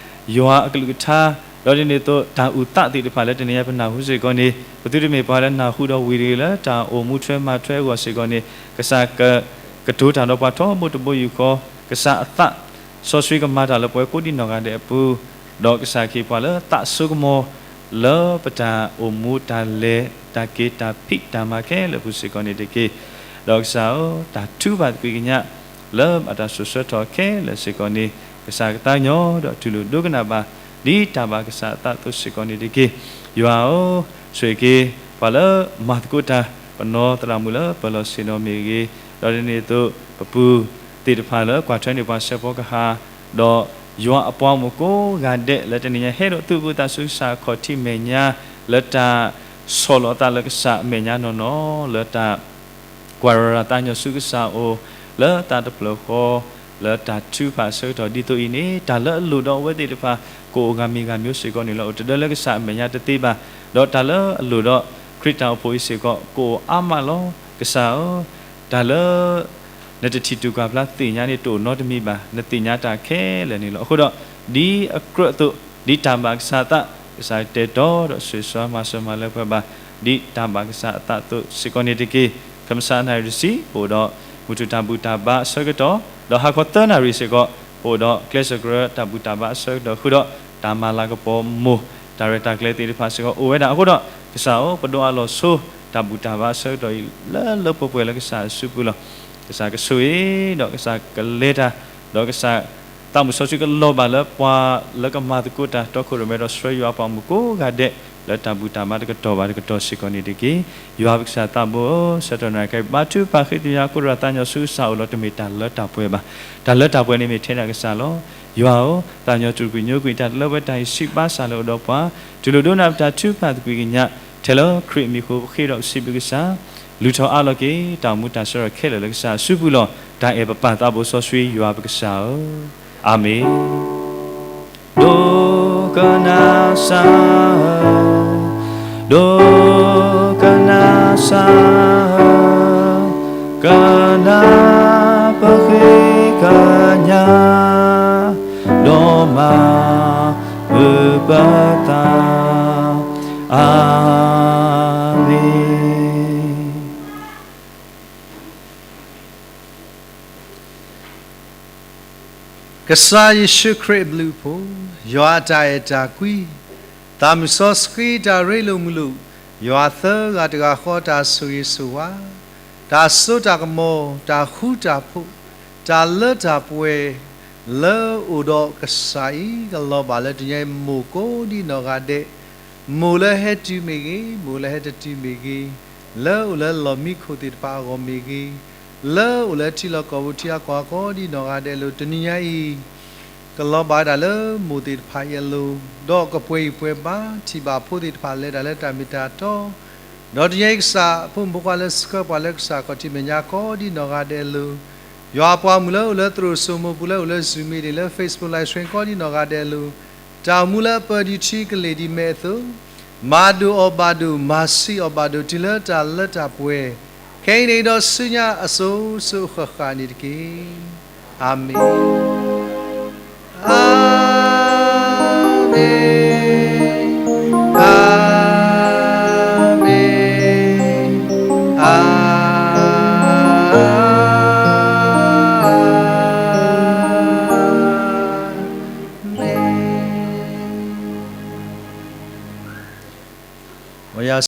ယွၤအကလုၢ်ကထါ, ဒီးဒ်န့ၣ်အသိး တၢ်အုၣ်သးသ့ၣ်တဖၣ်လၢတနံၤညါပနၢ်ဟူစ့ၢ်ကီးန့ၣ် ပသုတမ့ၢ်ပှၤလၢနၢ်ဟူဒီးဝံၤတဂ့ၤလၢတၢ်အိၣ်မူထွဲမၤထွဲအဂီၢ်စ့ၢ်ကီးန့ၣ် ကစၢ်က ကတိၤတၢ်ဒီးပှၤထီဘိတဘိယူၢ်ဃီ, ကစၢ်အသး စီဆှံကမၤတၢ်လၢပှၤကိးဒံနီၢ်ဂၤဒဲးအပူၤ, ဒီးကစၢ်ကဟ့ၣ်ပှၤလၢသးစိကမီၤ လၢပတၢ်အိၣ်မူတၢ်လဲၤတၢ်က့ၤတၢ်ဖံးတၢ်မၤခဲလၢာ်အပူၤစ့ၢ်ကီးန့ၣ်တက့ၢ်. ဒီးကစၢ်ဧၢ, တၢ်ထုကဖၣ်သကွံာ်ကညး လၢဘၣ်တၢ်စိာ်ဆှၢထီၣ်ခဲလၢာ်စ့ၢ်ကီးန့ၣ် ကစၢ်ကသးကညီၤဒီးတူၢ်လိာ်ဒိကနၣ်ဘၣ် ဒ်တၢ်ဘၣ်ကစၢ်အသးအသိးစ့ၢ်ကီးန့ၣ်တက့ၢ်. ယွၤဧၢ, ဆိၣ်ဂ့ၤက့ၤ ပှၤလၢမၤသကိးတၢ် ပနီၢ်သရၣ်မုၣ်လၢပၢၤလီၢ်ဆ့ၣ်နီၤမ့ၢ်ဂ့ၤ, ဒီးဒ်န့ၣ်အသိး ပပုၢ်သ့ၣ်တဖၣ်လၢကွၢ်ထွဲန့ၢ်ပှၤဆၢဖှိၣ်ကဟၣ်, ဒီးယွၤအပှၤဂီၢ်မုၢ်ကိးဂၤဒဲးလၢတနံၤညါ ဟဲဒိးသူၣ်ဖှံသးဆူကစၢ်အခီၣ်ထံးမဲာ်ညါ လၢတၢ်ဆီၣ်လီၤအသးလၢကစၢ်အမဲာ်ညါနီၢ်နီၢ် လၢတၢ် ကွၢ်ရၤရၤသးညီၤဆူကစၢ်အအိၣ် လၢသးတဖျၢၣ်ဃီ လၢတၢ်ထုကဖၣ်အဆၢကတီၢ်ဒ်သိးအံၤန့ၣ် တၢ်လၢအလိၣ်ဒီးအဝဲသ့ၣ်တဖၣ် ကအိၣ်ဂၤမံၤဂၤမံၤစ့ၢ်ကီးန့ၣ်လီၤ. အိၣ်တဒၢလၢကစၢ်အမဲာ်ညါတသ့ဘၣ်, ဒီးတၢ်လၢအလိၣ်ဒီးခရံာ်တၢ်အိၣ်ဖှိၣ်အံၤစ့ၢ်ကီး ကအိၣ်အါမးလီၤ. ကစၢ်ဧၢ, တၢ်လၢ နတထံၣ်တူၢ်ကွၢ်ဖျါသ့ၣ်ညါန့ၣ် တအိၣ်နီတမံၤဘၣ်, နသ့ၣ်ညါတၢ်ခဲလၢာ်န့ၣ်လီၤ. အဃိဒီး ဒ်အကြၢးအသိး ဒ်တၢ်ဘၣ်ကစၢ်အသး ကစၢ်ကတဲာ်ကတီၤဒီးဆိၣ်ဂ့ၤဆိၣ်ဝါမၤစၢၤမၤလၢပှဲၤဘၣ် ဒ်တၢ်ဘၣ်ကစၢ်အသးအသိးစ့ၢ်ကီးန့ၣ်တက့ၢ်. ခမၢဆါနၣ်ရံၣ်တဆံ ပအိၣ်ဒီးမုၢ်ထူၣ်တၢ်ဘူၣ်တၢ်ဘါအဆၢကတီၢ်, ဒီးဟါခီသၢနၣ်ရံၣ်စ့ၢ်ကီး ပအိၣ်ဒီးကျဲစၢးကရၢတၢ်ဘူၣ်တၢ်ဘါအဆၢကတီၢ်ဃုာ်ဒီး တၢ်မၤလၤကပီၤမိၢ် တၢ်ရဲၣ်တၢ်ကျဲၤသ့ၣ်တဖၣ်စ့ၢ်ကီးအိၣ်ဝဲဒၣ်အဃိဒီး ကစၢ်ဧၢ ပဒိးအးလီၤဆိ တၢ်ဘူၣ်တၢ်ဘါအဆၢကတီၢ်အံၤ လၢလၢပှဲၤပှဲၤလၢကစၢ်အစုပူၤလီၤ. ကစၢ်ကဆိၣ်ဂ့ၤ ဒီးကစၢ်ကလဲၤတၢ် ဒီးကစၢ်သးမုၢ်စီဆှံကလီၤဘၣ်လၢပှၤလၢကမၤသကိးတၢ် တီခိၣ်ရိၣ်မဲဒီးဆှၢယွၤအပှၤမုၣ်ကိးဂၤဒဲး လၢတၢ်ဘူၣ်တၢ်ဘါတကတီၢ်ဘၣ်တကတီၢ်စ့ၢ်ကီးန့ၣ်တက့ၢ်. ယွၤပကစၢ်သးဘိဧၢ, ဆၢကတီၢ်နၣ်ရံၣ်ခဲအံၤ ဘါထုကဖၣ်ဃ့ထုကဖၣ် ကိးဒံသးညီဆူကစၢ်အအိၣ်လီၤ. တမ့ၢ်တၢ်လၢတၢ်ပှဲၤဘၣ်. တၢ်လၢတၢ်ပှဲၤန့ၣ်မ့ၢ်ထဲဒၣ်ကစၢ်လီၤ. ယွၤဧၢ, သးကညီၤတြူာ်ကွံာ်ညိကွံာ်တၢ်လၢပှဲၤတၢ်အံၤ စံးဘါစၢ်လၢအအိၣ်ဒီးပှၤ, တူၢ်လိာ်ဒိကနၣ်ပတၢ်ထုကဖၣ်သကွံာ်ကညး, ထဲလၢခရံာ်အမံၤအဃိ ပဃ့ဒီးပစံးဘျုးကစၢ်, လုၢ်ထီၣ်အးလီၤက့ၤ တၢ်အိၣ်မူတၢ်ဆၢထီၣ်ခဲလၢာ်လၢကစၢ်အစုပူၤလီၤ. တၢ်အဲၣ်ပပၢ်သးဘိစီဆှံယွၤပကစၢ်ဧၢ, အၤမ့ၣ်. ဒိ ကနၣ်စၢ်ဧၢ, ဒိကနၣ်စၢ်ဧၢ, ကနၣ်ပဃ့ကညး, ဒီးမၤအၢပသး, အၤမ့ၣ်. ကစၢ်ယ့ၣ်ၡူးခရံာ်အဘျုးအဖှိၣ်, ယွၤအတၢ်အဲၣ်တၢ်ကွံ, သးမုၢ်စီဆှံတၢ်ရ့လိာ်မုာ်လိာ်, ယွၤသၢဂၤတဂၤဃီတၢ်ဆိၣ်ဂ့ၤဆိၣ်ဝါ, တၢ်စိတၢ်ကမီၤ, တၢ်ဃူတၢ်ဖိး, တၢ်လၢတၢ်ပှဲၤ, လၢအအိၣ်ဒီးကစၢ်အံၤ ကလီၤဘၣ်လၢတနံၤအံၤ မိၢ်ကိးဒံနီၢ်ဂၤဒဲး, မိၢ်လၢဟဲတုၤမ့ၢ်ဂ့ၤ, မိၢ်လၢဟဲတတုၤမ့ၢ်ဂ့ၤ, လၢအိၣ်လၢလီၢ်မံခိၣ်သ့ၣ်တဖၣ်အဂီၢ်မ့ၢ်ဂ့ၤ, လၢအိၣ်လၢထံလီၢ်ကီၢ်ပူၤထံအကီၢ်ကိးဒံနီၢ်ဂၤဒဲးအလိၤ တနံၤညါအံၤ ကလီၤဘၣ်ဝဲဒၣ်လၢမိၢ်သ့ၣ်တဖၣ်အံၤအလိၤ, ဒီးကပှဲၤဂံၢ်ပှဲၤဘါ ထံၣ်ဘၣ်ဖိသ့ၣ်တဖၣ်လဲၤတၢ်လၢတၢ်မ့ၢ်တၢ်တီ, ဒီးတနံၤညါအံၤကစၢ် ဖိမုၣ်ဖိခွါလၢဆှၢပှၤလၢကစၢ်ခီၣ်ထံးမဲာ်ညါကိးဒံနီၢ်ဂၤဒဲးအလိၤ, ယွၤအပှၤမုၣ်လၢအိၣ်လၢသရိာ်စိမိၤပူၤ လၢအိၣ်လၢ Zoom meeting လၢ Facebook live stream ကိးဒံနီၢ်ဂၤဒဲးအလိၤ, တၢ်အိၣ်မူလၢအပၢၢ်ဒံးထံကလ့ၢ်ဒံးမဲာ်အသိး, မၤဒိၣ်အီၣ်ဘၣ်ဒိၣ် မၤဆံးအီၣ်ဘၣ်ဒိၣ် တုၤလၢတၢ်လၢတၢ်ပှဲၤ, ခဲအံၤန့ၣ်ဒီးဆူညါအစိၤစိၤအဃၣ်ဃၣ်န့ၣ်တက့ၢ်. အၤမ့ၣ်, အၤမ့ၣ်, အၤမ့ၣ်, အၤမ့ၣ်.